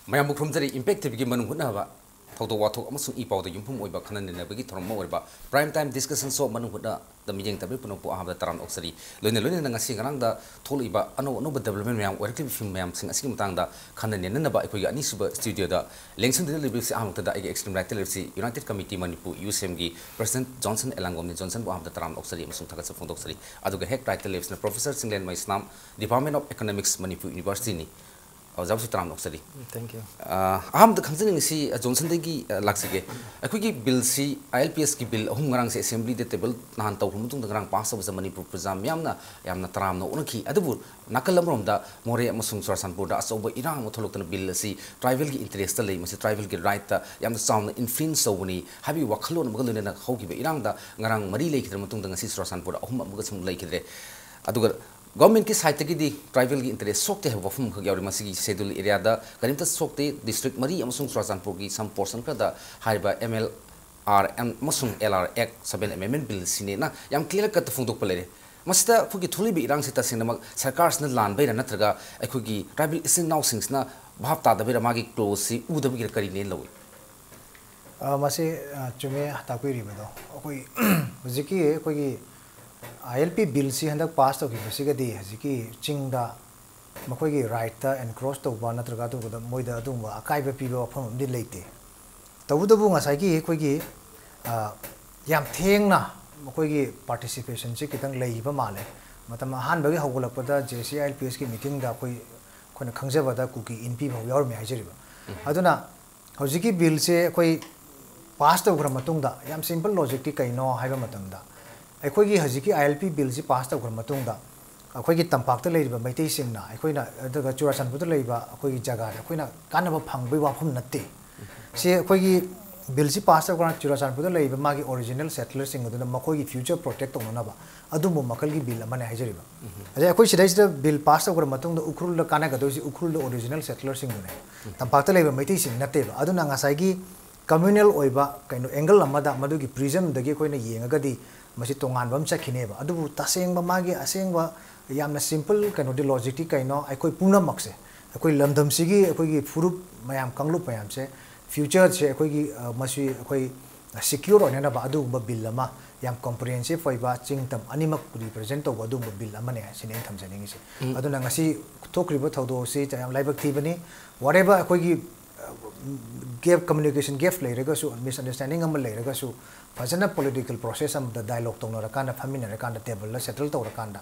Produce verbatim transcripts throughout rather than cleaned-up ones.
ꯃꯌꯥꯝꯕꯨ ꯈꯨꯔꯨꯝꯖꯔꯤ꯫ ꯏꯝꯄꯦꯛ ꯇꯤꯚꯤꯒꯤ ꯃꯅꯨꯡ ꯍꯨꯠꯅꯕ ꯊꯧꯗꯣꯛ ꯋꯥꯊꯣꯛ ꯑꯃꯁꯨꯡ ꯏ ꯄꯥꯎꯗ ꯌꯨꯝꯐꯝ ꯑꯣꯏꯕ ꯈꯟꯅ ꯅꯩꯅꯕꯒꯤ ꯊꯧꯔꯝ ꯑꯃ ꯑꯣꯏꯔꯤꯕ Prime Time Discussion Show ꯃꯅꯨꯡ ꯍꯨꯠꯅꯗ ꯃꯤꯠꯌꯦꯡ ꯇꯝꯕꯤꯕ ꯄꯨꯝꯅꯃꯛꯄꯨ ꯑꯍꯥꯟꯕꯗ ꯇꯔꯥꯝꯅ ꯑꯣꯛꯆꯔꯤ꯫ ꯂꯣꯏꯅ ꯂꯣꯏꯅꯅ ꯉꯁꯤ ꯉꯔꯥꯡꯗ ꯊꯣꯛꯂꯛꯏꯕ ꯑꯅꯧ ꯑꯅꯧꯕ development ꯃꯌꯥꯝ, ꯑꯣꯏꯔꯛꯂꯤꯕ ꯐꯤꯕꯝ ꯃꯌꯥꯝꯁꯤꯡ ꯑꯁꯤꯒꯤ ꯃꯇꯥꯡꯗ ꯈꯟꯅ ꯅꯩꯅꯅꯕ ꯑꯩꯈꯣꯏꯒꯤ ꯑꯅꯤꯁꯨꯕ ꯁ꯭ꯇꯨꯗꯤꯑꯣꯗ ꯂꯦꯡꯁꯤꯟꯗꯨꯅ ꯂꯩꯕꯤꯕꯁꯤ ꯑꯍꯥꯟꯕꯗ ꯑꯩꯒꯤ extreme right ꯇ ꯂꯩꯕꯁꯤ United Committee Manipur, UCM ꯒꯤ President Johnson ꯑꯦꯂꯥꯡꯒꯣꯝꯅꯤ꯫ Johnsonꯕꯨ ꯑꯍꯥꯟꯕꯗ ꯇꯔꯥꯝꯅ ꯑꯣꯛꯆꯔꯤ ꯑꯃꯁꯨꯡ ꯊꯥꯒꯠꯆꯕ ꯐꯣꯡꯗꯣꯛꯆꯔꯤ꯫ ꯑꯗꯨꯒ ꯍꯦꯛ right ꯇ ꯂꯩꯕꯁꯤꯅ Professor ꯆꯤꯡꯂꯦꯟꯃꯩ ꯁꯅꯥꯝ, Department of Economics, Manipur University ꯅꯤ꯫ ꯑꯣꯖꯥꯕꯨꯁꯨ ꯇꯔꯥꯝꯅ ꯑꯣꯛꯆꯔꯤ꯫ Thank you. ꯑ, ꯑꯍꯥꯟꯕꯗ ꯈꯪꯖꯅꯤꯡꯉꯤꯁꯤ, ꯑ, ꯖꯣꯟꯁꯟꯗꯒꯤ, ꯑ, ꯂꯥꯛꯆꯒꯦ꯫ ꯑꯩꯈꯣꯏꯒꯤ ꯕꯤꯜꯁꯤ, ILPS ꯀꯤ ꯕꯤꯜ ꯑꯍꯨꯝ ꯉꯔꯥꯡꯁꯦ ꯑꯦꯁꯦꯝꯕ꯭ꯂꯤꯗ ꯇꯦꯕꯜ ꯅꯍꯥꯟ ꯇꯧꯈ꯭ꯔ ꯃꯇꯨꯡꯗ ꯉꯔꯥꯡ ꯄꯥꯁ ꯇꯧꯕꯁꯦ ꯃꯅꯤꯄꯨꯔ ꯄ꯭ꯔꯖꯥ ꯃꯤꯌꯥꯝꯅ ꯌꯥꯝꯅ ꯇꯔꯥꯝꯅ ꯑꯣꯛꯅꯈꯤ꯫ ꯑꯗꯨꯕꯨ ꯅꯥꯀꯜ ꯑꯃꯔꯣꯝꯗ ꯃꯣꯔꯦ ꯑꯃꯁꯨꯡ ꯆꯨꯔꯥꯆꯥꯟꯄꯨꯔꯗ ꯑꯆꯧꯕ ꯏꯔꯥꯡ ꯑꯃ ꯊꯣꯛꯂꯛꯇꯨꯅ ꯕꯤꯜ ꯑꯁꯤ ꯇ꯭ꯔꯥꯏꯕꯦꯜꯒꯤ ꯏꯟꯇꯔꯦꯁꯇ ꯂꯩ, ꯃꯁꯤ ꯇ꯭ꯔꯥꯏꯕꯦꯜꯒꯤ ꯔꯥꯏꯠꯇ ꯌꯥꯝꯅ ꯆꯥꯎꯅ ꯏꯟꯐ꯭ꯂꯨꯌꯦꯟꯁ ꯇꯧꯕꯅꯤ ꯍꯥꯏꯕꯒꯤ ꯋꯥꯈꯜꯂꯣꯟ ꯑꯃꯒ ꯂꯣꯏꯅꯅ ꯍꯧꯈꯤꯕ ꯏꯔꯥꯡꯗ ꯉꯔꯥꯡ ꯃꯔꯤ ꯂꯩꯈꯤꯗ꯭ꯔ ꯃꯇꯨꯡꯗ ꯉꯁꯤ ꯆꯨꯔꯥꯆꯥꯟꯄꯨꯔꯗ ꯑꯍꯨꯝ ꯑꯃꯒ ꯁꯨꯝ ꯂꯩꯈꯤꯗ꯭ꯔꯦ꯫ ꯑꯗꯨꯒ ꯒꯣꯔꯃꯦꯟꯠꯀꯤ ꯁꯥꯏꯠꯇꯒꯤꯗꯤ ꯇ꯭ꯔꯥꯏꯕꯦꯜꯒꯤ ꯏꯟꯇꯔꯦꯁ ꯁꯣꯛꯇꯦ ꯍꯥꯏꯕ ꯋꯥꯐꯝ ꯑꯃꯈꯛ ꯌꯥꯎꯔꯤ꯫ ꯃꯁꯤꯒꯤ ꯁꯦꯗꯨꯜ ꯑꯦꯔꯤꯌꯥꯗ ꯀꯔꯤꯝꯇ ꯁꯣꯛꯇꯦ꯫ ꯗꯤꯁꯇ꯭ꯔꯤꯛ ꯃꯔꯤ ꯑꯃꯁꯨꯡ ꯆꯨꯔꯥꯆꯥꯟꯄꯨꯔꯒꯤ some portion ꯈꯔꯗ ꯍꯥꯏꯔꯤꯕ MLR ꯑꯃꯁꯨꯡ LR Act seven Amendment Bill ꯁꯤꯅꯦꯅ ꯌꯥꯝ clear cut ꯇ ꯐꯣꯡꯗꯣꯛꯄ ꯂꯩꯔꯦ꯫ ꯃꯁꯤꯗ ꯑꯩꯈꯣꯏꯒꯤ ꯊꯣꯛꯂꯤꯕ ꯏꯔꯥꯡꯁꯤ ꯇꯁꯦꯡꯅꯃꯛ ꯁꯔꯀꯥꯔꯁꯤꯅ ꯂꯥꯟꯕꯩꯔꯥ ꯅꯠꯇ꯭ꯔꯒ ꯑꯩꯈꯣꯏꯒꯤ ꯇ꯭ꯔꯥꯏꯕꯦꯜ ꯏꯆꯤꯟ ꯏꯅꯥꯎꯁꯤꯡꯁꯤꯅ ꯚꯥꯞ ꯇꯥꯗꯕꯩꯔꯥ, ꯃꯥꯒꯤ ꯀ꯭ꯂꯣꯖꯁꯤ ꯎꯗꯕꯒꯤꯔ ꯀꯔꯤꯅꯦꯅ ꯂꯧꯏ? ꯑ, ꯃꯁꯤ, ꯑ, ꯆꯨꯝꯃꯦ ꯇꯥꯛꯄꯤꯔꯤꯕꯗꯣ꯫ ꯑꯩꯈꯣꯏ ꯍꯧꯖꯤꯛꯀꯤ ꯑꯩꯈꯣꯏꯒꯤ ILP ꯕꯤꯜꯁꯤ ꯍꯟꯗꯛ ꯄꯥꯁ ꯇꯧꯈꯤꯕꯁꯤꯒꯗꯤ ꯍꯧꯖꯤꯛꯀꯤ ꯆꯤꯡꯗ ꯃꯈꯣꯏꯒꯤ ꯔꯥꯏꯠꯇ ꯑꯦꯟꯀ꯭ꯔꯣꯆ ꯇꯧꯕ ꯅꯠꯇ꯭ꯔꯒ ꯑꯗꯨꯒꯨꯝꯕꯗ ꯃꯣꯏꯗ ꯑꯗꯨꯒꯨꯝꯕ ꯑꯀꯥꯏꯕ ꯄꯤꯕ ꯋꯥꯐꯝ ꯑꯃꯗꯤ ꯂꯩꯇꯦ꯫ ꯇꯧꯕꯇꯕꯨ ꯉꯁꯥꯏꯒꯤ ꯑꯩꯈꯣꯏꯒꯤ, ꯑ, ꯌꯥꯝ ꯊꯦꯡꯅ ꯃꯈꯣꯏꯒꯤ ꯄꯥꯔꯇꯤꯁꯤꯄꯦꯁꯟꯁꯤ ꯈꯤꯇꯪ ꯂꯩꯈꯤꯕ ꯃꯥꯜꯂꯦ꯫ ꯃꯇꯝ ꯑꯍꯥꯟꯕꯒꯤ ꯍꯧꯒꯠꯂꯛꯄꯗ JC ILPS ꯀꯤ ꯃꯤꯇꯤꯡꯗ ꯑꯩꯈꯣꯏ, ꯑꯩꯈꯣꯏꯅ ꯈꯪꯖꯕꯗ ꯀꯨꯀꯤ ꯏꯟꯄꯤ ꯐꯥꯎ ꯌꯥꯎꯔꯝꯃꯦ ꯍꯥꯏꯖꯔꯤꯕ꯫ ꯑꯗꯨꯅ ꯍꯧꯖꯤꯛꯀꯤ ꯕꯤꯜꯁꯦ ꯑꯩꯈꯣꯏ ꯄꯥꯁ ꯇꯧꯈ꯭ꯔ ꯃꯇꯨꯡꯗ, ꯌꯥꯝ ꯁꯤꯝꯄꯜ ꯂꯣꯖꯤꯛꯇꯤ ꯀꯩꯅꯣ ꯍꯥꯏꯕ ꯃꯇꯝꯗ, ꯑꯩꯈꯣꯏꯒꯤ ꯍꯧꯖꯤꯛꯀꯤ ILP ꯕꯤꯜꯁꯤ ꯄꯥꯁ ꯇꯧꯈ꯭ꯔ ꯃꯇꯨꯡꯗ ꯑꯩꯈꯣꯏꯒꯤ ꯇꯝꯄꯥꯛꯇ ꯂꯩꯔꯤꯕ ꯃꯩꯇꯩꯁꯤꯡꯅ, ꯑꯩꯈꯣꯏꯅ, ꯑꯗꯨꯒ ꯆꯨꯔꯥꯆꯥꯟꯄꯨꯔꯗ ꯂꯩꯔꯤꯕ ꯑꯩꯈꯣꯏꯒꯤ ꯖꯒꯥꯗ ꯑꯩꯈꯣꯏꯅ ꯀꯥꯟꯅꯕ ꯐꯪꯕꯒꯤ ꯋꯥꯐꯝ ꯅꯠꯇꯦ꯫ ꯁꯤ ꯑꯩꯈꯣꯏꯒꯤ ꯕꯤꯜꯁꯤ ꯄꯥꯁ ꯇꯧꯈ꯭ꯔ ꯆꯨꯔꯥꯆꯥꯟꯄꯨꯔꯗ ꯂꯩꯔꯤꯕ ꯃꯥꯒꯤ ꯑꯣꯔꯤꯖꯤꯅꯦꯜ ꯁꯦꯇꯂꯔꯁꯤꯡ ꯑꯗꯨꯅ ꯃꯈꯣꯏꯒꯤ ꯐ꯭ꯌꯨꯆꯔ ꯄ꯭ꯔꯣꯇꯦꯛ ꯇꯧꯅꯅꯕ ꯑꯗꯨꯝꯕ ꯃꯈꯜꯒꯤ ꯕꯤꯜ ꯑꯃꯅꯦ ꯍꯥꯏꯖꯔꯤꯕ꯫ ꯑꯗꯩ ꯑꯩꯈꯣꯏ ꯁꯤꯗꯩꯁꯤꯗ ꯕꯤꯜ ꯄꯥꯁ ꯇꯧꯈ꯭ꯔ ꯃꯇꯨꯡꯗ ꯎꯈ꯭ꯔꯨꯜꯗ ꯀꯥꯟꯅꯒꯗꯣꯏꯁꯤ ꯎꯈ꯭ꯔꯨꯜꯗ ꯑꯣꯔꯤꯖꯤꯅꯦꯜ ꯁꯦꯇꯂꯔꯁꯤꯡꯗꯨꯅꯦ, ꯇꯝꯄꯥꯛꯇ ꯂꯩꯕ ꯃꯩꯇꯩꯁꯤꯡ ꯅꯠꯇꯦꯕ꯫ ꯑꯗꯨꯅ ꯉꯁꯥꯏꯒꯤ ꯀꯝꯃ꯭ꯌꯨꯅꯦꯜ ꯑꯣꯏꯕ ꯀꯩꯅꯣ ꯑꯦꯡꯒꯜ ꯑꯃꯗ ꯃꯗꯨꯒꯤ ꯄ꯭ꯔꯤꯖꯝꯗꯒꯤ ꯑꯩꯈꯣꯏꯅ ꯌꯦꯡꯉꯒꯗꯤ ꯃꯁꯤ ꯇꯣꯉꯥꯟꯕ ꯑꯃ ꯆꯠꯈꯤꯅꯦꯕ꯫ ꯑꯗꯨꯕꯨ ꯇꯁꯦꯡꯕ ꯃꯥꯒꯤ ꯑꯁꯦꯡꯕ ꯌꯥꯝꯅ ꯁꯤꯝꯄꯜ ꯀꯩꯅꯣꯗꯤ, ꯂꯣꯖꯤꯛꯇꯤ ꯀꯩꯅꯣ, ꯑꯩꯈꯣꯏ ꯄꯨꯝꯅꯃꯛꯁꯦ ꯑꯩꯈꯣꯏ ꯂꯝꯗꯝꯁꯤꯒꯤ ꯑꯩꯈꯣꯏꯒꯤ ꯐꯨꯔꯨꯞ ꯃꯌꯥꯝ, ꯀꯥꯡꯂꯨꯞ ꯃꯌꯥꯝꯁꯦ future ꯁꯦ ꯑꯩꯈꯣꯏꯒꯤ, ꯑ, ꯃꯁꯤ ꯑꯩꯈꯣꯏ secure ꯑꯣꯏꯅꯅꯕ ꯑꯗꯨꯒꯨꯝꯕ bill ꯑꯃ, ꯌꯥꯝ comprehensive ꯑꯣꯏꯕ, ꯆꯤꯡ ꯇꯝ ꯑꯅꯤꯃꯛ represent ꯇꯧꯕ ꯑꯗꯨꯒꯨꯝꯕ bill ꯑꯃꯅꯦ ꯁꯤꯅꯦ ꯑꯩꯅ ꯊꯝꯖꯅꯤꯡꯉꯤꯁꯦ꯫ ꯎꯝ꯫ ꯑꯗꯨꯅ ꯉꯁꯤ ꯊꯣꯛꯈ꯭ꯔꯤꯕ ꯊꯧꯗꯣꯛ ꯑꯁꯤ ꯌꯥꯝ ꯂꯥꯏꯕꯛ ꯊꯤꯕꯅꯤ꯫ Whatever ꯑꯩꯈꯣꯏꯒꯤ, ꯑ, gap, communication gap ꯂꯩꯔꯒꯁꯨ, misunderstanding ꯑꯃ ꯂꯩꯔꯒꯁꯨ, ꯐꯖꯅ political process ꯑꯃꯗ dialogue ꯇꯧꯅꯔꯀꯥꯟꯗ, ꯐꯝꯃꯤꯟꯅꯔꯀꯥꯟꯗ, table ꯗ settle ꯇꯧꯔꯀꯥꯟꯗ,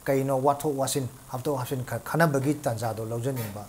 ꯀꯩꯅꯣ ꯋꯥꯊꯣꯛ ꯋꯥꯁꯤꯟ, ꯍꯥꯞꯇꯣꯛ ꯍꯥꯞꯆꯤꯟ ꯈ-, ꯈꯟꯅꯕꯒꯤ ꯇꯥꯟꯖꯥꯗꯣ ꯂꯧꯖꯅꯤꯡꯕ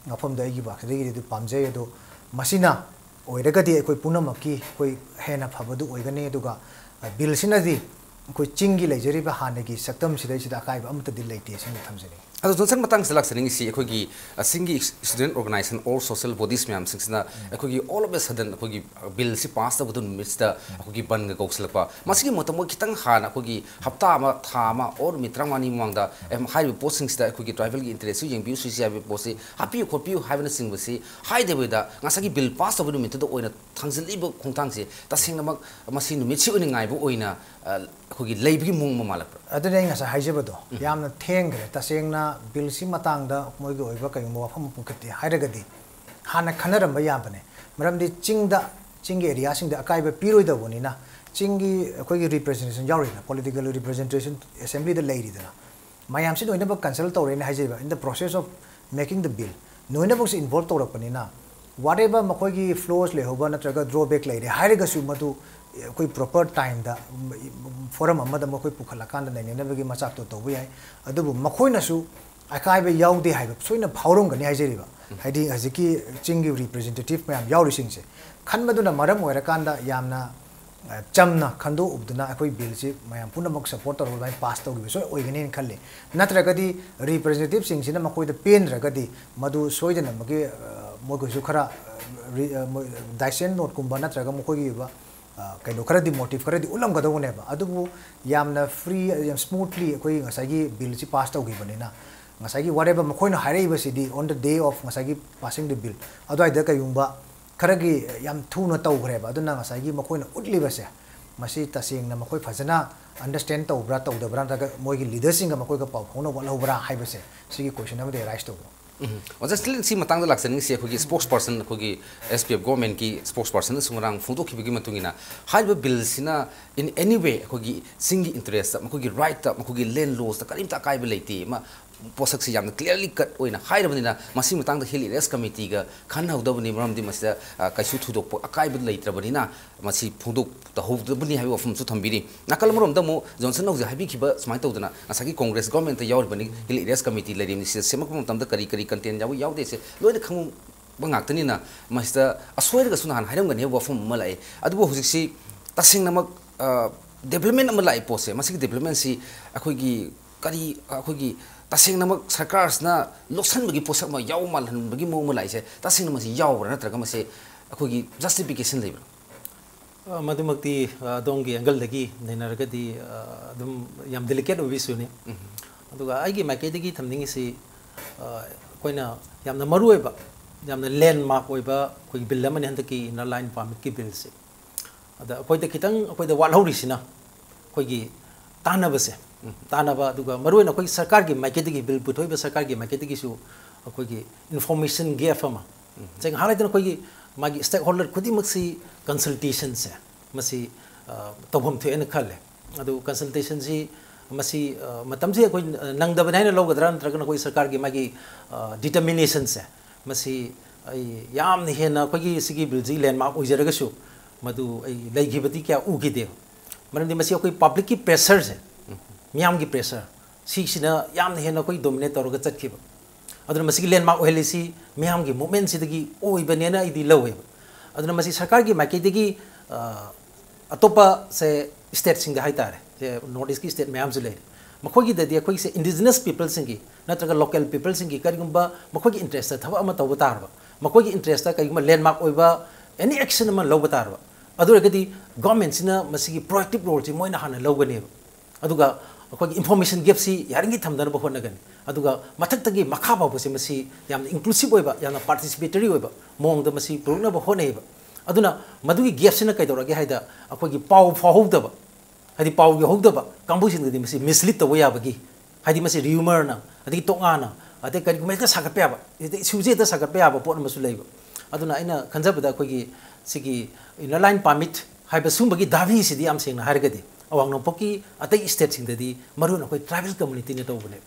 ꯃꯐꯝꯗ ꯑꯩꯒꯤ ꯋꯥꯈꯜꯗꯒꯤꯗꯤ ꯑꯗꯨ ꯄꯥꯝꯖꯩ꯫ ꯑꯗꯣ ꯃꯁꯤꯅ ꯑꯣꯏꯔꯒꯗꯤ ꯑꯩꯈꯣꯏ ꯄꯨꯝꯅꯃꯛꯀꯤ ꯑꯩꯈꯣꯏ ꯍꯦꯟꯅ ꯐꯕꯗꯨ ꯑꯣꯏꯒꯅꯤ꯫ ꯑꯗꯨꯒ, ꯑ, bill ꯁꯤꯅꯗꯤ ꯑꯩꯈꯣꯏ ꯆꯤꯡꯒꯤ ꯂꯩꯖꯔꯤꯕ ꯍꯥꯟꯅꯒꯤ ꯁꯛꯇꯝꯁꯤꯗꯩꯁꯤꯗ ꯑꯀꯥꯏꯕ ꯑꯃꯠꯇꯗꯤ ꯂꯩꯇꯦ ꯁꯤꯃ ꯊꯝꯖꯅꯤꯡꯉꯤ꯫ ꯑꯗꯣ ꯖꯣꯟꯁꯟ, ꯃꯇꯥꯡꯁꯤꯗ ꯂꯥꯛꯆꯅꯤꯡꯉꯤꯁꯤ, ꯑꯩꯈꯣꯏꯒꯤ, ꯑ, ꯆꯤꯡꯒꯤ student organization, all social bodies ꯃꯌꯥꯝꯁꯤꯡꯁꯤꯅ ꯎꯝ꯫ ꯑꯩꯈꯣꯏꯒꯤ all of a sudden ꯑꯩꯈꯣꯏꯒꯤ bill ꯁꯤ pass ꯇꯧꯒꯗꯕ ꯅꯨꯃꯤꯠꯁꯤꯗ ꯎꯝ꯫ ꯑꯩꯈꯣꯏꯒꯤ ꯕꯟꯒ ꯀꯧꯁꯤꯜꯂꯛꯄ, ꯃꯁꯤꯒꯤ ꯃꯇꯝ ꯃꯣꯏ ꯈꯤꯇꯪ ꯍꯥꯟꯅ ꯑꯩꯈꯣꯏꯒꯤ ꯍꯞꯇꯥ ꯑꯃ, ꯊꯥ ꯑꯃ, or ꯅꯨꯃꯤꯠ ꯇꯔꯥꯃꯉꯥꯅꯤ ꯃꯃꯥꯡꯗ, ꯎꯝ꯫ ꯑꯦ, ꯍꯥꯏꯔꯤꯕ ꯄꯣꯠꯁꯤꯡꯁꯤꯗ ꯑꯩꯈꯣꯏꯒꯤ tribal ꯒꯤ interest ꯁꯨ ꯌꯦꯡꯕꯤꯌꯨ, ꯁꯤꯁꯤ ꯍꯥꯏꯕ ꯄꯣꯠꯁꯤ ꯍꯥꯞꯄꯤꯌꯨ ꯈꯣꯠꯄꯤꯌꯨ ꯍꯥꯏꯕꯅꯆꯤꯡꯕꯁꯤ ꯍꯥꯏꯗꯕꯤꯗ, ꯉꯁꯥꯏꯒꯤ bill pass ꯇꯧꯕ ꯅꯨꯃꯤꯠꯇꯨꯗ ꯑꯣꯏꯅ ꯊꯥꯡꯖꯤꯜꯂꯛꯏꯕ ꯈꯣꯡꯊꯥꯡꯁꯤ ꯇꯁꯦꯡꯅꯃꯛ ꯃꯁꯤ ꯅꯨꯃꯤꯠꯁꯤ ꯑꯣꯏꯅ ꯉꯥꯏꯕ ꯑꯣꯏꯅ, ꯑ, ꯑꯩꯈꯣꯏꯒꯤ ꯂꯩꯕꯒꯤ ꯃꯑꯣꯡ ꯑꯃ ꯃꯥꯜꯂꯛꯄ꯭ꯔꯥ? ꯑꯗꯨꯅꯦ ꯑꯩ ꯉꯁꯥꯏ ꯍꯥꯏꯖꯕꯗꯣ, ꯎꯝ꯫ ꯌꯥꯝꯅ ꯊꯦꯡꯈ꯭ꯔꯦ꯫ ꯇꯁꯦꯡꯅ bill ꯁꯤ ꯃꯇꯥꯡꯗ ꯃꯣꯏꯒꯤ ꯑꯣꯏꯕ ꯀꯩꯒꯨꯝꯕ ꯋꯥꯐꯝ ꯑꯃ ꯄꯨꯈꯠꯀꯦ ꯍꯥꯏꯔꯒꯗꯤ, ꯍꯥꯟꯅ ꯈꯟꯅꯔꯝꯕ ꯌꯥꯕꯅꯦ꯫ ꯃꯔꯝꯗꯤ ꯆꯤꯡꯗ, ꯆꯤꯡꯒꯤ area ꯁꯤꯡꯗ ꯑꯀꯥꯏꯕ ꯄꯤꯔꯣꯏꯗꯧꯕꯅꯤꯅ, ꯆꯤꯡꯒꯤ ꯑꯩꯈꯣꯏꯒꯤ representation ꯌꯥꯎꯔꯤꯗꯅ, political representation assembly ꯗ ꯂꯩꯔꯤꯗꯅ, ꯃꯌꯥꯝꯁꯤ ꯂꯣꯏꯅꯃꯛ consult ꯇꯧꯔꯦꯅ ꯍꯥꯏꯖꯔꯤꯕ, in the process of making the bill, ꯂꯣꯏꯅꯃꯛꯁꯦ involve ꯇꯧꯔꯛꯄꯅꯤꯅ, whatever ꯃꯈꯣꯏꯒꯤ flaws ꯂꯩꯍꯧꯕ ꯅꯠꯇ꯭ꯔꯒ drawback ꯂꯩꯔꯦ ꯍꯥꯏꯔꯒꯁꯨ, ꯃꯗꯨ ꯑꯩꯈꯣꯏ proper time ꯗ, forum ꯑꯃꯗ ꯃꯈꯣꯏ ꯄꯨꯈꯠꯂꯀꯥꯟꯗ ꯅꯩꯅꯅꯕꯒꯤ ꯃꯆꯥꯛꯇꯣ ꯇꯧꯕ ꯌꯥꯏ꯫ ꯑꯗꯨꯕꯨ ꯃꯈꯣꯏꯅꯁꯨ ꯑꯀꯥꯏꯕ ꯌꯥꯎꯗꯦ ꯍꯥꯏꯕ ꯁꯣꯏꯅ ꯐꯥꯎꯔꯝꯒꯅꯤ ꯍꯥꯏꯖꯔꯤꯕ꯫ ꯎꯝ꯫ ꯍꯥꯏꯗꯤ ꯍꯧꯖꯤꯛꯀꯤ ꯆꯤꯡꯒꯤ representative ꯃꯌꯥꯝ ꯌꯥꯎꯔꯤꯁꯤꯡꯁꯦ ꯈꯟꯕꯗꯨꯅ ꯃꯔꯝ ꯑꯣꯏꯔꯀꯥꯟꯗ ꯌꯥꯝꯅ, ꯑ, ꯆꯝꯅ ꯈꯟꯗꯣꯛꯎꯕꯗꯨꯅ ꯑꯩꯈꯣꯏ bill ꯁꯤ ꯃꯌꯥꯝ ꯄꯨꯝꯅꯃꯛ support ꯇꯧꯔꯒ ꯑꯗꯨꯃꯥꯏꯅ pass ꯇꯧꯈꯤꯕ ꯁꯣꯏ ꯑꯣꯏꯒꯅꯤꯅ ꯈꯜꯂꯤ꯫ ꯅꯠꯇ꯭ꯔꯒꯗꯤ representative ꯁꯤꯡꯁꯤꯅ ꯃꯈꯣꯏꯗ ꯄꯦꯟꯗ꯭ꯔꯒꯗꯤ ꯃꯗꯨ ꯁꯣꯏꯗꯅꯃꯛꯀꯤ, ꯑ, ꯃꯈꯣꯏꯁꯨ ꯈꯔ, ꯑ, ꯔꯤ-, ꯑ, ꯃꯣꯏ dissent note ꯀꯨꯝꯕ ꯅꯠꯇ꯭ꯔꯒ ꯃꯈꯣꯏꯒꯤ ꯑꯣꯏꯕ, ꯑ, ꯀꯩꯅꯣ ꯈꯔꯗꯤ, motive ꯈꯔꯗꯤ ꯎꯠꯂꯝꯒꯗꯧꯕꯅꯦꯕ꯫ ꯑꯗꯨꯕꯨ ꯌꯥꯝꯅ free, ꯌꯥꯝ smoothly ꯑꯩꯈꯣꯏ ꯉꯁꯥꯏꯒꯤ bill ꯁꯤ pass ꯇꯧꯈꯤꯕꯅꯤꯅ, ꯉꯁꯥꯏꯒꯤ whatever ꯃꯈꯣꯏꯅ ꯍꯥꯏꯔꯛꯏꯕꯁꯤꯗꯤ on the day of ꯉꯁꯥꯏꯒꯤ passing the bill, ꯑꯗꯨꯋꯥꯏꯗ ꯀꯩꯒꯨꯝꯕ ꯈꯔꯒꯤ ꯌꯥꯝ ꯊꯨꯅ ꯇꯧꯈ꯭ꯔꯦꯕ꯫ ꯑꯗꯨꯅ ꯉꯁꯥꯏꯒꯤ ꯃꯈꯣꯏꯅ ꯎꯠꯂꯤꯕꯁꯦ, ꯃꯁꯤ ꯇꯁꯦꯡꯅ ꯃꯈꯣꯏ ꯐꯖꯅ understand ꯇꯧꯕ꯭ꯔꯥ ꯇꯧꯗꯕ꯭ꯔꯥ, ꯅꯠꯇ꯭ꯔꯒ ꯃꯣꯏꯒꯤ leader ꯁꯤꯡꯒ ꯃꯈꯣꯏꯒ ꯄꯥꯎ ꯐꯥꯎꯅ ꯋꯥꯠꯍꯧꯕ꯭ꯔꯥ ꯍꯥꯏꯕꯁꯦ, ꯁꯤꯒꯤ question ꯑꯃꯗꯤ arise ꯇꯧꯕ꯫ ꯎꯝ꯫ ꯑꯣꯖꯥ, still ꯁꯤ ꯃꯇꯥꯡꯗ ꯂꯥꯛꯆꯅꯤꯡꯉꯤꯁꯤ, ꯑꯩꯈꯣꯏꯒꯤ spokesperson, ꯑꯩꯈꯣꯏꯒꯤ S P F government ꯀꯤ spokesperson ꯅꯁꯨ ꯉꯔꯥꯡ ꯐꯣꯡꯗꯣꯛꯈꯤꯕꯒꯤ ꯃꯇꯨꯡ ꯏꯟꯅ, ꯍꯥꯏꯔꯤꯕ bill ꯁꯤꯅ in any way ꯑꯩꯈꯣꯏꯒꯤ ꯆꯤꯡꯒꯤ interest ꯇ, ꯃꯈꯣꯏꯒꯤ right ꯇ, ꯃꯈꯣꯏꯒꯤ land laws ꯇ ꯀꯔꯤꯝꯇ ꯑꯀꯥꯏꯕ ꯂꯩꯇꯦ꯫ ꯃ-, ꯄꯣꯠꯁꯛꯁꯤ ꯌꯥꯝꯅ clearly cut ꯑꯣꯏꯅ ꯍꯥꯏꯔꯕꯅꯤꯅ, ꯃꯁꯤꯒꯤ ꯃꯇꯥꯡꯗ Hill Areas Committee ꯒ ꯈꯟꯅꯍꯧꯗꯕꯅꯤ, ꯃꯔꯝꯗꯤ ꯃꯁꯤꯗ, ꯑ, ꯀꯩꯁꯨ ꯊꯣꯏꯗꯣꯛꯄ ꯑꯀꯥꯏꯕ ꯂꯩꯇ꯭ꯔꯕꯅꯤꯅ, ꯃꯁꯤ ꯐꯣꯡꯗꯣꯛꯇꯍꯧꯗꯕꯅꯤ ꯍꯥꯏꯕ ꯋꯥꯐꯝꯁꯨ ꯊꯝꯕꯤꯔꯤ꯫ ꯅꯥꯀꯜ ꯑꯃꯔꯣꯝꯗ ꯑꯃꯨꯛ ꯖꯣꯟꯁꯟꯅ ꯍꯧꯖꯤꯛ ꯍꯥꯏꯕꯤꯈꯤꯕ ꯁꯨꯃꯥꯏꯅ ꯇꯧꯗꯅ, ꯉꯁꯥꯏꯒꯤ Congress government ꯇ ꯌꯥꯎꯔꯤꯕꯅꯤ, Hill Areas Committee ꯂꯩꯔꯤꯕꯅꯤ, ꯁꯤꯗ ꯁꯦꯝꯃꯛꯄ ꯃꯇꯝꯗ ꯀꯔꯤ ꯀꯔꯤ content ꯌꯥꯎꯏ ꯌꯥꯎꯗꯦꯁꯦ ꯂꯣꯏꯅ ꯈꯪꯕ ꯉꯥꯛꯇꯅꯤꯅ, ꯃꯁꯤꯗ ꯑꯁꯣꯏꯔꯒꯁꯨ ꯅꯍꯥꯟ ꯍꯥꯏꯔꯝꯒꯅꯤ ꯍꯥꯏꯕ ꯋꯥꯐꯝ ꯑꯃ ꯂꯥꯛꯑꯦ꯫ ꯑꯗꯨꯕꯨ ꯍꯧꯖꯤꯛꯁꯤ ꯇꯁꯦꯡꯅꯃꯛ, ꯑ, development ꯑꯃ ꯂꯥꯛꯏ ꯄꯣꯠꯁꯦ, ꯃꯁꯤꯒꯤ development ꯁꯤ ꯑꯩꯈꯣꯏꯒꯤ ꯀꯔꯤ, ꯑꯩꯈꯣꯏꯒꯤ ꯇꯁꯦꯡꯅꯃꯛ ꯁꯔꯀꯥꯔꯁꯤꯅ ꯂꯧꯁꯟꯕꯒꯤ ꯄꯣꯠꯁꯛ ꯑꯃ ꯌꯥꯎ ꯃꯥꯜꯍꯟꯕꯒꯤ ꯃꯑꯣꯡ ꯑꯃ ꯂꯥꯛꯏꯁꯦ, ꯇꯁꯦꯡꯅ ꯃꯁꯤ ꯌꯥꯎꯕ꯭ꯔꯥ, ꯅꯠꯇ꯭ꯔꯒ ꯃꯁꯤ ꯑꯩꯈꯣꯏꯒꯤ justification ꯂꯩꯕ꯭ꯔꯥ? ꯑ, ꯃꯗꯨꯃꯛꯇꯤ, ꯑ, ꯑꯗꯣꯝꯒꯤ angle ꯗꯒꯤ ꯅꯩꯅꯔꯒꯗꯤ, ꯑ, ꯑꯗꯨꯝ ꯌꯥꯝ delicate ꯑꯣꯏꯕ issue ꯅꯤ꯫ ꯎꯝ꯫ ꯑꯗꯨꯒ ꯑꯩꯒꯤ ꯃꯥꯏꯀꯩꯗꯒꯤ ꯊꯝꯅꯤꯡꯉꯤꯁꯤ, ꯑ, ꯑꯩꯈꯣꯏꯅ ꯌꯥꯝꯅ ꯃꯔꯨ ꯑꯣꯏꯕ, ꯌꯥꯝꯅ landmark ꯑꯣꯏꯕ ꯑꯩꯈꯣꯏꯒꯤ bill ꯑꯃꯅꯤ ꯍꯟꯗꯛꯀꯤ Inner Line Permit ꯀꯤ bill ꯁꯦ꯫ ꯑꯗ ꯑꯩꯈꯣꯏꯗ ꯈꯤꯇꯪ ꯑꯩꯈꯣꯏꯗ ꯋꯥꯠꯍꯧꯔꯤꯁꯤꯅ ꯑꯩꯈꯣꯏꯒꯤ ꯇꯥꯟꯅꯕꯁꯦ, ꯎꯝ꯫ ꯇꯥꯟꯅꯕ, ꯑꯗꯨꯒ ꯃꯔꯨꯑꯣꯏꯅ ꯑꯩꯈꯣꯏꯒꯤ ꯁꯔꯀꯥꯔꯒꯤ ꯃꯥꯏꯀꯩꯗꯒꯤ, bill ꯄꯨꯊꯣꯛꯏꯕ ꯁꯔꯀꯥꯔꯒꯤ ꯃꯥꯏꯀꯩꯗꯒꯤꯁꯨ ꯑꯩꯈꯣꯏꯒꯤ information gap ꯑꯃ, ꯎꯝ꯫ ꯉꯁꯥꯏ ꯉꯥꯏꯍꯥꯛ ꯂꯩꯇꯅ ꯑꯩꯈꯣꯏꯒꯤ ꯃꯥꯒꯤ stakeholder ꯈꯨꯗꯤꯡꯃꯛꯁꯤ consultation ꯁꯦ ꯃꯁꯤ, ꯑ, ꯇꯧꯐꯝ ꯊꯣꯛꯑꯦꯅ ꯈꯜꯂꯦ꯫ ꯑꯗꯨ consultation ꯁꯤ ꯃꯁꯤ, ꯑ, ꯃꯇꯝꯁꯤ ꯑꯩꯈꯣꯏ, ꯑ, ꯅꯪꯗꯕꯅꯤ ꯍꯥꯏꯅ ꯂꯧꯒꯗ꯭ꯔꯥ, ꯅꯠꯇ꯭ꯔꯒꯅ ꯑꯩꯈꯣꯏ ꯁꯔꯀꯥꯔꯒꯤ ꯃꯥꯒꯤ, ꯑ, determination ꯁꯦ ꯃꯁꯤ ꯑꯩ ꯌꯥꯝꯅ ꯍꯦꯟꯅ ꯑꯩꯈꯣꯏꯒꯤ ꯁꯤꯒꯤ bill ꯁꯤ landmark ꯑꯣꯏꯖꯔꯒꯁꯨ ꯃꯗꯨ ꯑꯩ ꯂꯩꯈꯤꯕꯗꯤ ꯀꯌꯥ ꯎꯈꯤꯗꯦꯕ꯫ ꯃꯔꯝꯗꯤ ꯃꯁꯤ ꯑꯩꯈꯣꯏ public ꯀꯤ pressure ꯁꯦ, ꯎꯝ꯫ ꯃꯤꯌꯥꯝꯒꯤ pressure, ꯁꯤꯁꯤꯅ ꯌꯥꯝꯅ ꯍꯦꯟꯅ ꯑꯩꯈꯣꯏ dominate ꯇꯧꯔꯒ ꯆꯠꯈꯤꯕ꯫ ꯑꯗꯨꯅ ꯃꯁꯤꯒꯤ landmark ꯑꯣꯏꯍꯜꯂꯤꯁꯤ ꯃꯤꯌꯥꯝꯒꯤ movement ꯁꯤꯗꯒꯤ ꯑꯣꯏꯕꯅꯦꯅ ꯑꯩꯗꯤ ꯂꯧꯋꯦꯕ꯫ ꯑꯗꯨꯅ ꯃꯁꯤ ꯁꯔꯀꯥꯔꯒꯤ ꯃꯥꯏꯀꯩꯗꯒꯤ, ꯑ, ꯑꯇꯣꯞꯄ, ꯁꯦ, state ꯁꯤꯡꯗ ꯍꯥꯏꯇꯥꯔꯦ, ꯁꯦ, North East ꯀꯤ state ꯃꯌꯥꯝꯁꯨ ꯂꯩꯔꯤ, ꯃꯈꯣꯏꯒꯤꯗꯗꯤ ꯑꯩꯈꯣꯏꯒꯤꯁꯦ indigenous people ꯁꯤꯡꯒꯤ ꯅꯠꯇ꯭ꯔꯒ local people ꯁꯤꯡꯒꯤ ꯀꯔꯤꯒꯨꯝꯕ ꯃꯈꯣꯏꯒꯤ interest ꯇ ꯊꯕꯛ ꯑꯃ ꯇꯧꯕ ꯇꯥꯔꯕ, ꯃꯈꯣꯏꯒꯤ interest ꯇ ꯀꯔꯤꯒꯨꯝꯕ landmark ꯑꯣꯏꯕ any action ꯑꯃ ꯂꯧꯕ ꯇꯥꯔꯕ, ꯑꯗꯨ ꯑꯣꯏꯔꯒꯗꯤ government ꯁꯤꯅ ꯃꯁꯤꯒꯤ proactive role ꯁꯤ ꯃꯣꯏꯅ ꯍꯥꯟꯅ ꯂꯧꯒꯅꯦꯕ꯫ ꯑꯗꯨꯒ ꯑꯩꯈꯣꯏꯒꯤ information gap ꯁꯤ ꯌꯥꯔꯤꯉꯩ ꯊꯝꯗꯅꯕ ꯍꯣꯠꯅꯒꯅꯤ꯫ ꯑꯗꯨꯒ ꯃꯊꯛꯇꯒꯤ ꯃꯈꯥ ꯐꯥꯎꯕꯁꯦ ꯃꯁꯤ ꯌꯥꯝꯅ inclusive ꯑꯣꯏꯕ, ꯌꯥꯝꯅ participatory ꯑꯣꯏꯕ ꯃꯑꯣꯡꯗ ꯃꯁꯤ ꯄꯨꯔꯛꯅꯕ ꯍꯣꯠꯅꯩꯌꯦꯕ꯫ ꯑꯗꯨꯅ ꯃꯗꯨꯒꯤ gap ꯁꯤꯅ ꯀꯩꯗꯧꯔꯒꯦ ꯍꯥꯏꯗ, ꯑꯩꯈꯣꯏꯒꯤ ꯄꯥꯎ ꯐꯥꯎꯍꯧꯗꯕ, ꯍꯥꯏꯗꯤ ꯄꯥꯎ ꯌꯧꯍꯧꯗꯕ ꯀꯥꯡꯕꯨꯁꯤꯡꯗꯗꯤ ꯃꯁꯤ mislead ꯇꯧꯕ ꯌꯥꯕꯒꯤ, ꯍꯥꯏꯗꯤ ꯃꯁꯤ rumor ꯅ, ꯑꯗꯒꯤ ꯇꯣꯉꯥꯟꯅ ꯑꯇꯩ ꯀꯔꯤꯒꯨꯝꯕ ꯍꯦꯛꯇ ꯁꯥꯒꯠꯄ ꯌꯥꯕ, ꯍꯦꯛꯇ ꯏꯁꯨꯁꯦ ꯍꯦꯛꯇ ꯁꯥꯒꯠꯄ ꯌꯥꯕ ꯄꯣꯠ ꯑꯃꯁꯨ ꯂꯩꯕ꯫ ꯑꯗꯨꯅ ꯑꯩꯅ ꯈꯟꯖꯕꯗ ꯑꯩꯈꯣꯏꯒꯤ ꯁꯤꯒꯤ Inner Line Permit ꯍꯥꯏꯕ ꯁꯨꯝꯕꯒꯤ ꯗꯥꯕꯤꯁꯤꯗꯤ, ꯌꯥꯝ ꯁꯦꯡꯅ ꯍꯥꯏꯔꯒꯗꯤ, ꯑꯋꯥꯡ ꯅꯣꯡꯄꯣꯛꯀꯤ ꯑꯇꯩ stateꯁꯤꯡꯗꯗꯤ ꯃꯔꯨ ꯑꯣꯏꯅ ꯑꯩꯈꯣꯏ tribal communityꯅ ꯇꯧꯕꯅꯦ꯫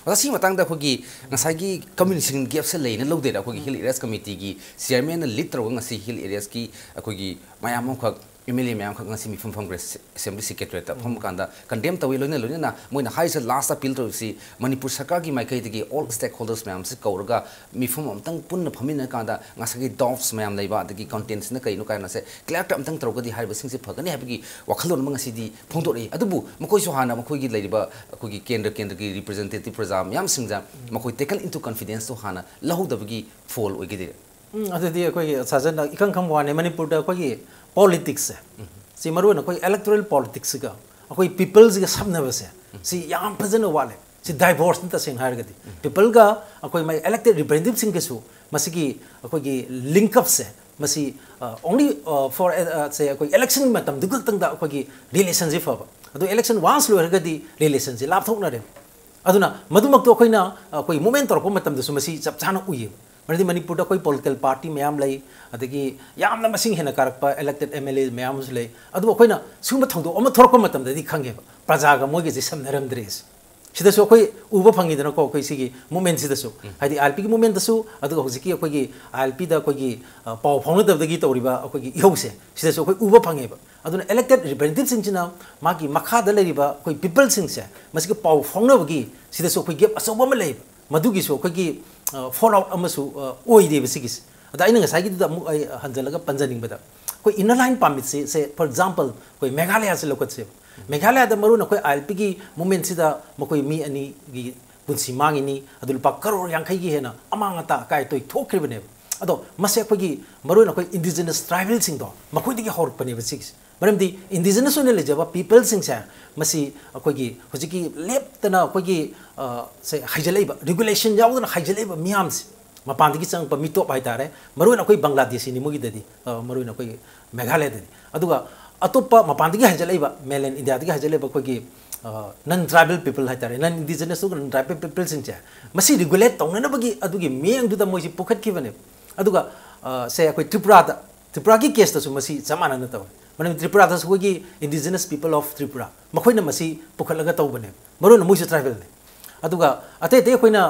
ꯑꯣꯖꯥ, ꯁꯤ ꯃꯇꯥꯡꯗ ꯑꯩꯈꯣꯏꯒꯤ ꯉꯁꯥꯏꯒꯤ communication gapꯁꯦ ꯂꯩꯅ ꯂꯧꯗꯣꯏꯔꯥ? ꯑꯩꯈꯣꯏꯒꯤ Hill Areas Committeeꯒꯤ chairmanꯅ lead ꯇꯧꯔꯒ ꯉꯁꯤ Hill Areaꯁꯀꯤ ꯑꯩꯈꯣꯏꯒꯤ ꯃꯌꯥꯝ ꯑꯃꯈꯛ, MLA ꯃꯌꯥꯝꯈꯛ ꯉꯁꯤ ꯃꯤꯐꯝ ꯐꯝꯈ꯭ꯔꯦ, Assembly Secretariatꯇ ꯐꯝꯕ ꯀꯥꯟꯗ condemn ꯇꯧꯏ꯫ ꯂꯣꯏꯅ ꯂꯣꯏꯅꯅ ꯃꯣꯏꯅ ꯍꯥꯏꯔꯤꯁꯦ, last appeal ꯇꯧꯔꯤꯁꯤ ꯃꯅꯤꯄꯨꯔ ꯁꯔꯀꯥꯔꯒꯤ ꯃꯥꯏꯀꯩꯗꯒꯤ all stakeholders ꯃꯌꯥꯝꯁꯤ ꯀꯧꯔꯒ ꯃꯤꯐꯝ ꯑꯃꯇꯪ ꯄꯨꯟꯅ ꯐꯝꯃꯤꯟꯅꯔꯀꯥꯟꯗ ꯉꯁꯥꯏꯒꯤ doubtsꯃꯌꯥꯝ ꯂꯩꯕ, ꯑꯗꯒꯤ contentꯁꯤꯅ ꯀꯩꯅꯣ ꯀꯥꯏꯅꯁꯦ clear cut ꯑꯃꯇꯪ ꯇꯧꯔꯒꯗꯤ ꯍꯥꯏꯔꯤꯕꯁꯤꯡꯁꯦ ꯐꯒꯅꯤ ꯍꯥꯏꯕꯒꯤ ꯋꯥꯈꯜꯂꯣꯟ ꯑꯃ ꯉꯁꯤꯗꯤ ꯐꯣꯡꯗꯣꯔꯛꯏ꯫ ꯑꯗꯨꯕꯨ ꯃꯈꯣꯏꯁꯨ ꯍꯥꯟꯅ ꯃꯈꯣꯏꯒꯤ ꯂꯩꯔꯤꯕ ꯑꯩꯈꯣꯏꯒꯤ ꯀꯦꯟꯗ꯭ꯔ ꯀꯦꯟꯗ꯭ꯔꯒꯤ representative ꯄ꯭ꯔꯖꯥ ꯃꯌꯥꯝꯁꯤꯡꯗ ꯃꯈꯣꯏ taken into confidenceꯇꯣ ꯍꯥꯟꯅ ꯂꯧꯍꯧꯗꯕꯒꯤ ꯐꯣꯜ ꯑꯣꯏꯒꯗꯣꯏꯔꯥ? ꯎꯝ, ꯑꯗꯨꯗꯤ ꯑꯩꯈꯣꯏꯒꯤ ꯁꯥꯖꯟꯅ ꯏꯈꯪ ꯈꯪꯕ ꯋꯥꯅꯤ, ꯃꯅꯤꯄꯨꯔꯗ ꯑꯩꯈꯣꯏꯒꯤ politicsꯁꯦ, ꯁꯤ ꯃꯔꯨ ꯑꯣꯏꯅ ꯑꯩꯈꯣꯏ electoral politicsꯁꯤꯒ ꯑꯩꯈꯣꯏ peopleꯁꯤꯒ ꯁꯝꯅꯕꯁꯦ, ꯁꯤ ꯌꯥꯝ ꯐꯖꯅ ꯋꯥꯠꯂꯦ꯫ ꯁꯤ divorceꯅꯤ, ꯇꯁꯦꯡꯅ ꯍꯥꯏꯔꯒꯗꯤ꯫ Peopleꯒ ꯑꯩꯈꯣꯏ ꯃꯥꯏ elected representativeꯁꯤꯡꯒꯁꯨ ꯃꯁꯤꯒꯤ ꯑꯩꯈꯣꯏꯒꯤ link upꯁꯦ, ꯃꯁꯤ only for ꯁꯦ ꯑꯩꯈꯣꯏ election ꯃꯇꯝꯗꯨ ꯈꯛꯇꯪꯗ ꯑꯩꯈꯣꯏꯒꯤ relationꯁꯤ ꯐꯕ, ꯑꯗꯨ election once ꯂꯣꯏꯔꯒꯗꯤ relationꯁꯤ ꯂꯥꯞꯊꯣꯛꯅꯔꯦ꯫ ꯑꯗꯨꯅ ꯃꯗꯨꯃꯛꯇꯣ ꯑꯩꯈꯣꯏꯅ ꯑꯩꯈꯣꯏ movement ꯇꯧꯔꯛꯄ ꯃꯇꯝꯗꯁꯨ ꯃꯁꯤ ꯆꯞ ꯆꯥꯅ ꯎꯏꯌꯦꯕ꯫ ꯃꯔꯝꯗꯤ ꯃꯅꯤꯄꯨꯔꯗ ꯑꯩꯈꯣꯏ political party ꯃꯌꯥꯝ ꯂꯩ, ꯑꯗꯒꯤ ꯌꯥꯝꯅ ꯃꯁꯤꯡ ꯍꯦꯟꯅ ꯀꯥꯔꯛꯄ elected MLA ꯃꯌꯥꯝ ꯑꯃꯁꯨ ꯂꯩ꯫ ꯑꯗꯨꯕꯨ ꯑꯩꯈꯣꯏꯅ ꯁꯤꯒꯨꯝꯕ ꯊꯧꯗꯣꯛ ꯑꯃ ꯊꯣꯛꯂꯛꯄ ꯃꯇꯝꯗꯗꯤ ꯈꯪꯉꯦꯕ, ꯄ꯭ꯔꯖꯥꯒ ꯃꯣꯏꯒꯁꯦ ꯁꯝꯅꯔꯝꯗ꯭ꯔꯦꯁꯦ꯫ ꯁꯤꯗꯁꯨ ꯑꯩꯈꯣꯏ ꯎꯕ ꯐꯪꯉꯤꯗꯅꯀꯣ, ꯑꯩꯈꯣꯏ ꯁꯤꯒꯤ movementꯁꯤꯗꯁꯨ, ꯍꯥꯏꯗꯤ ILPꯒꯤ movementꯇꯁꯨ, ꯑꯗꯨꯒ ꯍꯧꯖꯤꯛꯀꯤ ꯑꯩꯈꯣꯏꯒꯤ ILPꯗ ꯑꯩꯈꯣꯏꯒꯤ ꯄꯥꯎ ꯐꯥꯎꯅꯗꯕꯗꯒꯤ ꯇꯧꯔꯤꯕ ꯑꯩꯈꯣꯏꯒꯤ ꯏꯍꯧꯁꯦ, ꯁꯤꯗꯁꯨ ꯑꯩꯈꯣꯏ ꯎꯕ ꯐꯪꯉꯦꯕ꯫ ꯑꯗꯨꯅ elected representativeꯁꯤꯡꯁꯤꯅ ꯃꯥꯒꯤ ꯃꯈꯥꯗ ꯂꯩꯔꯤꯕ ꯑꯩꯈꯣꯏ peopleꯁꯤꯡꯁꯦ ꯃꯁꯤꯒ ꯄꯥꯎ ꯐꯥꯎꯅꯕꯒꯤ, ꯁꯤꯗꯁꯨ ꯑꯩꯈꯣꯏ gap ꯑꯆꯧꯕ ꯑꯃ ꯂꯩꯌꯦꯕ꯫ ꯃꯗꯨꯒꯤꯁꯨ ꯑꯩꯈꯣꯏꯒꯤ fallout ꯑꯃꯁꯨ ꯑꯣꯏꯔꯤꯕ ꯁꯤꯒꯤꯁꯦ꯫ ꯑꯗ ꯑꯩꯅ ꯉꯁꯥꯏꯒꯤꯗꯨꯗ ꯑꯃꯨꯛ ꯑꯩ ꯍꯟꯖꯜꯂꯒ ꯄꯟꯖꯅꯤꯡꯕꯗ, ꯑꯩꯈꯣꯏ Inner Line Permitꯁꯦ, say for example, ꯑꯩꯈꯣꯏ ꯃꯦꯘꯥꯂꯌꯥꯁꯦ ꯂꯧꯈꯠꯁꯦꯕ꯫ ꯃꯦꯘꯥꯂꯌꯥꯗ ꯃꯔꯨ ꯑꯣꯏꯅ ꯑꯩꯈꯣꯏ ILPꯒꯤ movementꯁꯤꯗ ꯃꯈꯣꯏ ꯃꯤ ꯑꯅꯤꯒꯤ ꯄꯨꯟꯁꯤ ꯃꯥꯡꯉꯤꯅꯤ, ꯑꯗꯨ ꯂꯨꯄꯥ ꯀꯔꯣꯔ ꯌꯥꯡꯈꯩꯒꯤ ꯍꯦꯟꯅ ꯑꯃꯥꯡ ꯑꯇꯥ ꯑꯀꯥꯏ ꯑꯇꯣꯏ ꯊꯣꯛꯈ꯭ꯔꯤꯕꯅꯦꯕ꯫ ꯑꯗꯣ ꯃꯁꯦ ꯑꯩꯈꯣꯏꯒꯤ ꯃꯔꯨ ꯑꯣꯏꯅ ꯑꯩꯈꯣꯏ indigenous tribalꯁꯤꯡꯗꯣ, ꯃꯈꯣꯏꯗꯒꯤ ꯍꯧꯔꯛꯄꯅꯦꯕ ꯁꯤꯒꯤꯁꯦ꯫ ꯃꯔꯝꯗꯤ indigenous ꯑꯣꯏꯅ ꯂꯩꯖꯕ peopleꯁꯤꯡꯁꯦ, ꯃꯁꯤ ꯑꯩꯈꯣꯏꯒꯤ ꯍꯧꯖꯤꯛꯀꯤ ꯂꯦꯞꯇꯅ ꯑꯩꯈꯣꯏꯒꯤ ꯁꯦ ꯍꯩꯖꯜꯂꯛꯏꯕ, regulation ꯌꯥꯎꯗꯅ ꯍꯩꯖꯜꯂꯛꯏꯕ ꯃꯤꯌꯥꯝꯁꯦ, ꯃꯄꯥꯟꯗꯒꯤ ꯆꯪꯉꯛꯄ ꯃꯤꯇꯣꯞ ꯍꯥꯏꯇꯥꯔꯦ, ꯃꯔꯨ ꯑꯣꯏꯅ ꯑꯩꯈꯣꯏ ꯕꯪꯒ꯭ꯂꯥꯗꯦꯁꯤꯅꯤ ꯃꯣꯏꯒꯤꯗꯗꯤ, ꯃꯔꯨ ꯑꯣꯏꯅ ꯑꯩꯈꯣꯏꯒꯤ ꯃꯦꯘꯥꯂꯌꯗꯗꯤ꯫ ꯑꯗꯨꯒ ꯑꯇꯣꯞꯄ ꯃꯄꯥꯟꯗꯒꯤ ꯍꯩꯖꯜꯂꯛꯏꯕ, mainland Indiaꯗꯒꯤ ꯍꯩꯖꯜꯂꯛꯏꯕ ꯑꯩꯈꯣꯏꯒꯤ ꯅꯟ ꯇ꯭ꯔꯥꯏꯕꯦꯜ ꯄꯤꯄꯜ ꯍꯥꯏꯇꯥꯔꯦ, ꯅꯟ ꯏꯟꯗꯤꯖꯤꯅꯁ ꯑꯗꯨꯒ ꯅꯟ ꯇ꯭ꯔꯥꯏꯕꯦꯜ ꯄꯤꯄꯜꯁꯤꯡꯁꯦ ꯃꯁꯤ ꯔꯤꯒꯨꯂꯦꯠ ꯇꯧꯅꯅꯕꯒꯤ ꯑꯗꯨꯒꯤ ꯃꯤꯠꯌꯦꯡꯗꯨꯗ ꯃꯣꯏꯁꯤ ꯄꯨꯈꯠꯈꯤꯕꯅꯦꯕ꯫ ꯑꯗꯨꯒ ꯁꯦ ꯑꯩꯈꯣꯏ ꯇ꯭ꯔꯤꯄꯨꯔꯥꯗ, ꯇ꯭ꯔꯤꯄꯨꯔꯥꯒꯤ ꯀꯦꯁꯇꯁꯨ ꯃꯁꯤ ꯆꯞ ꯃꯥꯟꯅꯅ ꯇꯧꯋꯤ꯫ ꯃꯔꯝꯗꯤ ꯇ꯭ꯔꯤꯄꯨꯔꯥꯗꯁꯨ ꯑꯩꯈꯣꯏꯒꯤ ꯏꯟꯗꯤꯖꯤꯅꯁ ꯄꯤꯄꯜ ꯑꯣꯐ ꯇ꯭ꯔꯤꯄꯨꯔꯥ, ꯃꯈꯣꯏꯅ ꯃꯁꯤ ꯄꯨꯈꯠꯂꯒ ꯇꯧꯕꯅꯦꯕ꯫ ꯃꯔꯨ ꯑꯣꯏꯅ ꯃꯣꯏꯁꯨ ꯇ꯭ꯔꯥꯏꯕꯦꯜꯅꯤ꯫ ꯑꯗꯨꯒ ꯑꯇꯩ ꯑꯇꯩ ꯑꯩꯈꯣꯏꯅ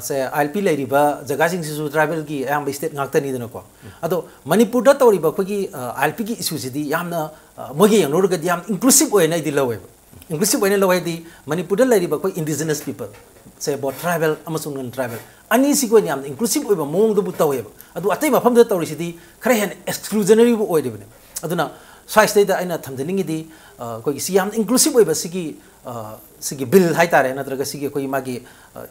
ꯁꯦ ꯑꯥꯏ ꯑꯦꯜ ꯄꯤ ꯂꯩꯔꯤꯕ ꯖꯒꯥꯁꯤꯡꯁꯤꯁꯨ ꯇ꯭ꯔꯥꯏꯕꯦꯜꯒꯤ ꯑꯌꯥꯝꯕ ꯁ꯭ꯇꯦꯠ ꯉꯥꯛꯇꯅꯤꯗꯅꯀꯣ꯫ ꯑꯗꯣ ꯃꯅꯤꯄꯨꯔꯗ ꯇꯧꯔꯤꯕ ꯑꯩꯈꯣꯏꯒꯤ ꯑꯥꯏ ꯑꯦꯜ ꯄꯤꯒꯤ ꯏꯁꯨꯁꯤꯗꯤ ꯌꯥꯝꯅ ꯃꯣꯏꯒ ꯌꯦꯡꯅꯔꯨꯔꯒꯗꯤ ꯌꯥꯝ ꯏꯟꯀ꯭ꯂꯨꯁꯤꯞ ꯑꯣꯏꯅ ꯑꯩꯗꯤ ꯂꯧꯋꯦꯕ꯫ ꯏꯟꯀ꯭ꯂꯨꯁꯤꯞ ꯑꯣꯏꯅ ꯂꯧꯋꯦ ꯍꯥꯏꯗꯤ ꯃꯅꯤꯄꯨꯔꯗ ꯂꯩꯔꯤꯕ ꯑꯩꯈꯣꯏ ꯏꯟꯗꯤꯖꯤꯅꯁ ꯄꯤꯄꯜ, ꯁꯦ ꯕꯣꯠ ꯇ꯭ꯔꯥꯏꯕꯦꯜ ꯑꯃꯁꯨꯡ ꯅꯟ ꯇ꯭ꯔꯥꯏꯕꯦꯜ ꯑꯅꯤꯁꯤꯒꯤ ꯑꯣꯏꯅ ꯌꯥꯝꯅ ꯏꯟꯀ꯭ꯂꯨꯁꯤꯞ ꯑꯣꯏꯕ ꯃꯑꯣꯡꯗꯕꯨ ꯇꯧꯋꯦꯕ꯫ ꯑꯗꯨ ꯑꯇꯩ ꯃꯐꯝꯗ ꯇꯧꯔꯤꯁꯤꯗꯤ ꯈꯔ ꯍꯦꯟꯅ ꯑꯦꯛꯁꯀ꯭ꯂꯨꯖꯅꯔꯤꯕꯨ ꯑꯣꯏꯔꯤꯕꯅꯦꯕ꯫ ꯑꯗꯨꯅ ꯁ꯭ꯋꯥꯏꯁꯤꯗꯩꯗ ꯑꯩꯅ ꯊꯝꯖꯅꯤꯡꯉꯤꯗꯤ ꯑꯩꯈꯣꯏꯒꯤ ꯁꯤ ꯌꯥꯝꯅ ꯏꯟꯀ꯭ꯂꯨꯁꯤꯞ ꯑꯣꯏꯕ ꯁꯤꯒꯤ ꯁꯤꯒꯤ ꯕꯤꯜ ꯍꯥꯏꯇꯥꯔꯦ, ꯅꯠꯇ꯭ꯔꯒ ꯁꯤꯒꯤ ꯑꯩꯈꯣꯏꯒꯤ ꯃꯥꯒꯤ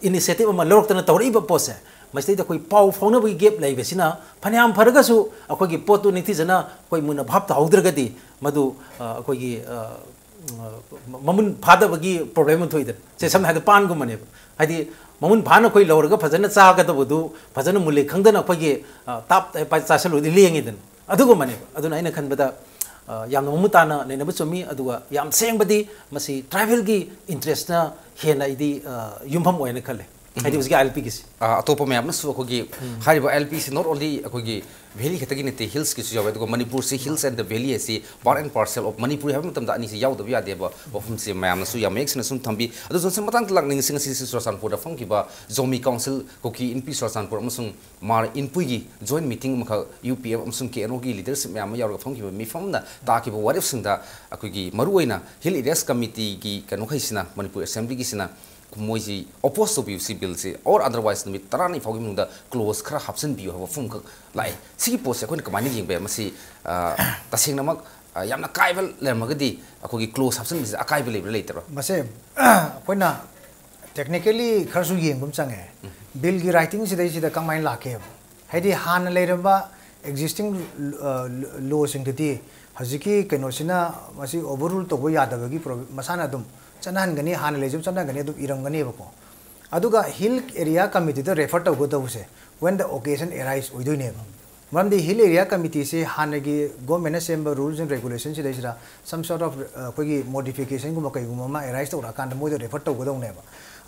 ꯏꯅꯤꯁꯤꯌꯦꯇꯤꯞ ꯑꯃ ꯂꯧꯔꯛꯇꯅ ꯇꯧꯔꯛꯏꯕ ꯄꯣꯠꯁꯦ, ꯃꯁꯤꯗꯩꯗ ꯑꯩꯈꯣꯏ ꯄꯥꯎ ꯐꯥꯎꯅꯕꯒꯤ ꯒꯦꯞ ꯂꯩꯕꯁꯤꯅ ꯐꯅꯌꯥꯝ ꯐꯔꯒꯁꯨ ꯑꯩꯈꯣꯏꯒꯤ ꯄꯣꯠꯇꯨ ꯅꯤꯡꯊꯤꯖꯅ ꯑꯩꯈꯣꯏ ꯃꯨꯟꯅ ꯚꯥꯞ ꯇꯥꯍꯧꯗ꯭ꯔꯒꯗꯤ ꯃꯗꯨ ꯑꯩꯈꯣꯏꯒꯤ ꯃꯃꯨꯟ ꯐꯥꯗꯕꯒꯤ ꯄ꯭ꯔꯣꯕ꯭ꯂꯦꯝ ꯑꯃ ꯊꯣꯛꯏꯗꯅ꯫ ꯁꯦ ꯁꯝꯅ ꯍꯥꯏꯔꯕꯗ ꯄꯥꯟꯒꯨꯝꯕꯅꯦꯕ꯫ ꯍꯥꯏꯗꯤ ꯃꯃꯨꯟ ꯐꯥꯅ ꯑꯩꯈꯣꯏ ꯂꯧꯔꯒ ꯐꯖꯅ ꯆꯥꯒꯗꯕꯗꯨ ꯐꯖꯅ ꯃꯨꯜꯂꯦ ꯈꯪꯗꯅ ꯑꯩꯈꯣꯏꯒꯤ ꯇꯥꯞ ꯆꯥꯁꯤꯜꯂꯨꯔꯗꯤ ꯂꯦꯡꯉꯤꯗꯅ꯫ ꯑꯗꯨꯒꯨꯝꯕꯅꯦꯕ꯫ ꯑꯗꯨꯅ ꯑꯩꯅ ꯈꯟꯕꯗ ꯌꯥꯝꯅ ꯃꯃꯨꯠ ꯇꯥꯅ ꯅꯩꯅꯕ ꯆꯨꯝꯃꯤ꯫ ꯑꯗꯨꯒ ꯌꯥꯝ ꯁꯦꯡꯕꯗꯤ ꯃꯁꯤ ꯇ꯭ꯔꯥꯏꯕꯦꯜꯒꯤ ꯏꯟꯇꯔꯦꯁꯅ ꯍꯦꯟꯅ ꯑꯩꯗꯤ ꯌꯨꯝꯐꯝ ꯑꯣꯏꯅ ꯈꯜꯂꯦ꯫ ꯍꯥꯏꯗꯤ ꯍꯧꯖꯤꯛꯀꯤ ꯑꯥꯏ ꯑꯦꯜ ꯄꯤꯒꯤꯁꯤ꯫ ꯑꯇꯣꯞꯄ ꯃꯌꯥꯝꯅꯁꯨ ꯑꯩꯈꯣꯏꯒꯤ ꯍꯥꯏꯔꯤꯕ ꯑꯥꯏ ꯑꯦꯜ ꯄꯤꯁꯤ not only ꯑꯩꯈꯣꯏꯒꯤ ꯚꯦꯂꯤ ꯈꯛꯇꯒꯤ ꯅꯠꯇꯦ, ꯍꯤꯜꯁꯀꯤꯁꯨ ꯌꯥꯎꯋꯦ꯫ ꯑꯗꯨꯒ ꯃꯅꯤꯄꯨꯔꯁꯤ ꯍꯤꯜꯁ ꯑꯦꯟ ꯗ ꯚꯦꯂꯤ ꯑꯁꯤ part and parcel of Manipur ꯍꯥꯏꯕ ꯃꯇꯝꯗ ꯑꯅꯤꯁꯤ ꯌꯥꯎꯗꯕ ꯌꯥꯗꯦꯕ ꯋꯥꯐꯝꯁꯤ ꯃꯌꯥꯝꯅꯁꯨ ꯌꯥꯝ ꯃꯌꯦꯛ ꯁꯦꯡꯅ ꯁꯨꯝ ꯊꯝꯕꯤ꯫ ꯑꯗꯨ ꯖꯣꯟꯁꯟ, ꯃꯇꯥꯡꯗ ꯂꯥꯛꯅꯤꯡꯉꯤꯁꯤ ꯉꯁꯤꯁꯤ ꯆꯨꯔꯆꯥꯟꯄꯨꯔꯗ ꯐꯝꯈꯤꯕ ꯖꯣꯃꯤ ꯀꯥꯎꯟꯁꯤꯜ ꯀꯨꯀꯤ ꯏꯟꯄꯤ ꯆꯨꯔꯆꯥꯟꯄꯨꯔ ꯑꯃꯁꯨꯡ ꯃꯥꯔ ꯏꯟꯄꯨꯏꯒꯤ ꯖꯣꯏꯟ ꯃꯤꯇꯤꯡ ꯑꯃꯈꯛ ꯌꯨ ꯄꯤ ꯑꯦꯐ ꯑꯃꯁꯨꯡ ꯀꯦ ꯑꯦꯟ ꯑꯣꯒꯤ ꯂꯤꯗꯔꯁꯤꯞ ꯃꯌꯥꯝ ꯑꯃ ꯌꯥꯎꯔꯒ ꯐꯝꯈꯤꯕ ꯃꯤꯐꯝ ꯑꯃꯅ ꯇꯥꯈꯤꯕ ꯋꯥꯔꯦꯞꯁꯤꯡꯗ ꯑꯩꯈꯣꯏꯒꯤ ꯃꯔꯨꯑꯣꯏꯅ ꯍꯤꯜ ꯑꯦꯔꯤꯌꯥꯁ ꯀꯃꯤꯇꯤꯒꯤ ꯀꯩꯅꯣꯈꯩꯁꯤꯅ, ꯃꯅꯤꯄꯨꯔ ꯑꯦꯁꯦꯝꯕ꯭ꯂꯤꯒꯤꯁꯤꯅ ꯃꯣꯏꯁꯤ ꯑꯣꯄꯣꯖ ꯇꯧꯕꯤꯌꯨ ꯁꯤ ꯕꯤꯜꯁꯤ, or otherwise ꯅꯨꯃꯤꯠ ꯇꯔꯥꯅꯤ ꯐꯥꯎꯒꯤ ꯃꯅꯨꯡꯗ ꯀ꯭ꯂꯣꯖ ꯈꯔ ꯍꯥꯞꯆꯤꯟꯕꯤꯌꯨ ꯍꯥꯏꯕ ꯋꯥꯐꯝ ꯑꯃꯈꯛ ꯂꯥꯛꯑꯦ꯫ ꯁꯤꯒꯤ ꯄꯣꯠꯁꯦ ꯑꯩꯈꯣꯏꯅ ꯀꯃꯥꯏꯅ ꯌꯦꯡꯕ ꯌꯥꯏ? ꯃꯁꯤ, ꯑ, ꯇꯁꯦꯡꯅꯃꯛ, ꯑ, ꯌꯥꯝꯅ ꯀꯥꯏꯕ ꯂꯩꯔꯝꯃꯒꯗꯤ ꯑꯩꯈꯣꯏꯒꯤ ꯀ꯭ꯂꯣꯖ ꯍꯥꯞꯆꯤꯟꯕꯁꯤꯗ ꯑꯀꯥꯏꯕ ꯂꯩꯕ꯭ꯔꯥ ꯂꯩꯇꯕ꯭ꯔꯥ? ꯃꯁꯦ ꯑꯩꯈꯣꯏꯅ ꯇꯦꯛꯅꯤꯀꯦꯜꯂꯤ ꯈꯔꯁꯨ ꯌꯦꯡꯕ ꯑꯃ ꯆꯪꯉꯦ꯫ ꯕꯤꯜꯒꯤ ꯔꯥꯏꯇꯤꯡ ꯁꯤꯗꯩꯁꯤꯗ ꯀꯃꯥꯏꯅ ꯂꯥꯛꯀꯦꯕ? ꯍꯥꯏꯗꯤ ꯍꯥꯟꯅ ꯂꯩꯔꯝꯕ ꯑꯦꯛꯖꯤꯁꯇꯤꯡ ꯂꯣꯁꯤꯡꯗꯨꯗꯤ ꯍꯧꯖꯤꯛꯀꯤ ꯀꯩꯅꯣꯁꯤꯅ ꯃꯁꯤ ꯑꯣꯚꯔꯔꯨꯜ ꯇꯧꯕ ꯌꯥꯗꯕꯒꯤ ꯄ꯭ꯔꯣꯕ꯭ꯂꯦꯝ ꯃꯁꯥꯅ ꯑꯗꯨꯝ ꯆꯠꯅꯍꯟꯒꯅꯤ, ꯍꯥꯟꯅ ꯂꯩꯖꯕ ꯆꯠꯅꯍꯟꯒꯅꯤ, ꯑꯗꯨꯝ ꯏꯔꯝꯒꯅꯦꯕꯀꯣ꯫ ꯑꯗꯨꯒ ꯍꯤꯜ ꯑꯦꯔꯤꯌꯥ ꯀꯃꯤꯇꯤꯗ ꯔꯦꯐꯔ ꯇꯧꯒꯗꯧꯕꯁꯦ when the occasion arise ꯑꯣꯏꯗꯣꯏꯅꯦꯕ꯫ ꯃꯔꯝꯗꯤ ꯍꯤꯜ ꯑꯦꯔꯤꯌꯥ ꯀꯃꯤꯇꯤꯁꯦ ꯍꯥꯟꯅꯒꯤ ꯒꯣꯔꯃꯦꯟꯅ ꯁꯦꯝꯕ ꯔꯨꯜꯁ ꯑꯦꯟ ꯔꯦꯒꯨꯂꯦꯁꯟꯁꯤꯗꯩꯁꯤꯗ ꯁꯝ ꯁꯣꯔꯠ ꯑꯣꯐ ꯑꯩꯈꯣꯏꯒꯤ ꯃꯣꯗꯤꯐꯤꯀꯦꯁꯟꯒꯨꯝꯕ ꯀꯩꯒꯨꯝꯕ ꯑꯃ ꯑꯦꯔꯥꯏꯁ ꯇꯧꯔꯛꯑꯀꯥꯟꯗ ꯃꯣꯏꯗ ꯔꯦꯐꯔ ꯇꯧꯒꯗꯧꯅꯦꯕ꯫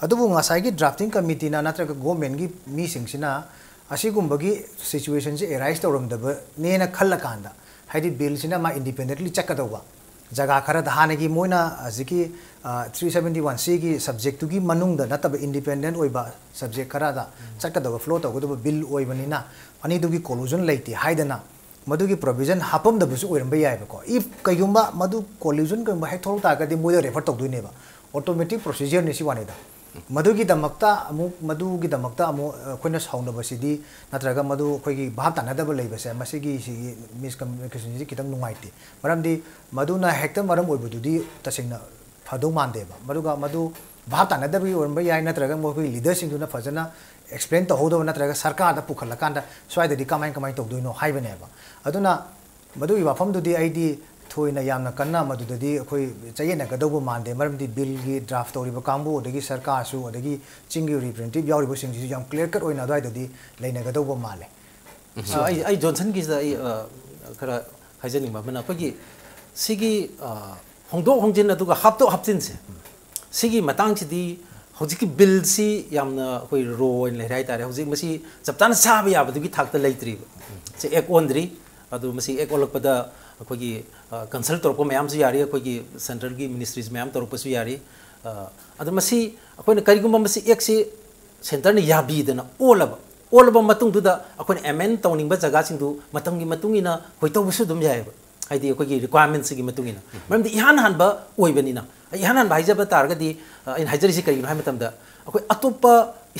ꯑꯗꯨꯕꯨ ꯉꯁꯥꯏꯒꯤ ꯗ꯭ꯔꯥꯐꯇꯤꯡ ꯀꯃꯤꯇꯤꯅ ꯅꯠꯇ꯭ꯔꯒ ꯒꯣꯔꯃꯦꯟꯒꯤ ꯃꯤꯁꯤꯡꯁꯤꯅ ꯑꯁꯤꯒꯨꯝꯕꯒꯤ ꯁꯤꯆꯨꯋꯦꯁꯟꯁꯦ ꯑꯦꯔꯥꯏꯁ ꯇꯧꯔꯝꯗꯕꯅꯦꯅ ꯈꯜꯂꯀꯥꯟꯗ, ꯍꯥꯏꯗꯤ ꯕꯤꯜꯁꯤꯅ ꯃꯥ ꯏꯟꯗꯤꯄꯦꯟꯗꯦꯟꯠꯂꯤ ꯆꯠꯀꯗꯧꯕ ꯖꯒꯥ ꯈꯔꯗ, ꯍꯥꯟꯅꯒꯤ ꯃꯣꯏꯅ ꯍꯧꯖꯤꯛꯀꯤ ꯊ꯭ꯔꯤ ꯁꯕꯦꯟꯇꯤ ꯋꯥꯟ ꯁꯤꯒꯤ ꯁꯕꯖꯦꯛꯇꯨꯒꯤ ꯃꯅꯨꯡꯗ ꯅꯠꯇꯕ ꯏꯟꯗꯤꯄꯦꯟꯗꯦꯟꯠ ꯑꯣꯏꯕ ꯁꯕꯖꯦꯛ ꯈꯔꯗ ꯆꯠꯀꯗꯕ, ꯐ꯭ꯂꯣ ꯇꯧꯒꯗꯕ ꯕꯤꯜ ꯑꯣꯏꯕꯅꯤꯅ ꯑꯅꯤꯗꯨꯒꯤ ꯀꯣꯂꯨꯖꯟ ꯂꯩꯇꯦ ꯍꯥꯏꯗꯅ ꯃꯗꯨꯒꯤ ꯄ꯭ꯔꯣꯕꯤꯖꯟ ꯍꯥꯞꯄꯝꯗꯕꯁꯨ ꯑꯣꯏꯔꯝꯕ ꯌꯥꯏꯕꯀꯣ꯫ ꯏꯐ ꯀꯩꯒꯨꯝꯕ ꯃꯗꯨ ꯀꯣꯂꯨꯖꯟ ꯀꯩꯒꯨꯝꯕ ꯍꯦꯛ ꯊꯣꯛꯂꯛ ꯇꯥꯔꯒꯗꯤ ꯃꯣꯏꯗ ꯔꯦꯐꯔ ꯇꯧꯗꯣꯏꯅꯦꯕ, ꯑꯣꯇꯣꯃꯦꯇꯤꯛ ꯄ꯭ꯔꯣꯁꯤꯖꯔꯅꯤ ꯁꯤ ꯋꯥꯅꯤꯗ꯫ ꯃꯗꯨꯒꯤꯗꯃꯛꯇ ꯑꯃꯨꯛ, ꯃꯗꯨꯒꯤꯗꯃꯛꯇ ꯑꯃꯨꯛ ꯑꯩꯈꯣꯏꯅ ꯁꯥꯎꯅꯕꯁꯤꯗꯤ, ꯅꯠꯇ꯭ꯔꯒ ꯃꯗꯨ ꯑꯩꯈꯣꯏꯒꯤ ꯚꯥꯞ ꯇꯥꯅꯗꯕ ꯂꯩꯕꯁꯦ, ꯃꯁꯤꯒꯤ, ꯁꯤꯒꯤ ꯃꯤꯁꯀꯝꯃ꯭ꯌꯨꯅꯤꯀꯦꯁꯟꯁꯤ ꯈꯤꯇꯪ ꯅꯨꯡꯉꯥꯏꯇꯦ꯫ ꯃꯔꯝꯗꯤ ꯃꯗꯨꯅ ꯍꯦꯛꯇ ꯃꯔꯝ ꯑꯣꯏꯕꯗꯨꯗꯤ ꯇꯁꯦꯡꯅ ꯐꯗꯧ ꯃꯥꯟꯗꯦꯕ꯫ ꯃꯗꯨꯒ ꯃꯗꯨ ꯚꯥꯞ ꯇꯥꯅꯗꯕꯒꯤ ꯑꯣꯏꯔꯝꯕ ꯌꯥꯏ, ꯅꯠꯇ꯭ꯔꯒ ꯃꯈꯣꯏꯒꯤ ꯂꯤꯗꯔꯁꯤꯡꯗꯨꯅ ꯐꯖꯅ ꯑꯦꯛꯁꯄ꯭ꯂꯦꯟ ꯇꯧꯍꯧꯗꯕ, ꯅꯠꯇ꯭ꯔꯒ ꯁꯔꯀꯥꯔꯗ ꯄꯨꯈꯠꯂꯀꯥꯟꯗ ꯁ꯭ꯋꯥꯏꯗꯗꯤ ꯀꯃꯥꯏ, ꯀꯃꯥꯏꯅ ꯇꯧꯗꯣꯏꯅꯣ ꯍꯥꯏꯕꯅꯦꯕ꯫ ꯑꯗꯨꯅ ꯃꯗꯨꯒꯤ ꯋꯥꯐꯝꯗꯨꯗꯤ ꯑꯩꯗꯤ ꯊꯣꯏꯅ ꯌꯥꯝꯅ ꯀꯟꯅ ꯃꯗꯨꯗꯗꯤ ꯑꯩꯈꯣꯏ ꯆꯌꯦꯠꯅꯒꯗꯧꯕ ꯃꯥꯟꯗꯦ꯫ ꯃꯔꯝꯗꯤ ꯕꯤꯜꯒꯤ ꯗ꯭ꯔꯥꯐ ꯇꯧꯔꯤꯕ ꯀꯥꯡꯕꯨ, ꯑꯗꯒꯤ ꯁꯔꯀꯥꯔꯁꯨ, ꯑꯗꯒꯤ ꯆꯤꯡꯒꯤ ꯔꯤꯄ꯭ꯔꯦꯖꯦꯟꯇꯦꯇꯤꯚ ꯌꯥꯎꯔꯤꯕꯁꯤꯡꯁꯤꯁꯨ ꯌꯥꯝ ꯀ꯭ꯂꯤꯌꯔ ꯀꯠ ꯑꯣꯏꯅ ꯑꯗꯨꯋꯥꯏꯗꯗꯤ ꯂꯩꯅꯒꯗꯧꯕ ꯃꯥꯜꯂꯦ꯫ ꯑ, ꯑꯩ, ꯑꯩ ꯖꯣꯟꯁꯟꯒꯤꯁꯤꯗ ꯑꯩ, ꯑ, ꯈꯔ ꯍꯥꯏꯖꯅꯤꯡꯕ ꯑꯃꯅ, ꯑꯩꯈꯣꯏꯒꯤ ꯁꯤꯒꯤ, ꯑ, ꯍꯣꯡꯗꯣꯛ ꯍꯣꯡꯖꯤꯟ ꯑꯗꯨꯒ ꯍꯥꯞꯇꯣꯛ ꯍꯥꯞꯆꯤꯟꯁꯦ, ꯁꯤꯒꯤ ꯃꯇꯥꯡꯁꯤꯗꯤ ꯍꯧꯖꯤꯛꯀꯤ ꯕꯤꯜꯁꯤ ꯌꯥꯝꯅ ꯑꯩꯈꯣꯏ ꯔꯣ ꯑꯣꯏꯅ ꯂꯩꯔꯦ ꯍꯥꯏꯇꯥꯔꯦ꯫ ꯍꯧꯖꯤꯛ ꯃꯁꯤ ꯆꯞ ꯆꯥꯅ ꯆꯥꯕ ꯌꯥꯕꯗꯨꯒꯤ ꯊꯥꯛꯇ ꯂꯩꯇ꯭ꯔꯤꯕ꯫ ꯁꯤ ꯑꯦꯛ ꯑꯣꯟꯗ꯭ꯔꯤ꯫ ꯑꯗꯨ ꯃꯁꯤ ꯑꯦꯛ ꯑꯣꯜꯂꯛꯄꯗ ꯑꯩꯈꯣꯏꯒꯤ, ꯑ, ꯀꯟꯁꯜ ꯇꯧꯔꯛꯄ ꯃꯌꯥꯝꯁꯨ ꯌꯥꯔꯤ, ꯑꯩꯈꯣꯏꯒꯤ ꯁꯦꯟꯇ꯭ꯔꯦꯜꯒꯤ ꯃꯤꯅꯤꯁꯇ꯭ꯔꯤꯁ ꯃꯌꯥꯝ ꯇꯧꯔꯛꯄꯁꯨ ꯌꯥꯔꯤ꯫ ꯑ, ꯑꯗꯣ ꯃꯁꯤ ꯑꯩꯈꯣꯏꯅ ꯀꯔꯤꯒꯨꯝꯕ ꯃꯁꯤ ꯑꯦꯛꯁꯤ ꯁꯦꯟꯇꯔꯅ ꯌꯥꯕꯤꯗꯅ ꯑꯣꯜꯂꯕ, ꯑꯣꯜꯂꯕ ꯃꯇꯨꯡꯗꯨꯗ ꯑꯩꯈꯣꯏꯅ ꯑꯦꯃꯦꯟ ꯇꯧꯅꯤꯡꯕ ꯖꯒꯥꯁꯤꯡꯗꯨ ꯃꯇꯝꯒꯤ ꯃꯇꯨꯡ ꯏꯟꯅ ꯑꯩꯈꯣꯏ ꯇꯧꯕꯁꯨ ꯑꯗꯨꯝ ꯌꯥꯏꯑꯕ, ꯍꯥꯏꯗꯤ ꯑꯩꯈꯣꯏꯒꯤ ꯔꯤꯀ꯭ꯋꯥꯏꯔꯃꯦꯟꯁꯤꯒꯤ ꯃꯇꯨꯡ ꯏꯟꯅ꯫ ꯃꯔꯝꯗꯤ ꯏꯍꯥꯟ ꯍꯥꯟꯕ ꯑꯣꯏꯕꯅꯤꯅ꯫ ꯑꯩ ꯏꯍꯥꯟ ꯍꯥꯟꯕ ꯍꯥꯏꯖꯕ ꯇꯥꯔꯒꯗꯤ, ꯑ, ꯑꯩꯅ ꯍꯥꯏꯖꯔꯤꯁꯤ ꯀꯔꯤꯒꯤꯅꯣ ꯍꯥꯏꯕ ꯃꯇꯝꯗ, ꯑꯩꯈꯣꯏ ꯑꯇꯣꯞꯄ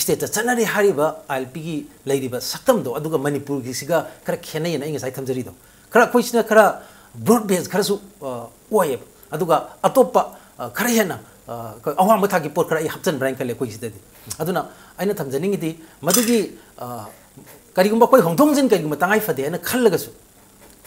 ꯁ꯭ꯇꯦꯠꯇ ꯆꯠꯅꯔꯤ ꯍꯥꯏꯔꯤꯕ ꯑꯥꯏ ꯑꯦꯜ ꯄꯤꯒꯤ ꯂꯩꯔꯤꯕ ꯁꯛꯇꯝꯗꯣ, ꯑꯗꯨꯒ ꯃꯅꯤꯄꯨꯔꯒꯤꯁꯤꯒ ꯈꯔ ꯈꯦꯠꯅꯩꯌꯦꯅ ꯑꯩ ꯉꯁꯥꯏ ꯊꯝꯖꯔꯤꯗꯣ꯫ ꯈꯔ ꯑꯩꯈꯣꯏꯁꯤꯅ ꯈꯔ ꯕ꯭ꯔꯣꯗ ꯕꯦꯁ ꯈꯔꯁꯨ, ꯑ, ꯑꯣꯏꯌꯦꯕ꯫ ꯑꯗꯨꯒ ꯑꯇꯣꯞꯄ, ꯑ, ꯈꯔ ꯍꯦꯟꯅ, ꯑ, ꯑꯩꯈꯣꯏ ꯑꯋꯥꯡꯕ ꯊꯥꯛꯀꯤ ꯄꯣꯠ ꯈꯔ ꯑꯩ ꯍꯥꯞꯆꯤꯟꯕ꯭ꯔꯥ ꯍꯥꯏꯅ ꯈꯜꯂꯦ ꯑꯩꯈꯣꯏ ꯁꯤꯗꯗꯤ꯫ ꯑꯗꯨꯅ ꯑꯩꯅ ꯊꯝꯖꯅꯤꯡꯉꯤꯗꯤ, ꯃꯗꯨꯒꯤ, ꯑ, ꯀꯔꯤꯒꯨꯝꯕ ꯑꯩꯈꯣꯏ ꯍꯣꯡꯗꯣꯛ ꯍꯣꯡꯖꯤꯟ ꯀꯔꯤꯒꯨꯝꯕ ꯇꯉꯥꯏ ꯐꯗꯦ ꯍꯥꯏꯅ ꯈꯜꯂꯒꯁꯨ,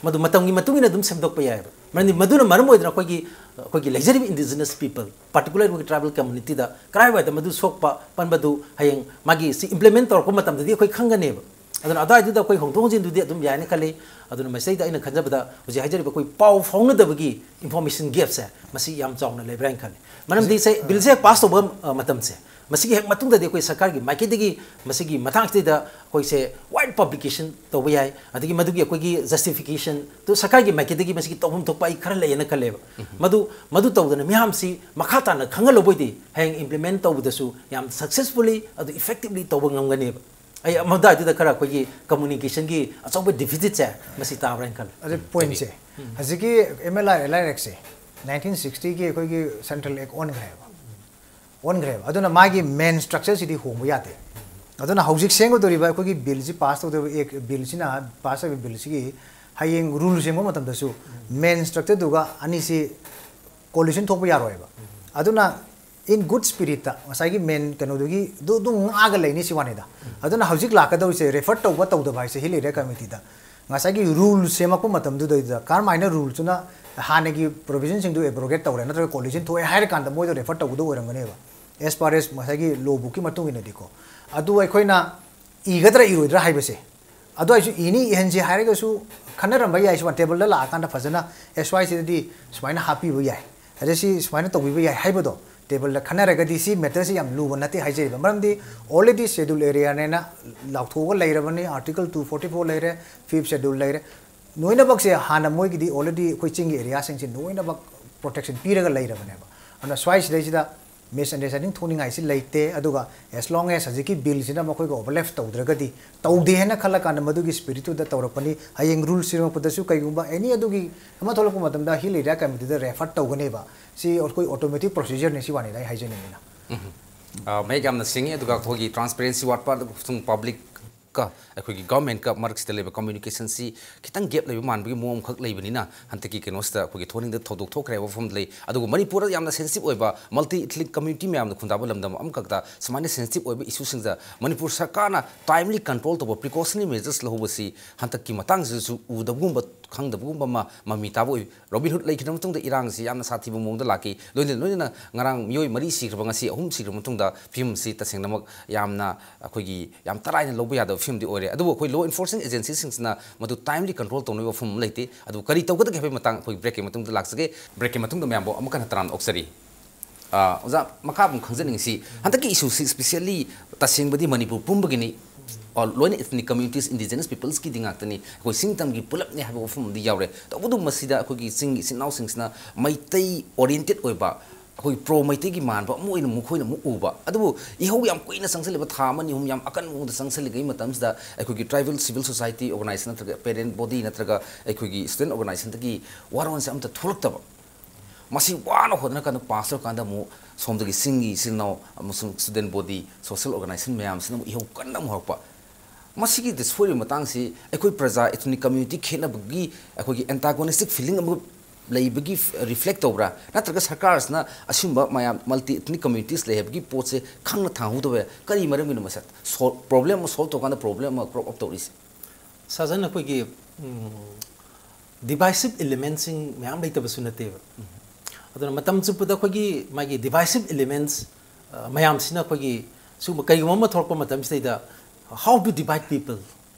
ꯃꯗꯨ ꯃꯇꯝꯒꯤ ꯃꯇꯨꯡ ꯏꯟꯅ ꯑꯗꯨꯝ ꯁꯦꯝꯗꯣꯛꯄ ꯌꯥꯏꯑꯕ꯫ ꯃꯔꯝꯗꯤ ꯃꯗꯨꯅ ꯃꯔꯝ ꯑꯣꯏꯗꯅ ꯑꯩꯈꯣꯏꯒꯤ, ꯑꯩꯈꯣꯏꯒꯤ ꯂꯩꯖꯔꯤꯕ indigenous people, particular ꯑꯩꯈꯣꯏꯒꯤ tribal communityꯗ ꯀꯔꯥꯏꯋꯥꯏꯗ ꯃꯗꯨ ꯁꯣꯛꯄ ꯄꯟꯕꯗꯨ ꯍꯌꯦꯡ ꯃꯥꯒꯤ ꯁꯤ implement ꯇꯧꯔꯛꯄ ꯃꯇꯝꯗꯗꯤ ꯑꯩꯈꯣꯏ ꯈꯪꯒꯅꯦꯕ꯫ ꯑꯗꯨꯅ ꯑꯗꯨꯋꯥꯏꯗꯨꯗ ꯑꯩꯈꯣꯏ ꯍꯣꯡꯗꯣꯛ ꯍꯣꯡꯖꯤꯟꯗꯨꯗꯤ ꯑꯗꯨꯝ ꯌꯥꯏꯅ ꯈꯜꯂꯤ꯫ ꯑꯗꯨꯅ ꯃꯁꯤꯗꯩꯗ ꯑꯩꯅ ꯈꯟꯖꯕꯗ ꯍꯧꯖꯤꯛ ꯍꯥꯏꯖꯔꯤꯕ ꯑꯩꯈꯣꯏ ꯄꯥꯎ ꯐꯥꯎꯅꯗꯕꯒꯤ ꯏꯟꯐꯣꯔꯃꯦꯁꯟ ꯒꯦꯞꯁꯦ ꯃꯁꯤ ꯌꯥꯝ ꯆꯥꯎꯅ ꯂꯩꯕ꯭ꯔꯥ ꯍꯥꯏꯅ ꯈꯜꯂꯤ꯫ ꯃꯔꯝꯗꯤ ꯁꯦ ꯕꯤꯜꯁꯦ ꯍꯦꯛ ꯄꯥꯁ ꯇꯧꯕ ꯑ, ꯃꯇꯝꯁꯦ, ꯃꯁꯤꯒꯤ ꯍꯦꯛ ꯃꯇꯨꯡꯗꯗꯤ ꯑꯩꯈꯣꯏ ꯁꯔꯀꯥꯔꯒꯤ ꯃꯥꯏꯀꯩꯗꯒꯤ ꯃꯁꯤꯒꯤ ꯃꯇꯥꯡꯁꯤꯗꯩꯗ ꯑꯩꯈꯣꯏꯁꯦ ꯋꯥꯏꯠ ꯄꯕ꯭ꯂꯤꯀꯦꯁꯟ ꯇꯧꯕ ꯌꯥꯏ, ꯑꯗꯒꯤ ꯃꯗꯨꯒꯤ ꯑꯩꯈꯣꯏꯒꯤ ꯖꯁꯇꯤꯐꯤꯀꯦꯁꯟꯗꯨ ꯁꯔꯀꯥꯔꯒꯤ ꯃꯥꯏꯀꯩꯗꯒꯤ ꯃꯁꯤꯒꯤ ꯇꯧꯐꯝ ꯊꯣꯛꯄ ꯑꯩ ꯈꯔ ꯂꯩꯌꯦꯅ ꯈꯜꯂꯦꯕ꯫ ꯃꯗꯨ ꯃꯗꯨ ꯇꯧꯗꯅ ꯃꯤꯌꯥꯝꯁꯤ ꯃꯈꯥ ꯇꯥꯅ ꯈꯪꯍꯜꯂꯕ ꯑꯣꯏꯗꯤ ꯍꯌꯦꯡ ꯏꯝꯄ꯭ꯂꯤꯃꯦꯟ ꯇꯧꯕꯗꯁꯨ ꯌꯥꯝ ꯁꯛꯁꯦꯁꯐꯨꯜꯂꯤ ꯑꯗꯨ ꯏꯐꯦꯛꯇꯤꯚꯂꯤ ꯇꯧꯕ ꯉꯝꯒꯅꯦꯕ꯫ ꯑꯩ ꯃꯗꯨꯋꯥꯏꯗꯨꯗ ꯈꯔ ꯑꯩꯈꯣꯏꯒꯤ ꯀꯝꯃꯨꯅꯤꯀꯦꯁꯟꯒꯤ ꯑꯆꯧꯕ ꯗꯤꯐꯤꯁꯤꯠꯁꯦ ꯃꯁꯤ ꯇꯥꯕ꯭ꯔꯥ ꯍꯥꯏꯅ ꯈꯜꯂꯤ꯫ ꯑꯗꯨ ꯄꯣꯏꯟꯠꯁꯦ, ꯍꯧꯖꯤꯛꯀꯤ ꯑꯦꯝ ꯑꯦꯜ ꯑꯥꯏ ꯑꯦꯜ ꯑꯥꯏ ꯑꯦꯛꯁꯦ ꯅꯥꯏꯟꯇꯤꯟ ꯁꯤꯛꯁꯇꯤꯒꯤ ꯑꯩꯈꯣꯏꯒꯤ ꯁꯦꯟꯇ꯭ꯔꯦꯜ ꯑꯦꯛ ꯑꯣꯟꯈ꯭ꯔꯦꯕ, ꯑꯣꯟꯈ꯭ꯔꯦꯕ꯫ ꯑꯗꯨꯅ ꯃꯥꯒꯤ ꯃꯦꯟ ꯁ꯭ꯇ꯭ꯔꯛꯆꯔꯁꯤꯗꯤ ꯍꯣꯡꯕ ꯌꯥꯗꯦ꯫ ꯑꯗꯨꯅ ꯍꯧꯖꯤꯛ ꯁꯦꯝꯒꯗꯧꯔꯤꯕ ꯑꯩꯈꯣꯏꯒꯤ ꯕꯤꯜꯁꯤ ꯄꯥꯁ ꯇꯧꯗꯧꯔꯤꯕ ꯑꯦꯛ ꯕꯤꯜꯁꯤꯅ, ꯄꯥꯁ ꯇꯧꯔꯤꯕ ꯕꯤꯜꯁꯤꯒꯤ ꯍꯌꯦꯡ ꯔꯨꯜ ꯁꯦꯝꯕ ꯃꯇꯝꯗꯁꯨ ꯃꯦꯟ ꯁ꯭ꯇ꯭ꯔꯛꯆꯔꯗꯨꯒ ꯑꯅꯤꯁꯤ ꯀꯣꯂꯤꯖꯟ ꯊꯣꯛꯄ ꯌꯥꯔꯣꯏꯕ꯫ ꯑꯗꯨꯅ ꯏꯟ ꯒꯨꯗ ꯁ꯭ꯄꯤꯔꯤꯠꯇ ꯉꯁꯥꯏꯒꯤ ꯃꯦꯟ ꯀꯩꯅꯣꯗꯨꯒꯤ ꯑꯗꯨ ꯑꯗꯨꯝ ꯉꯥꯛꯑꯒ ꯂꯩꯅꯤ ꯁꯤ ꯋꯥꯅꯤꯗ꯫ ꯑꯗꯨꯅ ꯍꯧꯖꯤꯛ ꯂꯥꯛꯀꯗꯧꯔꯤꯁꯦ ꯔꯦꯐꯔ ꯇꯧꯕ ꯇꯧꯗꯕ ꯍꯥꯏꯁꯦ ꯍꯤꯜ ꯑꯦꯔꯤꯌꯥ ꯀꯃꯤꯇꯤꯗ ꯉꯁꯥꯏꯒꯤ ꯔꯨꯜ ꯁꯦꯝꯃꯛꯄ ꯃꯇꯝꯗꯨꯗꯩꯗ ꯀꯔꯝꯍꯥꯏꯅ ꯔꯨꯜꯁꯤꯅ ꯍꯥꯟꯅꯒꯤ ꯄ꯭ꯔꯣꯚꯤꯖꯟꯁꯤꯡꯗꯨ ꯑꯦꯕ꯭ꯔꯣꯒꯦꯠ ꯇꯧꯔꯦ ꯅꯠꯇ꯭ꯔꯒ ꯀꯣꯂꯤꯖꯟ ꯊꯣꯛꯑꯦ ꯍꯥꯏꯔ ꯀꯥꯟꯗ ꯃꯣꯏꯗ ꯔꯦꯐꯔ ꯇꯧꯒꯗꯧ ꯑꯣꯏꯔꯝꯒꯅꯦꯕ, ꯑꯦꯁ ꯄꯥꯔ ꯑꯦꯁ ꯉꯁꯥꯏꯒꯤ ꯂꯣ ꯕꯨꯛꯀꯤ ꯃꯇꯨꯡ ꯏꯟꯅꯗꯤꯀꯣ꯫ ꯑꯗꯨ ꯑꯩꯈꯣꯏꯅ ꯏꯒꯗ꯭ꯔꯥ ꯏꯔꯣꯏꯗ꯭ꯔꯥ ꯍꯥꯏꯕꯁꯦ, ꯑꯗꯨ ꯑꯩꯁꯨ ꯏꯅꯤ ꯏꯍꯟꯁꯦ ꯍꯥꯏꯔꯒꯁꯨ ꯈꯟꯅꯔꯝꯕ ꯌꯥꯏ꯫ ꯁꯨꯃꯥꯏꯅ ꯇꯦꯕꯜꯗ ꯂꯥꯛꯑꯀꯥꯟꯗ ꯐꯖꯅ ꯑꯦꯁ ꯋꯥꯏꯁꯤꯗꯗꯤ ꯁꯨꯃꯥꯏꯅ ꯍꯥꯞꯄꯤꯕ ꯌꯥꯏ, ꯑꯗ ꯁꯤ ꯁꯨꯃꯥꯏꯅ ꯇꯧꯕꯤꯕ ꯌꯥꯏ ꯍꯥꯏꯕꯗꯣ ꯇꯦꯕꯜꯗ ꯈꯟꯅꯔꯒꯗꯤ ꯁꯤ ꯃꯦꯇꯔꯁꯤ ꯌꯥꯝ ꯂꯨꯕ ꯅꯠꯇꯦ ꯍꯥꯏꯖꯔꯤꯕ꯫ ꯃꯔꯝꯗꯤ ꯑꯣꯜꯔꯦꯗꯤ ꯁꯦꯗꯨꯜ ꯑꯦꯔꯤꯌꯥꯅꯦꯅ ꯂꯥꯎꯊꯣꯛꯑꯒ ꯂꯩꯔꯕꯅꯤ, ꯑꯥꯔꯇꯤꯀꯜ ꯇꯨ ꯐꯣꯔꯇꯤ ꯐꯣꯔ ꯂꯩꯔꯦ, ꯐꯤꯐ ꯁꯦꯗꯨꯜ ꯂꯩꯔꯦ, ꯂꯣꯏꯅꯃꯛꯁꯦ ꯍꯥꯟꯅ ꯃꯣꯏꯒꯤꯗꯤ ꯑꯣꯜꯔꯦꯗꯤ ꯑꯩꯈꯣꯏ ꯆꯤꯡꯒꯤ ꯑꯦꯔꯤꯌꯥꯁꯤꯡꯁꯦ ꯂꯣꯏꯅꯃꯛ ꯄ꯭ꯔꯣꯇꯦꯛꯁꯟ ꯄꯤꯔꯒ ꯂꯩꯔꯕꯅꯦꯕ꯫ ꯑꯗꯨꯅ ꯁ꯭ꯋꯥꯏꯁꯤꯗꯩꯁꯤꯗ ꯃꯤꯁꯑꯟꯗꯔꯁ꯭ꯇꯦꯟꯗꯤꯡ ꯊꯣꯛꯅꯤꯡꯉꯥꯏꯁꯤ ꯂꯩꯇꯦ꯫ ꯑꯗꯨꯒ as long as ꯍꯧꯖꯤꯛꯀꯤ ꯕꯤꯜꯁꯤꯅ ꯃꯈꯣꯏꯒ ꯑꯣꯚꯔꯂꯦꯞ ꯇꯧꯗ꯭ꯔꯒꯗꯤ, ꯇꯧꯗꯦ ꯍꯥꯏꯅ ꯈꯜꯂꯀꯥꯟꯗ ꯃꯗꯨꯒꯤ ꯁ꯭ꯄꯤꯔꯤꯠꯇꯨꯗ ꯇꯧꯔꯛꯄꯅꯤ꯫ ꯍꯌꯦꯡ ꯔꯨꯜ ꯁꯦꯝꯃꯛꯄꯗꯁꯨ ꯀꯩꯒꯨꯝꯕ ꯑꯦꯅꯤ ꯑꯗꯨꯒꯤ ꯑꯃ ꯊꯣꯛꯂꯛꯄ ꯃꯇꯝꯗ ꯍꯤꯜ ꯑꯦꯔꯤꯌꯥ ꯀꯃꯤꯇꯤꯗ ꯔꯦꯐꯔ ꯇꯧꯒꯅꯦꯕ꯫ ꯁꯤ ꯑꯩꯈꯣꯏ ꯑꯣꯇꯣꯃꯦꯇꯤꯛ ꯄ꯭ꯔꯣꯁꯤꯖꯔꯅꯤ꯫ ꯁꯤ ꯋꯥꯅꯤꯗ ꯑꯩ ꯍꯥꯏꯖꯅꯤꯡꯉꯤꯅ꯫ ꯎꯝ꯫ ꯑ, ꯃꯌꯦꯛ ꯌꯥꯝꯅ ꯁꯦꯡꯉꯤ꯫ ꯑꯗꯨꯒ ꯑꯩꯈꯣꯏꯒꯤ ꯇ꯭ꯔꯥꯟꯁꯄꯦꯔꯦꯟꯁꯤ ꯋꯥꯠꯄ, ꯑꯗꯨꯒ ꯁꯨꯝ ꯄꯕ꯭ꯂꯤꯛꯀ ꯑꯩꯈꯣꯏꯒꯤ ꯒꯚꯔꯟꯃꯦꯟꯠꯀ ꯃꯔꯛꯁꯤꯗ ꯂꯩꯕ ꯀꯝꯃ꯭ꯌꯨꯅꯤꯀꯦꯁꯟꯁꯤ ꯈꯤꯇꯪ ꯒꯦꯞ ꯂꯩꯕ ꯃꯥꯟꯕꯒꯤ ꯃꯑꯣꯡ ꯑꯃꯈꯛ ꯂꯩꯕꯅꯤꯅ, ꯍꯟꯗꯛꯀꯤ ꯀꯩꯅꯣꯁꯤꯗ ꯑꯩꯈꯣꯏꯒꯤ ꯊꯣꯔꯤꯡꯗ ꯊꯧꯗꯣꯛ ꯊꯣꯛꯈ꯭ꯔꯦ ꯍꯥꯏꯕ ꯋꯥꯐꯝ ꯂꯩ꯫ ꯑꯗꯨꯒ ꯃꯅꯤꯄꯨꯔꯗ ꯌꯥꯝꯅ ꯁꯦꯟꯁꯤꯇꯤꯚ ꯑꯣꯏꯕ ꯃꯜꯇꯤ ꯏꯊꯅꯤꯛ ꯀꯝꯃ꯭ꯌꯨꯅꯤꯇꯤ ꯃꯌꯥꯝꯅ ꯈꯨꯟꯗꯥꯕ ꯂꯝꯗꯝ ꯑꯃꯈꯛꯇ ꯁꯨꯃꯥꯏꯅ ꯁꯦꯟꯁꯤꯇꯤꯚ ꯑꯣꯏꯕ ꯏꯁꯨꯁꯤꯡꯗ ꯃꯅꯤꯄꯨꯔ ꯁꯔꯀꯥꯔꯅ ꯇꯥꯏꯝꯂꯤ ꯀꯟꯇ꯭ꯔꯣꯜ ꯇꯧꯕ, ꯄ꯭ꯔꯤꯀꯣꯁꯅꯔꯤ ꯃꯦꯖꯔꯁ ꯂꯧꯍꯧꯕꯁꯤ ꯍꯟꯗꯛꯀꯤ ꯃꯇꯥꯡꯁꯤꯗꯁꯨ ꯎꯗꯕꯒꯨꯝꯕ, ꯈꯪꯗꯕꯒꯨꯝꯕ ꯑꯃ ꯃꯃꯤ ꯇꯥꯕ ꯑꯣꯏ꯫ ꯔꯣꯕꯤꯟ ꯍꯨꯗ ꯂꯩꯈꯤꯗ꯭ꯔ ꯃꯇꯨꯡꯗ ꯏꯔꯥꯡꯁꯤ ꯌꯥꯝꯅ ꯁꯥꯊꯤꯕ ꯃꯑꯣꯡꯗ ꯂꯥꯛꯈꯤ꯫ ꯂꯣꯏꯅ ꯂꯣꯏꯅꯅ ꯉꯔꯥꯡ ꯃꯤꯑꯣꯏ ꯃꯔꯤ ꯁꯤꯈ꯭ꯔꯕ, ꯉꯁꯤ ꯑꯍꯨꯝ ꯁꯤꯈ꯭ꯔꯕ ꯃꯇꯨꯡꯗ ꯐꯤꯕꯝꯁꯤ ꯇꯁꯦꯡꯅꯃꯛ ꯌꯥꯝꯅ ꯑꯩꯈꯣꯏꯒꯤ ꯌꯥꯝ ꯇꯔꯥꯏꯅ ꯂꯧꯕ ꯌꯥꯗꯕ ꯐꯤꯕꯝꯗꯤ ꯑꯣꯏꯔꯦ꯫ ꯑꯗꯨꯕꯨ ꯑꯩꯈꯣꯏ law enforcing agencyꯁꯤꯡꯁꯤꯅ ꯃꯗꯨ timely control ꯇꯧꯅꯕꯒꯤ ꯋꯥꯐꯝ ꯑꯃ ꯂꯩꯇꯦ꯫ ꯑꯗꯨ ꯀꯔꯤ ꯇꯧꯒꯗꯒꯦ ꯍꯥꯏꯕꯒꯤ ꯃꯇꯥꯡ ꯑꯩꯈꯣꯏ breakꯀꯤ ꯃꯇꯨꯡꯗ ꯂꯥꯛꯆꯒꯦ꯫ Breakꯀꯤ ꯃꯇꯨꯡꯗ ꯃꯌꯥꯝꯕꯨ ꯑꯃꯨꯛ ꯍꯟꯅ ꯇꯔꯥꯝꯅ ꯑꯣꯛꯆꯔꯤ꯫ ꯑꯥ, ꯑꯣꯖꯥ, ꯃꯈꯥ ꯑꯃꯨꯛ ꯈꯪꯖꯅꯤꯡꯉꯤꯁꯤ, ꯍꯟꯗꯛꯀꯤ issueꯁꯤ specially ꯇꯁꯦꯡꯕꯗꯤ ꯃꯅꯤꯄꯨꯔ ꯄꯨꯝꯕꯒꯤꯅꯤ, ꯑꯥ, ꯂꯣꯏꯅ ethnic communities, indigenous peoplesꯀꯤꯗꯤ ꯉꯥꯛꯇꯅꯤ, ꯑꯩꯈꯣꯏ ꯁꯤꯡꯇꯝꯒꯤ ꯄꯨꯂꯞꯅꯤ ꯍꯥꯏꯕ ꯋꯥꯐꯝ ꯑꯃꯗꯤ ꯌꯥꯎꯔꯦ꯫ ꯇꯧꯕꯇꯕꯨ ꯃꯁꯤꯗ ꯑꯩꯈꯣꯏꯒꯤ ꯆꯤꯡꯒꯤ ꯏꯆꯤꯟ ꯏꯅꯥꯎꯁꯤꯡꯁꯤꯅ ꯃꯩꯇꯩ oriented ꯑꯣꯏꯕ, ꯑꯩꯈꯣꯏ pro ꯃꯩꯇꯩꯒꯤ ꯃꯥꯟꯕ ꯑꯃ ꯑꯣꯏꯅ ꯃꯈꯣꯏꯅ ꯑꯃꯨꯛ ꯎꯕ꯫ ꯑꯗꯨꯕꯨ ꯏꯍꯧ ꯌꯥꯝ ꯀꯨꯏꯅ ꯆꯪꯁꯤꯜꯂꯤꯕ, ꯊꯥ ꯑꯃ ꯑꯅꯤ ꯑꯍꯨꯝ ꯌꯥꯝ ꯑꯀꯟꯕ ꯃꯑꯣꯡꯗ ꯆꯪꯁꯤꯜꯂꯤꯉꯩ ꯃꯇꯝꯁꯤꯗ ꯑꯩꯈꯣꯏꯒꯤ tribal civil society organization ꯅꯠꯇ꯭ꯔꯒ parent body ꯅꯠꯇ꯭ꯔꯒ ꯑꯩꯈꯣꯏꯒꯤ student organizationꯗꯒꯤ ꯋꯥꯔꯣꯜꯁꯦ ꯑꯝꯇ ꯊꯣꯛꯂꯛꯇꯕ꯫ ꯃꯁꯤ ꯋꯥꯅ ꯍꯣꯠꯅꯔꯀꯥꯟꯗ pass ꯇꯧꯔꯀꯥꯟꯗ ꯑꯃꯨꯛ ꯁꯣꯝꯗꯒꯤ ꯆꯤꯡꯒꯤ ꯏꯆꯤꯜ ꯏꯅꯥꯎ ꯑꯃꯁꯨꯡ student body, social organization ꯃꯌꯥꯝꯁꯤꯅ ꯑꯃꯨꯛ ꯏꯍꯧ ꯀꯟꯅ ꯑꯃꯨꯛ ꯍꯧꯔꯛꯄ꯫ ꯃꯁꯤꯒꯤ ꯁꯣꯏꯔꯤꯕ ꯃꯇꯥꯡꯁꯤ ꯑꯩꯈꯣꯏ ꯄ꯭ꯔꯖꯥ, ethnic community ꯈꯦꯠꯅꯕꯒꯤ ꯑꯩꯈꯣꯏꯒꯤ antagonistic feeling ꯑꯃ ꯂꯩꯕꯒꯤ reflect ꯇꯧꯕ꯭ꯔꯥ? ꯅꯠꯇ꯭ꯔꯒ ꯁꯔꯀꯥꯔꯁꯤꯅ ꯑꯁꯤꯒꯨꯝꯕ ꯃꯌꯥꯝ multi ethnic communities ꯂꯩ ꯍꯥꯏꯕꯒꯤ ꯄꯣꯠꯁꯦ ꯈꯪꯅ ꯊꯥꯍꯧꯗꯕ ꯀꯔꯤ ꯃꯔꯝꯒꯤꯅꯣ? ꯃꯁꯦ sol-, problem ꯑꯃ solve ꯇꯧꯀꯥꯟꯗ problem ꯑꯃ crop up ꯇꯧꯔꯤꯁꯦ? ꯁꯥꯖꯟ, ꯑꯩꯈꯣꯏꯒꯤ, ꯎꯝ, divisive elementꯁꯤꯡ ꯃꯌꯥꯝ ꯂꯩꯇꯕꯁꯨ ꯅꯠꯇꯦꯕ꯫ ꯑꯗꯨꯅ ꯃꯇꯝ ꯆꯨꯞꯄꯗ ꯑꯩꯈꯣꯏꯒꯤ ꯃꯥꯒꯤ divisive elements, ꯑ, ꯃꯌꯥꯝꯁꯤꯅ ꯑꯩꯈꯣꯏꯒꯤ ꯁꯤꯒꯨꯝꯕ ꯀꯩꯒꯨꯝꯕ ꯑꯃ ꯊꯣꯛꯂꯛꯄ ꯃꯇꯝꯁꯤꯗꯩꯗ, how to divide people,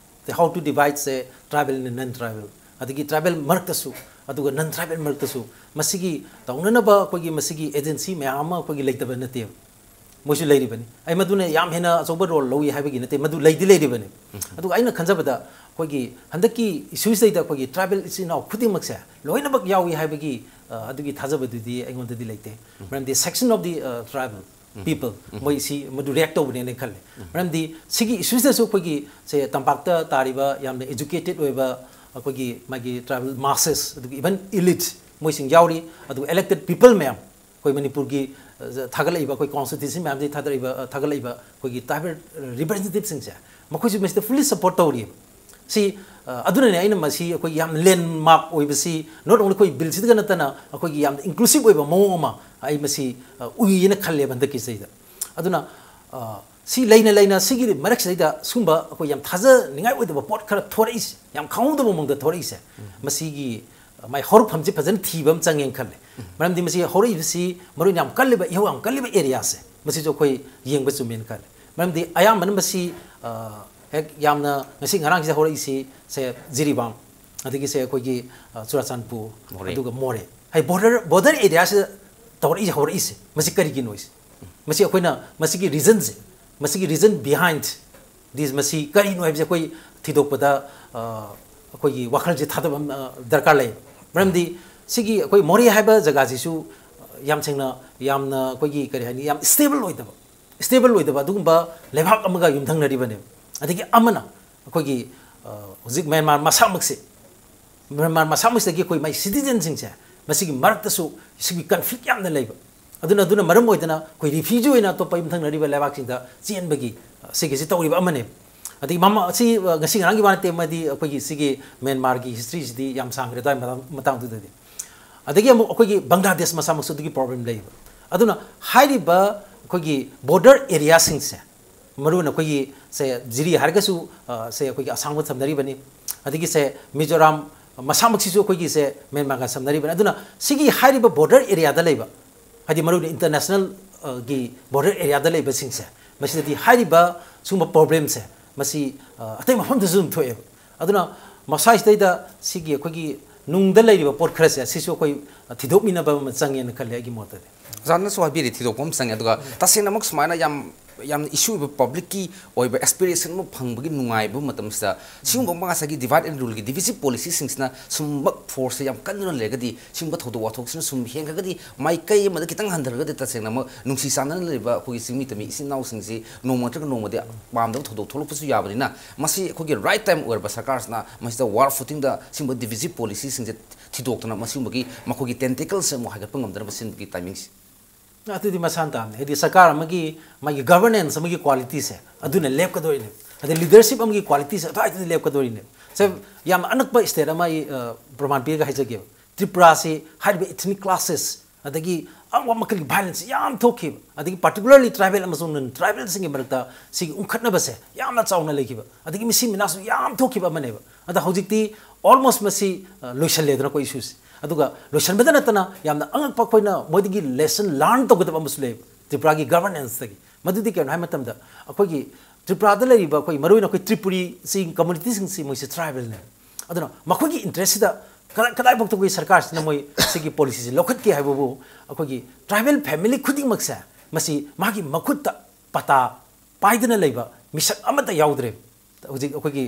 how to divide, say, tribal and non tribal, ꯑꯗꯒꯤ tribal ꯃꯔꯛꯇꯁꯨ, ꯑꯗꯨꯒ non tribal ꯃꯔꯛꯇꯁꯨ ꯃꯁꯤꯒꯤ ꯇꯧꯅꯅꯕ ꯑꯩꯈꯣꯏꯒꯤ ꯃꯁꯤꯒꯤ agency ꯃꯌꯥꯝ ꯑꯃ ꯑꯩꯈꯣꯏꯒꯤ ꯂꯩꯇꯕ ꯅꯠꯇꯦꯕ꯫ ꯃꯣꯏꯁꯨ ꯂꯩꯔꯤꯕꯅꯤ꯫ ꯑꯩ ꯃꯗꯨꯅ ꯌꯥꯝ ꯍꯦꯟꯅ ꯑꯆꯧꯕ role ꯂꯧꯏ ꯍꯥꯏꯕꯒꯤ ꯅꯠꯇꯦ, ꯃꯗꯨ ꯂꯩꯗꯤ ꯂꯩꯔꯤꯕꯅꯤ꯫ ꯑꯗꯨꯒ ꯑꯩꯅ ꯈꯟꯖꯕꯗ ꯑꯩꯈꯣꯏꯒꯤ ꯍꯟꯗꯛꯀꯤ issueꯁꯤꯗꯩꯗ ꯑꯩꯈꯣꯏꯒꯤ tribal ꯏꯆꯤꯟ ꯏꯅꯥꯎ ꯈꯨꯗꯤꯡꯃꯛꯁꯦ ꯂꯣꯏꯅꯃꯛ ꯌꯥꯎꯏ ꯍꯥꯏꯕꯒꯤ, ꯑ, ꯑꯗꯨꯒꯤ ꯊꯥꯖꯕꯗꯨꯗꯤ ꯑꯩꯉꯣꯟꯗꯗꯤ ꯂꯩꯇꯦ꯫ ꯃꯔꯝꯗꯤ section of the, ꯑ, tribal people, ꯃꯣꯏ ꯁꯤ ꯃꯗꯨ react ꯇꯧꯕꯅꯦꯅ ꯈꯜꯂꯦ꯫ ꯃꯔꯝꯗꯤ ꯁꯤꯒꯤ issueꯁꯤꯗꯁꯨ ꯑꯩꯈꯣꯏꯒꯤ, ꯁꯦ, ꯇꯝꯄꯥꯛꯇ ꯇꯥꯔꯤꯕ ꯌꯥꯝꯅ educated ꯑꯣꯏꯕ ꯑꯩꯈꯣꯏꯒꯤ ꯃꯥꯒꯤ tribal masses, ꯑꯗꯨꯒ even elite ꯃꯣꯏꯁꯤꯡ ꯌꯥꯎꯔꯤ, ꯑꯗꯨꯒ elected people ꯃꯌꯥꯝ, ꯑꯩꯈꯣꯏ ꯃꯅꯤꯄꯨꯔꯒꯤ, ꯑ, ꯊꯥꯒꯠꯂꯛꯏꯕ, ꯑꯩꯈꯣꯏ constitution ꯃꯌꯥꯝꯁꯤ ꯊꯥꯗꯔꯛꯏꯕ, ꯑ, ꯊꯥꯒꯠꯂꯛꯏꯕ ꯑꯩꯈꯣꯏꯒꯤ tribal representativeꯁꯤꯡꯁꯦ, ꯃꯈꯣꯏꯁꯨ ꯃꯁꯤꯗ fully support ꯇꯧꯔꯤꯕ꯫ ꯁꯤ, ꯑ, ꯑꯗꯨꯅꯅꯦ ꯑꯩꯅ ꯃꯁꯤ ꯑꯩꯈꯣꯏꯒꯤ ꯌꯥꯝꯅ landmark ꯑꯣꯏꯕꯁꯤ, not only ꯑꯩꯈꯣꯏ billꯁꯤꯗꯒ ꯅꯠꯇꯅ ꯑꯩꯈꯣꯏꯒꯤ ꯌꯥꯝꯅ inclusive ꯑꯣꯏꯕ ꯃꯑꯣꯡ ꯑꯃ ꯑꯩ ꯃꯁꯤ, ꯑ, ꯎꯏꯌꯦꯅ ꯈꯜꯂꯦꯕ ꯍꯟꯗꯛꯀꯤꯁꯤꯗꯩꯗ꯫ ꯑꯗꯨꯅ, ꯑ, ꯁꯤ ꯂꯩꯅ ꯂꯩꯅ ꯁꯤꯒꯤ ꯃꯔꯛꯁꯤꯗꯩꯗ ꯁꯤꯒꯨꯝꯕ ꯑꯩꯈꯣꯏ ꯌꯥꯝ ꯊꯥꯖꯅꯤꯡꯉꯥꯏ ꯑꯣꯏꯗꯕ ꯄꯣꯠ ꯈꯔ ꯊꯣꯔꯛꯏꯁꯦ, ꯌꯥꯝ ꯈꯪꯍꯧꯗꯕ ꯃꯑꯣꯡꯗ ꯊꯣꯔꯛꯏꯁꯦ, ꯃꯁꯤꯒꯤ, ꯑ, ꯃꯥꯏ ꯍꯧꯔꯛꯐꯝꯁꯤ ꯐꯖꯅ ꯊꯤꯕ ꯑꯃ ꯆꯪꯉꯦꯅ ꯈꯜꯂꯦ꯫ ꯃꯔꯝꯗꯤ ꯃꯁꯤ ꯍꯧꯔꯛꯏꯕꯁꯤ ꯃꯔꯨ ꯑꯣꯏꯅ ꯌꯥꯝ ꯀꯜꯂꯤꯕ, ꯏꯍꯧ ꯌꯥꯝ ꯀꯜꯂꯤꯕ areaꯁꯦ, ꯃꯁꯤꯁꯨ ꯑꯩꯈꯣꯏ ꯌꯦꯡꯕ ꯆꯨꯝꯃꯦꯅ ꯈꯜꯂꯦ꯫ ꯃꯔꯝꯗꯤ ꯑꯌꯥꯝꯕꯅ ꯃꯁꯤ, ꯑ, ꯍꯦꯛ ꯌꯥꯝꯅ ꯉꯁꯤ ꯉꯔꯥꯡꯁꯤꯗ ꯍꯧꯔꯛꯏꯁꯤ ꯁꯦ ꯖꯤꯔꯤꯕꯥꯝ, ꯑꯗꯒꯤ ꯁꯦ ꯑꯩꯈꯣꯏꯒꯤ, ꯑ, ꯆꯨꯔꯥꯆꯥꯟꯄꯨꯔ, ꯃꯣꯔꯦ꯫ ꯑꯗꯨꯒ ꯃꯣꯔꯦ꯫ ꯍꯥꯏ ꯕꯣꯔꯗꯔ, ꯕꯣꯔꯗꯔ ꯑꯦꯔꯤꯌꯥꯁꯤꯗ ꯇꯧꯔꯛꯏꯁꯦ, ꯍꯧꯔꯛꯏꯁꯦ, ꯃꯁꯤ ꯀꯔꯤꯒꯤꯅꯣ ꯁꯤꯁꯦ? ꯃꯁꯤ ꯑꯩꯈꯣꯏꯅ ꯃꯁꯤꯒꯤ ꯔꯤꯖꯟꯁꯦ, ꯃꯁꯤꯒꯤ ꯔꯤꯖꯟ ꯕꯤꯍꯥꯏꯟ ꯗꯤꯁ, ꯃꯁꯤ ꯀꯔꯤꯅꯣ ꯍꯥꯏꯕꯁꯦ ꯑꯩꯈꯣꯏ ꯊꯤꯗꯣꯛꯄꯗ, ꯑ, ꯑꯩꯈꯣꯏꯒꯤ ꯋꯥꯈꯜꯁꯦ ꯊꯥꯗꯕ ꯑꯃ, ꯑ, ꯗꯔꯀꯥꯔ ꯂꯩ꯫ ꯃꯔꯝꯗꯤ ꯁꯤꯒꯤ ꯑꯩꯈꯣꯏ ꯃꯣꯔꯦ ꯍꯥꯏꯕ ꯖꯒꯥꯁꯤꯁꯨ, ꯑ, ꯌꯥꯝ ꯁꯦꯡꯅ, ꯌꯥꯝꯅ ꯑꯩꯈꯣꯏꯒꯤ ꯀꯔꯤ ꯍꯥꯏꯅꯤ, ꯌꯥꯝ ꯁ꯭ꯇꯦꯕꯜ ꯑꯣꯏꯗꯕ, ꯁ꯭ꯇꯦꯕꯜ ꯑꯣꯏꯗꯕ ꯑꯗꯨꯒꯨꯝꯕ ꯂꯩꯕꯥꯛ ꯑꯃꯒ ꯌꯨꯝꯊꯪꯅꯔꯤꯕꯅꯦꯕ꯫ ꯑꯗꯒꯤ ꯑꯃꯅ ꯑꯩꯈꯣꯏꯒꯤ, ꯑ, ꯍꯧꯖꯤꯛ ꯃ꯭ꯌꯥꯟꯃꯥꯔ ꯃꯁꯥꯃꯛꯁꯦ, ꯃ꯭ꯌꯥꯟꯃꯥꯔ ꯃꯁꯥꯃꯛꯁꯤꯗꯒꯤ ꯑꯩꯈꯣꯏ ꯃꯥꯏ ꯁꯤꯇꯤꯖꯟꯁꯤꯡꯁꯦ, ꯃꯁꯤꯒꯤ ꯃꯔꯛꯇꯁꯨ ꯁꯤꯒꯤ ꯀꯟꯐ꯭ꯂꯤꯛ ꯌꯥꯝꯅ ꯂꯩꯕ꯫ ꯑꯗꯨꯅ, ꯑꯗꯨꯅ ꯃꯔꯝ ꯑꯣꯏꯗꯅ ꯑꯩꯈꯣꯏ ꯔꯤꯐ꯭ꯌꯨꯖꯤ ꯑꯣꯏꯅ ꯑꯇꯣꯞꯄ ꯌꯨꯝꯊꯪꯅꯔꯤꯕ ꯂꯩꯕꯥꯛꯁꯤꯡꯗ ꯆꯦꯟꯕꯒꯤ, ꯑ, ꯁꯤꯒꯤꯁꯤ ꯇꯧꯔꯤꯕ ꯑꯃꯅꯦ꯫ ꯑꯗꯒꯤ ꯃꯃꯥ-, ꯁꯤ, ꯑ, ꯉꯁꯤ ꯉꯔꯥꯡꯒꯤ ꯋꯥ ꯅꯠꯇꯦ, ꯑꯃꯗꯤ ꯑꯩꯈꯣꯏꯒꯤ ꯁꯤꯒꯤ ꯃ꯭ꯌꯥꯟꯃꯥꯔꯒꯤ ꯍꯤꯁꯇ꯭ꯔꯤꯁꯤꯗꯤ ꯌꯥꯝ ꯁꯥꯡꯈ꯭ꯔꯦ, ꯑꯗꯨꯋꯥꯏ ꯃꯇꯥꯡ-, ꯃꯇꯥꯡꯗꯨꯗꯗꯤ꯫ ꯑꯗꯒꯤ ꯑꯃꯨꯛ ꯑꯩꯈꯣꯏꯒꯤ ꯕꯪꯒ꯭ꯂꯥꯗꯦꯁ ꯃꯁꯥꯃꯛꯁꯨ ꯑꯗꯨꯒꯤ ꯄ꯭ꯔꯣꯕ꯭ꯂꯦꯝ ꯂꯩꯌꯦꯕ꯫ ꯑꯗꯨꯅ ꯍꯥꯏꯔꯤꯕ ꯑꯩꯈꯣꯏꯒꯤ ꯕꯣꯔꯗꯔ ꯑꯦꯔꯤꯌꯥꯁꯤꯡꯁꯦ, ꯃꯔꯨ ꯑꯣꯏꯅ ꯑꯩꯈꯣꯏꯒꯤ ꯁꯦ ꯖꯤꯔꯤ ꯍꯥꯏꯔꯒꯁꯨ, ꯑ, ꯁꯦ ꯑꯩꯈꯣꯏꯒꯤ ꯑꯁꯥꯝꯒ ꯁꯝꯅꯔꯤꯕꯅꯤ, ꯑꯗꯒꯤ ꯁꯦ ꯃꯤꯖꯣꯔꯥꯝ ꯃꯁꯥꯃꯛꯁꯤꯁꯨ ꯑꯩꯈꯣꯏꯒꯤ ꯁꯦ ꯃ꯭ꯌꯥꯟꯃꯥꯔꯒ ꯁꯝꯅꯔꯤꯕꯅꯤ꯫ ꯑꯗꯨꯅ ꯁꯤꯒꯤ ꯍꯥꯏꯔꯤꯕ ꯕꯣꯔꯗꯔ ꯑꯦꯔꯤꯌꯥꯗ ꯂꯩꯕ, ꯍꯥꯏꯗꯤ ꯃꯔꯨ ꯑꯣꯏꯅ ꯏꯟꯇꯔꯅꯦꯁꯅꯦꯜ, ꯑ, ꯒꯤ ꯕꯣꯔꯗꯔ ꯑꯦꯔꯤꯌꯥꯗ ꯂꯩꯕꯁꯤꯡꯁꯦ, ꯃꯁꯤꯗꯗꯤ ꯍꯥꯏꯔꯤꯕ ꯁꯤꯒꯨꯝꯕ ꯄ꯭ꯔꯣꯕ꯭ꯂꯦꯝꯁꯦ ꯃꯁꯤ, ꯑ, ꯑꯇꯩ ꯃꯐꯝꯗꯁꯨ ꯑꯗꯨꯝ ꯊꯣꯛꯑꯦꯕ꯫ ꯑꯗꯨꯅ ꯃꯁꯥꯁꯤꯗꯩꯗ ꯁꯤꯒꯤ ꯑꯩꯈꯣꯏꯒꯤ ꯅꯨꯡꯗ ꯂꯩꯔꯤꯕ ꯄꯣꯠ ꯈꯔꯁꯦ, ꯁꯤꯁꯨ ꯑꯩꯈꯣꯏ ꯊꯤꯗꯣꯛꯃꯤꯟꯅꯕ ꯑꯃ ꯆꯪꯉꯦꯅ ꯈꯜꯂꯦ, ꯑꯩꯒꯤ ꯃꯣꯠꯇꯗꯤ꯫ ꯑꯣꯖꯥꯅꯁꯨ ꯍꯥꯏꯕꯤꯔꯤ, ꯊꯤꯗꯣꯛꯄ ꯑꯃ ꯆꯪꯉꯦ꯫ ꯑꯗꯨꯒ ꯇꯁꯦꯡꯅꯃꯛ ꯁꯨꯃꯥꯏꯅ ꯌꯥꯝ, ꯌꯥꯝꯅ ꯏꯁꯨ ꯑꯣꯏꯕ, ꯄꯕ꯭ꯂꯤꯛꯀꯤ ꯑꯣꯏꯕ ꯑꯦꯁꯄꯤꯔꯦꯁꯟ ꯑꯃ ꯐꯪꯕꯒꯤ ꯅꯨꯡꯉꯥꯏꯕ ꯃꯇꯝꯁꯤꯗ, ꯁꯤꯒꯨꯝꯕ ꯉꯁꯥꯏꯒꯤ ꯗꯤꯚꯥꯏꯠ ꯑꯦꯟ ꯔꯨꯜꯒꯤ ꯗꯤꯚꯤꯖꯤꯞ ꯄꯣꯂꯤꯁꯤꯁꯤꯡꯁꯤꯅ ꯁꯨꯝꯕ ꯐꯣꯔꯁꯁꯦ ꯌꯥꯝ ꯀꯟꯗꯨꯅ ꯂꯩꯔꯒꯗꯤ, ꯁꯤꯒꯨꯝꯕ ꯊꯧꯗꯣꯛ ꯋꯥꯊꯣꯛꯁꯤꯅ ꯁꯨꯝ ꯍꯦꯟꯈ꯭ꯔꯒꯗꯤ, ꯃꯥꯏꯀꯩ ꯑꯃꯗ ꯈꯤꯇꯪ ꯍꯟꯊꯔꯒꯗꯤ, ꯇꯁꯦꯡꯅꯃꯛ ꯅꯨꯡꯁꯤ ꯆꯥꯟꯅꯅ ꯂꯩꯔꯤꯕ ꯑꯩꯈꯣꯏꯒꯤ ꯆꯤꯡꯃꯤ ꯇꯝꯃꯤ ꯏꯆꯤꯟ ꯏꯅꯥꯎꯁꯤꯡꯁꯤ ꯅꯣꯡꯃ ꯅꯠꯇ꯭ꯔꯒ ꯅꯣꯡꯃꯗꯤ ꯄꯥꯝꯗꯕ ꯊꯧꯗꯣꯛ ꯊꯣꯛꯂꯛꯄꯁꯨ ꯌꯥꯕꯅꯤꯅ, ꯃꯁꯤ ꯑꯩꯈꯣꯏꯒꯤ ꯔꯥꯏꯠ ꯇꯥꯏꯝ ꯑꯣꯏꯔꯕ ꯁꯔꯀꯥꯔꯁꯤꯅ ꯃꯁꯤꯗ ꯋꯥꯔ ꯐꯨꯇꯤꯡꯗ ꯁꯤꯒꯨꯝꯕ ꯗꯤꯚꯤꯖꯤꯞ ꯄꯣꯂꯤꯁꯤꯁꯤꯡꯁꯦ ꯊꯤꯗꯣꯛꯇꯅ, ꯃꯁꯤꯒꯨꯝꯕꯒꯤ ꯃꯈꯣꯏꯒꯤ ꯇꯦꯟꯇꯦꯀꯜꯁꯦ ꯑꯃꯨꯛ ꯍꯥꯏꯒꯠꯄ ꯉꯝꯗꯅꯕ ꯁꯤꯟꯕꯒꯤ ꯇꯥꯏꯃꯤꯡꯁꯦ꯫ ꯑꯗꯨꯗꯤ ꯃꯁꯥꯅ ꯇꯥꯕꯅꯤ꯫ ꯍꯥꯏꯗꯤ ꯁꯔꯀꯥꯔ ꯑꯃꯒꯤ ꯃꯥꯒꯤ ꯒꯚꯔꯅꯦꯟꯁ ꯑꯃꯒꯤ ꯀ꯭ꯋꯥꯂꯤꯇꯤꯁꯦ ꯑꯗꯨꯅ ꯂꯦꯞꯀꯗꯣꯔꯤꯅꯦ꯫ ꯑꯗꯩ ꯂꯤꯗꯔꯁꯤꯞ ꯑꯃꯒꯤ ꯀ꯭ꯋꯥꯂꯤꯇꯤꯁꯦ ꯑꯗꯨꯋꯥꯏꯗꯨꯗ ꯂꯦꯞꯀꯗꯣꯔꯤꯅꯦ꯫ ꯁꯦ, ꯌꯥꯝꯅ ꯑꯅꯛꯄ ꯁ꯭ꯇꯦꯠ ꯑꯃ ꯑꯩ, ꯑ, ꯄ꯭ꯔꯃꯥꯟ ꯄꯤꯔꯒ ꯍꯥꯏꯖꯒꯦꯕ꯫ ꯇ꯭ꯔꯤꯄꯨꯔꯥꯁꯤ ꯍꯥꯏꯔꯤꯕ ꯏꯊꯅꯤꯛ ꯀ꯭ꯂꯥꯁꯦꯁ, ꯑꯗꯒꯤ ꯑꯉꯝꯕ ꯃꯈꯜꯒꯤ ꯚꯥꯏꯂꯦꯟꯁ ꯌꯥꯝ ꯊꯣꯛꯈꯤꯕ, ꯑꯗꯒꯤ ꯄꯥꯔꯇꯤꯀꯨꯂꯔꯂꯤ ꯇ꯭ꯔꯥꯏꯕꯦꯜ ꯑꯃꯁꯨꯡ ꯅꯟ ꯇ꯭ꯔꯥꯏꯕꯦꯜꯁꯤꯡꯒꯤ ꯃꯔꯛꯇ ꯁꯤꯒꯤ ꯎꯪꯈꯠꯅꯕꯁꯦ ꯌꯥꯝꯅ ꯆꯥꯎꯅ ꯂꯩꯈꯤꯕ, ꯑꯗꯒꯤ ꯃꯤꯁꯤ ꯃꯤꯅꯥꯁꯨ ꯌꯥꯝ ꯊꯣꯛꯈꯤꯕ ꯑꯃꯅꯦꯕ꯫ ꯑꯗ ꯍꯧꯖꯤꯛꯇꯤ ꯑꯣꯜꯃꯣꯁ ꯃꯁꯤ, ꯑ, ꯂꯣꯏꯁꯜꯂꯦꯗꯅꯀꯣ, ꯏꯁꯨꯁꯦ꯫ ꯑꯗꯨꯒ ꯂꯣꯏꯁꯟꯕꯗ ꯅꯠꯇꯅ ꯌꯥꯝꯅ ꯑꯉꯛꯄ, ꯑꯩꯈꯣꯏꯅ ꯃꯣꯏꯗꯒꯤ ꯂꯦꯁꯟ ꯂꯔꯟ ꯇꯧꯒꯗꯕ ꯑꯃꯁꯨ ꯂꯩꯌꯦꯕ ꯇ꯭ꯔꯤꯄꯨꯔꯥꯒꯤ ꯒꯚꯔꯅꯦꯟꯁꯇꯒꯤ꯫ ꯃꯗꯨꯗꯤ ꯀꯩꯅꯣ ꯍꯥꯏꯕ ꯃꯇꯝꯗ, ꯑꯩꯈꯣꯏꯒꯤ, ꯇ꯭ꯔꯤꯄꯨꯔꯥꯗ ꯂꯩꯔꯤꯕ ꯑꯩꯈꯣꯏ ꯃꯔꯨꯑꯣꯏꯅ ꯑꯩꯈꯣꯏ ꯇ꯭ꯔꯤꯄꯨꯔꯤꯁꯤ ꯀꯝꯃꯨꯅꯤꯇꯤꯁꯤꯡꯁꯤ ꯃꯣꯏꯁꯤ ꯇ꯭ꯔꯥꯏꯕꯦꯜꯅꯦ꯫ ꯑꯗꯨꯅ ꯃꯈꯣꯏꯒꯤ ꯏꯟꯇꯔꯦꯁꯁꯤꯗ ꯀꯗꯥꯏ ꯀꯗꯥꯏꯐꯥꯎꯗ ꯑꯩꯈꯣꯏ ꯁꯔꯀꯥꯔꯁꯤꯅ ꯃꯣꯏ ꯁꯤꯒꯤ ꯄꯣꯂꯤꯁꯤꯁꯤ ꯂꯧꯈꯠꯀꯦ ꯍꯥꯏꯕꯕꯨ ꯑꯩꯈꯣꯏꯒꯤ ꯇ꯭ꯔꯥꯏꯕꯦꯜ ꯐꯦꯃꯤꯂꯤ ꯈꯨꯗꯤꯡꯃꯛꯁꯦ ꯃꯁꯤ ꯃꯥꯒꯤ ꯃꯈꯨꯠꯇ ꯄꯇꯥ ꯄꯥꯏꯗꯅ ꯂꯩꯕ ꯃꯤꯁꯛ ꯑꯃꯠꯇ ꯌꯥꯎꯗ꯭ꯔꯦ꯫ ꯍꯧꯖꯤꯛ ꯑꯩꯈꯣꯏꯒꯤ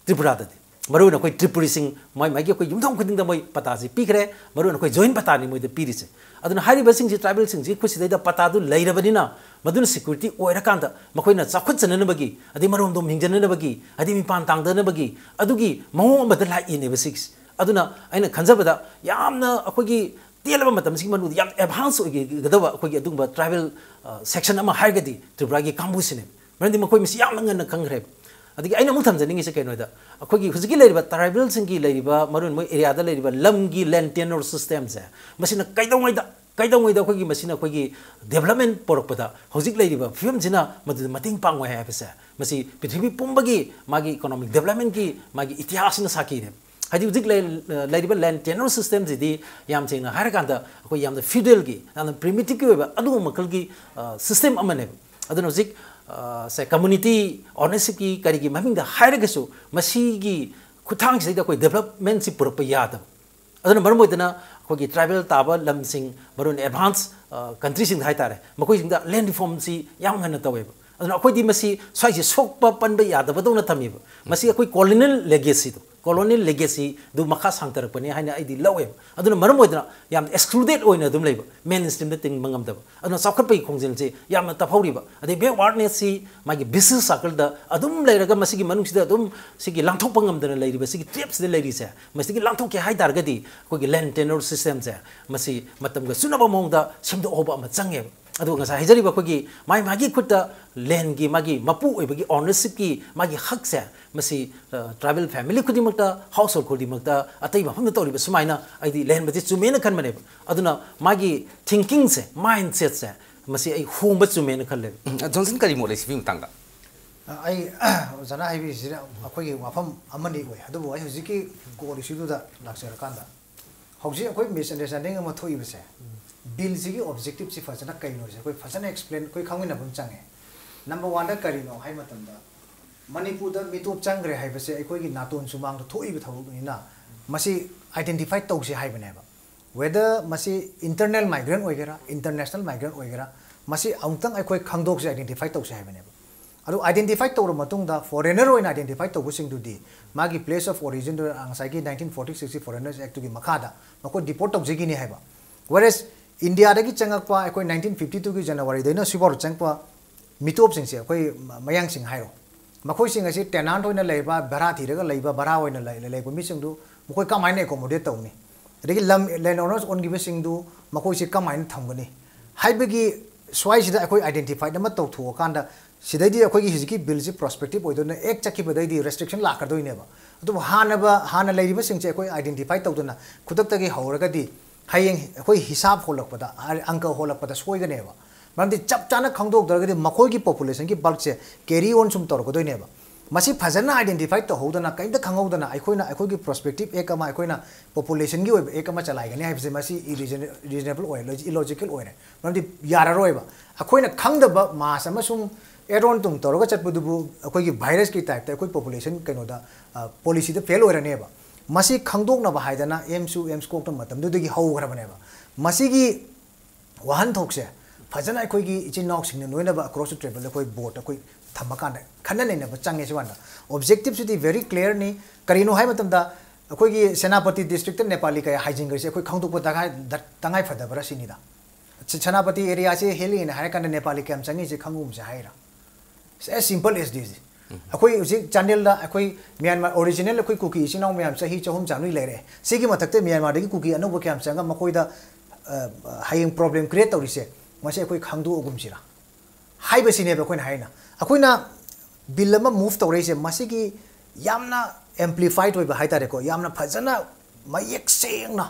ꯇ꯭ꯔꯤꯄꯨꯔꯥꯗꯗꯤ ꯃꯔꯨꯑꯣꯏꯅ ꯑꯩꯈꯣꯏ ꯇ꯭ꯔꯤꯄꯨꯔꯤꯁꯤꯡ ꯃꯥꯏ ꯃꯥꯏꯒꯤ ꯑꯩꯈꯣꯏ ꯌꯨꯝꯊꯣꯡ ꯈꯨꯗꯤꯡꯗ ꯃꯣꯏ ꯄꯇꯥꯁꯤ ꯄꯤꯈ꯭ꯔꯦ꯫ ꯃꯔꯨꯑꯣꯏꯅ ꯑꯩꯈꯣꯏ ꯖꯣꯏꯟ ꯄꯇꯥꯅꯤ ꯃꯣꯏꯗ ꯄꯤꯔꯤꯁꯦ꯫ ꯑꯗꯨꯅ ꯍꯥꯏꯔꯤꯕꯁꯤꯡꯁꯤ ꯇ꯭ꯔꯥꯏꯕꯦꯜꯁꯤꯡꯁꯤ ꯈꯨꯠꯁꯤꯗꯩꯗ ꯄꯇꯥꯗꯨ ꯂꯩꯔꯕꯅꯤꯅ ꯃꯗꯨꯅ ꯁꯦꯀ꯭ꯌꯨꯔꯤꯇꯤ ꯑꯣꯏꯔꯀꯥꯟꯗ ꯃꯈꯣꯏꯅ ꯆꯥꯎꯈꯠꯆꯅꯅꯕꯒꯤ, ꯑꯗꯩ ꯃꯔꯣꯝꯗꯣꯝ ꯍꯤꯡꯖꯅꯅꯕꯒꯤ, ꯑꯗꯩ ꯃꯤꯄꯥꯟ ꯇꯥꯡꯗꯅꯕꯒꯤ ꯑꯗꯨꯒꯤ ꯃꯑꯣꯡ ꯑꯃꯗ ꯂꯥꯛꯏꯅꯦꯕ ꯁꯤꯒꯤꯁꯦ꯫ ꯑꯗꯨꯅ ꯑꯩꯅ ꯈꯟꯖꯕꯗ ꯌꯥꯝꯅ ꯑꯩꯈꯣꯏꯒꯤ ꯇꯦꯜꯂꯕ ꯃꯇꯝꯁꯤꯒꯤ ꯃꯅꯨꯡꯗ ꯌꯥꯝ ꯑꯦꯗꯚꯥꯟꯁ ꯑꯣꯏꯒꯗꯕ ꯑꯩꯈꯣꯏꯒꯤ ꯑꯗꯨꯒꯨꯝꯕ ꯇ꯭ꯔꯥꯏꯕꯦꯜ ꯁꯦꯛꯁꯟ ꯑꯃ ꯍꯥꯏꯔꯒꯗꯤ ꯇ꯭ꯔꯤꯄꯨꯔꯥꯒꯤ ꯀꯥꯡꯕꯨꯁꯤꯅꯦ꯫ ꯃꯔꯝꯗꯤ ꯃꯈꯣꯏ ꯃꯁꯤ ꯌꯥꯝꯅ ꯉꯟꯅ ꯈꯪꯈ꯭ꯔꯦꯕ꯫ ꯑꯗꯒꯤ ꯑꯩꯅ ꯑꯃꯨꯛ ꯊꯝꯖꯅꯤꯡꯉꯤꯁꯦ ꯀꯩꯅꯣꯗ, ꯑꯩꯈꯣꯏꯒꯤ ꯍꯧꯖꯤꯛꯀꯤ ꯂꯩꯔꯤꯕ ꯇ꯭ꯔꯥꯏꯕꯦꯜꯁꯤꯡꯒꯤ ꯂꯩꯔꯤꯕ, ꯃꯔꯨꯑꯣꯏꯅ ꯃꯣꯏ ꯑꯦꯔꯤꯌꯥꯗ ꯂꯩꯔꯤꯕ ꯂꯝꯒꯤ ꯂꯦꯟ ꯇꯦꯅꯔ ꯁꯤꯁꯇꯦꯝꯁꯦ, ꯃꯁꯤꯅ ꯀꯩꯗꯧꯉꯩꯗ ꯀꯩꯗꯧꯉꯩꯗ ꯑꯩꯈꯣꯏꯒꯤ ꯃꯁꯤꯅ ꯑꯩꯈꯣꯏꯒꯤ ꯗꯦꯕꯂꯞꯃꯦꯟ ꯄꯨꯔꯛꯄꯗ ꯍꯧꯖꯤꯛ ꯂꯩꯔꯤꯕ ꯐꯤꯕꯝꯁꯤꯅ ꯃꯗꯨꯗ ꯃꯇꯦꯡ ꯄꯥꯡꯉꯣꯏ ꯍꯥꯏꯕꯁꯦ, ꯃꯁꯤ ꯄ꯭ꯔꯤꯊꯤꯕꯤ ꯄꯨꯝꯕꯒꯤ ꯃꯥꯒꯤ ꯏꯀꯣꯅꯣꯃꯤꯛ ꯗꯦꯕꯂꯞꯃꯦꯟꯒꯤ ꯃꯥꯒꯤ ꯏꯇꯤꯍꯥꯁꯁꯤꯅ ꯁꯥꯈꯤꯅꯦ꯫ ꯍꯥꯏꯗꯤ ꯍꯧꯖꯤꯛ ꯂꯩ-, ꯂꯩꯔꯤꯕ ꯂꯦꯟ ꯇꯦꯅꯔ ꯁꯤꯁꯇꯦꯝꯁꯤꯗꯤ ꯌꯥꯝ ꯁꯦꯡꯅ ꯍꯥꯏꯔꯀꯥꯟꯗ ꯑꯩꯈꯣꯏ ꯌꯥꯝꯅ ꯐ꯭ꯌꯨꯗꯦꯜꯒꯤ, ꯌꯥꯝꯅ ꯄ꯭ꯔꯤꯃꯤꯇꯤꯞꯀꯤ ꯑꯣꯏꯕ ꯑꯗꯨꯒꯨꯝꯕ ꯃꯈꯜꯒꯤ, ꯑ, ꯁꯤꯁꯇꯦꯝ ꯑꯃꯅꯦꯕ꯫ ꯑꯗꯨꯅ ꯍꯧꯖꯤꯛ, ꯑ, ꯁꯦ, ꯀꯝꯃꯨꯅꯤꯇꯤ ꯑꯣꯅꯔꯁꯤꯞꯀꯤ ꯀꯔꯤꯒꯤ ꯃꯃꯤꯡꯗ ꯍꯥꯏꯔꯒꯁꯨ ꯃꯁꯤꯒꯤ ꯈꯨꯠꯊꯥꯡꯁꯤꯗꯩꯗ ꯑꯩꯈꯣꯏ ꯗꯦꯕꯂꯞꯃꯦꯟꯁꯤ ꯄꯨꯔꯛꯄ ꯌꯥꯗꯕ꯫ ꯑꯗꯨꯅ ꯃꯔꯝ ꯑꯣꯏꯗꯅ ꯑꯩꯈꯣꯏꯒꯤ ꯇ꯭ꯔꯥꯏꯕꯦꯜ ꯇꯥꯕ ꯂꯝꯁꯤꯡ, ꯃꯔꯨ ꯑꯣꯏꯅ ꯑꯦꯗꯚꯥꯟꯁ, ꯑ, ꯀꯟꯇ꯭ꯔꯤꯁꯤꯡꯗ ꯍꯥꯏꯇꯥꯔꯦ, ꯃꯈꯣꯏꯁꯤꯡꯗ ꯂꯦꯟ ꯔꯤꯐꯣꯔꯝꯁꯤ ꯌꯥꯝ ꯉꯟꯅ ꯇꯧꯋꯦꯕ꯫ ꯑꯗꯨꯅ ꯑꯩꯈꯣꯏꯗꯤ ꯃꯁꯤ ꯁ꯭ꯋꯥꯏꯁꯦ ꯁꯣꯛꯄ ꯄꯟꯕ ꯌꯥꯗꯕꯗꯧꯅ ꯊꯝꯃꯤꯕ꯫ ꯃꯁꯤ ꯑꯩꯈꯣꯏ ꯀꯣꯂꯣꯅꯤꯌꯦꯜ ꯂꯦꯒꯦꯁꯤꯗꯣ, ꯀꯣꯂꯣꯅꯤꯌꯦꯜ ꯂꯦꯒꯦꯁꯤꯗꯨ ꯃꯈꯥ ꯁꯥꯡꯊꯔꯛꯄꯅꯤ ꯍꯥꯏꯅ ꯑꯩꯗꯤ ꯂꯧꯋꯦꯕ꯫ ꯑꯗꯨꯅ ꯃꯔꯝ ꯑꯣꯏꯗꯅ ꯌꯥꯝ ꯑꯦꯛꯁꯀ꯭ꯂꯨꯗꯦꯠ ꯑꯣꯏꯅ ꯑꯗꯨꯝ ꯂꯩꯕ, ꯃꯦꯟ ꯁ꯭ꯇ꯭ꯔꯤꯝꯗ ꯇꯤꯟꯕ ꯉꯝꯗꯕ꯫ ꯑꯗꯨꯅ ꯆꯥꯎꯈꯠꯄꯒꯤ ꯈꯣꯡꯖꯦꯜꯁꯤ ꯌꯥꯝꯅ ꯇꯞꯍꯧꯔꯤꯕ꯫ ꯑꯗꯩ ꯕꯦꯛꯋꯥꯔꯗꯅꯦꯁꯁꯤ ꯃꯥꯒꯤ ꯚꯤꯁꯤꯌꯁ ꯁꯥꯔꯀꯜꯗ ꯑꯗꯨꯝ ꯂꯩꯔꯒ ꯃꯁꯤꯒꯤ ꯃꯅꯨꯡꯁꯤꯗ ꯑꯗꯨꯝ ꯁꯤꯒꯤ ꯂꯥꯟꯊꯣꯛꯄ ꯉꯝꯗꯅ ꯂꯩꯔꯤꯕ ꯁꯤꯒꯤ ꯇ꯭ꯔꯦꯞꯁꯤꯗ ꯂꯩꯔꯤꯁꯦ, ꯃꯁꯤꯗꯒꯤ ꯂꯥꯟꯊꯣꯛꯀꯦ ꯍꯥꯏ ꯇꯥꯔꯒꯗꯤ ꯑꯩꯈꯣꯏꯒꯤ ꯂꯦꯟ ꯇꯦꯅꯔ ꯁꯤꯁꯇꯦꯝꯁꯦ ꯃꯁꯤ ꯃꯇꯝꯒ ꯆꯨꯅꯕ ꯃꯑꯣꯡꯗ ꯁꯦꯝꯗꯣꯛꯍꯧꯕ ꯑꯃ ꯆꯪꯉꯦꯕ꯫ ꯑꯗꯨꯒ ꯉꯁꯥꯏ ꯍꯥꯏꯖꯔꯤꯕ ꯑꯩꯈꯣꯏꯒꯤ ꯃꯥꯒꯤ ꯃꯥꯒꯤ ꯈꯨꯠꯇ ꯂꯦꯟꯒꯤ ꯃꯥꯒꯤ ꯃꯄꯨ ꯑꯣꯏꯕꯒꯤ ꯑꯣꯅꯔꯁꯤꯞꯀꯤ ꯃꯥꯒꯤ ꯍꯛꯁꯦ ꯃꯁꯤ, ꯑ, ꯇ꯭ꯔꯥꯏꯕꯦꯜ ꯐꯦꯃꯤꯂꯤ ꯈꯨꯗꯤꯡꯃꯛꯇ, ꯍꯥꯎꯁ ꯍꯣꯜ ꯈꯨꯗꯤꯡꯃꯛꯇ, ꯑꯇꯩ ꯃꯐꯝꯗ ꯇꯧꯔꯤꯕ ꯁꯨꯃꯥꯏꯅ ꯑꯩꯗꯤ ꯂꯩꯍꯟꯕꯁꯦ ꯆꯨꯝꯃꯦꯅ ꯈꯟꯕꯅꯦꯕ꯫ ꯑꯗꯨꯅ ꯃꯥꯒꯤ ꯊꯤꯡꯀꯤꯡꯁꯦ, ꯃꯥꯏꯟ ꯁꯦꯠꯁꯦ, ꯃꯁꯤ ꯑꯩ ꯍꯣꯡꯕ ꯆꯨꯝꯃꯦꯅ ꯈꯜꯂꯦꯕ꯫ ꯎꯝ, ꯖꯣꯟꯁꯟ ꯀꯔꯤ ꯃꯣꯠ ꯂꯩ ꯁꯤꯒꯤ ꯃꯇꯥꯡꯗ? ꯑꯩ ꯑꯣꯖꯥꯅ ꯍꯥꯏꯕꯤꯔꯤꯁꯤꯅ ꯑꯩꯈꯣꯏꯒꯤ ꯋꯥꯐꯝ ꯑꯃꯅꯤ ꯑꯣꯏ, ꯑꯗꯨꯕꯨ ꯑꯩ ꯍꯧꯖꯤꯛꯀꯤ ꯀꯣꯔ ꯏꯁꯨꯗꯨꯗ ꯂꯥꯛꯆꯔꯀꯥꯟꯗ, ꯍꯧꯖꯤꯛ ꯑꯩꯈꯣꯏ ꯃꯤꯁꯑꯟꯗꯔꯁ꯭ꯇꯦꯟꯗꯤꯡ ꯑꯃ ꯊꯣꯛꯏꯕꯁꯦ, ꯕꯤꯜꯁꯤꯒꯤ ꯑꯣꯕꯖꯦꯛꯇꯤꯞꯁꯤ ꯐꯖꯅ ꯀꯩꯅꯣꯁꯦ ꯑꯩꯈꯣꯏ ꯐꯖꯅ ꯑꯦꯛꯁꯄ꯭ꯂꯦꯟ, ꯑꯩꯈꯣꯏ ꯈꯪꯃꯤꯟꯅꯕ ꯑꯃ ꯆꯪꯉꯦ꯫ Number one ꯗ ꯀꯔꯤꯅꯣ ꯍꯥꯏ ꯃꯇꯝꯗ, ꯃꯅꯤꯄꯨꯔꯗ ꯃꯤꯇꯣꯞ ꯆꯪꯈ꯭ꯔꯦ ꯍꯥꯏꯕꯁꯦ ꯑꯩꯈꯣꯏꯒꯤ ꯅꯥꯇꯣꯟ ꯁꯨꯃꯥꯡꯗ ꯊꯣꯛꯏꯕ ꯊꯕꯛꯅꯤꯅ, ꯃꯁꯤ identify ꯇꯧꯁꯤ ꯍꯥꯏꯕꯅꯦꯕ꯫ Whether ꯃꯁꯤ internal migrant ꯑꯣꯏꯒꯦꯔꯥ, international migrant ꯑꯣꯏꯒꯦꯔꯥ, ꯃꯁꯤ ꯑꯃꯨꯛꯇꯪ ꯑꯩꯈꯣꯏ ꯈꯪꯗꯣꯛꯁꯤ, identify ꯇꯧꯁꯤ ꯍꯥꯏꯕꯅꯦꯕ꯫ ꯑꯗꯨ identify ꯇꯧꯔ ꯃꯇꯨꯡꯗ, foreigner ꯑꯣꯏꯅ identify ꯇꯧꯕꯁꯤꯡꯗꯨꯗꯤ ꯃꯥꯒꯤ place of origin ꯗꯨ ꯉꯁꯥꯏꯒꯤ nineteen forty six foreigners act ꯇꯨꯒꯤ ꯃꯈꯥꯗ ꯃꯈꯣꯏ deport ꯇꯧꯖꯈꯤꯅꯤ ꯍꯥꯏꯕ꯫ Whereas ꯏꯟꯗꯤꯌꯥꯗꯒꯤ ꯆꯪꯉꯛꯄ, ꯑꯩꯈꯣꯏ nineteen fifty two ꯒꯤ January ꯗꯩꯅ ꯁꯤꯐꯥꯎꯗ ꯆꯪꯉꯛꯄ ꯃꯤꯇꯣꯞꯁꯤꯡꯁꯦ, ꯑꯩꯈꯣꯏ ꯃ-, ꯃꯌꯥꯡꯁꯤꯡ ꯍꯥꯏꯔꯣ, ꯃꯈꯣꯏꯁꯤꯡ ꯑꯁꯤ tenant ꯑꯣꯏꯅ ꯂꯩꯕ, ꯚꯔꯥ ꯊꯤꯔꯒ ꯂꯩꯕ, ꯚꯔꯥ ꯑꯣꯏꯅ ꯂꯩ-, ꯂꯩꯕ ꯃꯤꯁꯤꯡꯗꯨ ꯃꯈꯣꯏ ꯀꯃꯥꯏꯅ accommodate ꯇꯧꯅꯤ? ꯑꯗꯒꯤ ꯂꯝ, land owners ꯑꯣꯟꯈꯤꯕꯁꯤꯡꯗꯨ ꯃꯈꯣꯏꯁꯤ ꯀꯃꯥꯏꯅ ꯊꯝꯒꯅꯤ ꯍꯥꯏꯕꯒꯤ ꯁ꯭ꯋꯥꯏꯁꯤꯗ ꯑꯩꯈꯣꯏ identified ꯑꯃ ꯇꯧꯊꯣꯛꯑꯀꯥꯟꯗ, ꯁꯤꯗꯩꯗꯤ ꯑꯩꯈꯣꯏꯒꯤ ꯍꯧꯖꯤꯛꯀꯤ bill ꯁꯤ prospective ꯑꯣꯏꯗꯣꯏꯅ, act ꯆꯠꯈꯤꯕꯗꯩꯗꯤ restriction ꯂꯥꯛꯀꯗꯣꯏꯅꯦꯕ꯫ ꯑꯗꯨꯕꯨ ꯍꯥꯟꯅꯕ-, ꯍꯥꯟꯅ ꯂꯩꯔꯤꯕꯁꯤꯡꯁꯦ ꯑꯩꯈꯣꯏ identify ꯇꯧꯗꯅ ꯈꯨꯗꯛꯇꯒꯤ ꯍꯧꯔꯒꯗꯤ ꯍꯌꯦꯡ ꯑꯩꯈꯣꯏ ꯍꯤꯁꯥꯕ ꯍꯣꯜꯂꯛꯄꯗ, ꯑꯪꯀ ꯍꯣꯜꯂꯛꯄꯗ ꯁꯣꯏꯒꯅꯦꯕ꯫ ꯃꯔꯝꯗꯤ ꯆꯞ ꯆꯥꯅ ꯈꯪꯗꯣꯛꯇ꯭ꯔꯒꯗꯤ ꯃꯈꯣꯏꯒꯤ population ꯒꯤ bulk ꯁꯦ carry on ꯁꯨꯝ ꯇꯧꯔꯛꯀꯗꯣꯏꯅꯦꯕ꯫ ꯃꯁꯤ ꯐꯖꯅ identify ꯇꯧꯍꯧꯗꯅ, ꯀꯔꯤꯝꯇ ꯈꯪꯍꯧꯗꯅ ꯑꯩꯈꯣꯏꯅ ꯑꯩꯈꯣꯏꯒꯤ prospective act ꯑꯃ, ꯑꯩꯈꯣꯏꯅ population ꯒꯤ ꯑꯣꯏꯕ act ꯑꯃ ꯆꯂꯥꯏꯒꯅꯤ ꯍꯥꯏꯕꯁꯦ, ꯃꯁꯤ irreason-, reasonable ꯑꯣꯏꯔꯦ, illogical ꯑꯣꯏꯔꯦ꯫ ꯃꯔꯝꯗꯤ ꯌꯥꯔꯔꯣꯏꯕ꯫ ꯑꯩꯈꯣꯏꯅ ꯈꯪꯗꯕ mass ꯑꯃ ꯁꯨꯝ add on ꯇꯨꯝ ꯇꯧꯔꯒ ꯆꯠꯄꯗꯨꯕꯨ ꯑꯩꯈꯣꯏꯒꯤ virus ꯀꯤ type ꯇ ꯑꯩꯈꯣꯏ population ꯀꯩꯅꯣꯗ, ꯑ, policy ꯗ fail ꯑꯣꯏꯔꯅꯦꯕ꯫ ꯃꯁꯤ ꯈꯪꯗꯣꯛꯅꯕ ꯍꯥꯏꯗꯅ AIIMS ꯁꯨ, AIIMS ꯀꯣꯛꯇ ꯃꯇꯝꯗꯨꯗꯒꯤ ꯍꯧꯈ꯭ꯔꯕꯅꯦꯕ꯫ ꯃꯁꯤꯒꯤ ꯋꯥꯍꯟꯊꯣꯛꯁꯦ ꯐꯖꯅ ꯑꯩꯈꯣꯏꯒꯤ ꯏꯆꯤꯟ ꯏꯅꯥꯎꯁꯤꯡꯅ ꯂꯣꯏꯅꯕ across the table ꯑꯩꯈꯣꯏ board ꯑꯩꯈꯣꯏ ꯊꯝꯃꯀꯥꯟꯗ ꯈꯟꯅ ꯅꯩꯅꯕ ꯆꯪꯉꯦ꯫ ꯁꯤ ꯋꯥꯟꯗ objective ꯁꯤꯗꯤ very clear ꯅꯤ꯫ ꯀꯔꯤꯅꯣ ꯍꯥꯏꯕ ꯃꯇꯝꯗ, ꯑꯩꯈꯣꯏꯒꯤ ꯁꯦꯅꯥꯄꯇꯤ district ꯇ ꯅꯦꯄꯥꯂꯤ ꯀꯌꯥ ꯍꯥꯏꯖꯤꯟꯈ꯭ꯔꯤꯁꯦ ꯑꯩꯈꯣꯏ ꯈꯪꯗꯣꯛꯄ ꯗꯔꯀꯥꯔ-, ꯗꯔ-, ꯇꯉꯥꯏ ꯐꯗꯕ꯭ꯔꯥ ꯁꯤꯅꯤꯗ꯫ ꯁꯦ-, ꯁꯦꯅꯥꯄꯇꯤ area ꯁꯦ ꯍꯦꯜꯂꯤꯅ ꯍꯥꯏꯔ ꯀꯥꯟꯗ ꯅꯦꯄꯥꯂꯤ ꯀꯌꯥꯝ ꯆꯪꯉꯤꯁꯦ ꯈꯪꯉꯨꯕꯁꯦ ꯍꯥꯏꯔ? It's as simple as this꯫ ꯑꯩꯈꯣꯏ ꯍꯧꯖꯤꯛ ꯆꯥꯟꯗꯦꯜꯗ ꯑꯩꯈꯣꯏ ꯃ꯭ꯌꯥꯟꯃꯥꯔ original ꯑꯩꯈꯣꯏ ꯀꯨꯀꯤ ꯏꯆꯤꯟ ꯏꯅꯥꯎ ꯃꯌꯥꯝ ꯆꯍꯤ ꯆꯍꯨꯝ ꯆꯥꯝꯃꯔꯤ ꯂꯩꯔꯦ꯫ ꯁꯤꯒꯤ ꯃꯊꯛꯇ ꯃ꯭ꯌꯥꯟꯃꯥꯔꯗꯒꯤ ꯀꯨꯀꯤ ꯑꯅꯧꯕ ꯀꯌꯥꯝ ꯆꯪꯉꯒ ꯃꯈꯣꯏꯗ, ꯑ, ꯍꯌꯦꯡ problem create ꯇꯧꯔꯤꯁꯦ, ꯃꯁꯤ ꯑꯩꯈꯣꯏ ꯈꯪꯗꯣꯛꯑꯒꯨꯝꯁꯤꯔꯥ ꯍꯥꯏꯕꯁꯤꯅꯦꯕ ꯑꯩꯈꯣꯏꯅ ꯍꯥꯏꯅ꯫ ꯑꯩꯈꯣꯏꯅ bill ꯑꯃ move ꯇꯧꯔꯛꯏꯁꯦ, ꯃꯁꯤꯒꯤ ꯌꯥꯝꯅ amplified ꯑꯣꯏꯕ ꯍꯥꯏꯇꯥꯔꯦꯀꯣ, ꯌꯥꯝꯅ ꯐꯖꯅ ꯃꯌꯦꯛ ꯁꯦꯡꯅ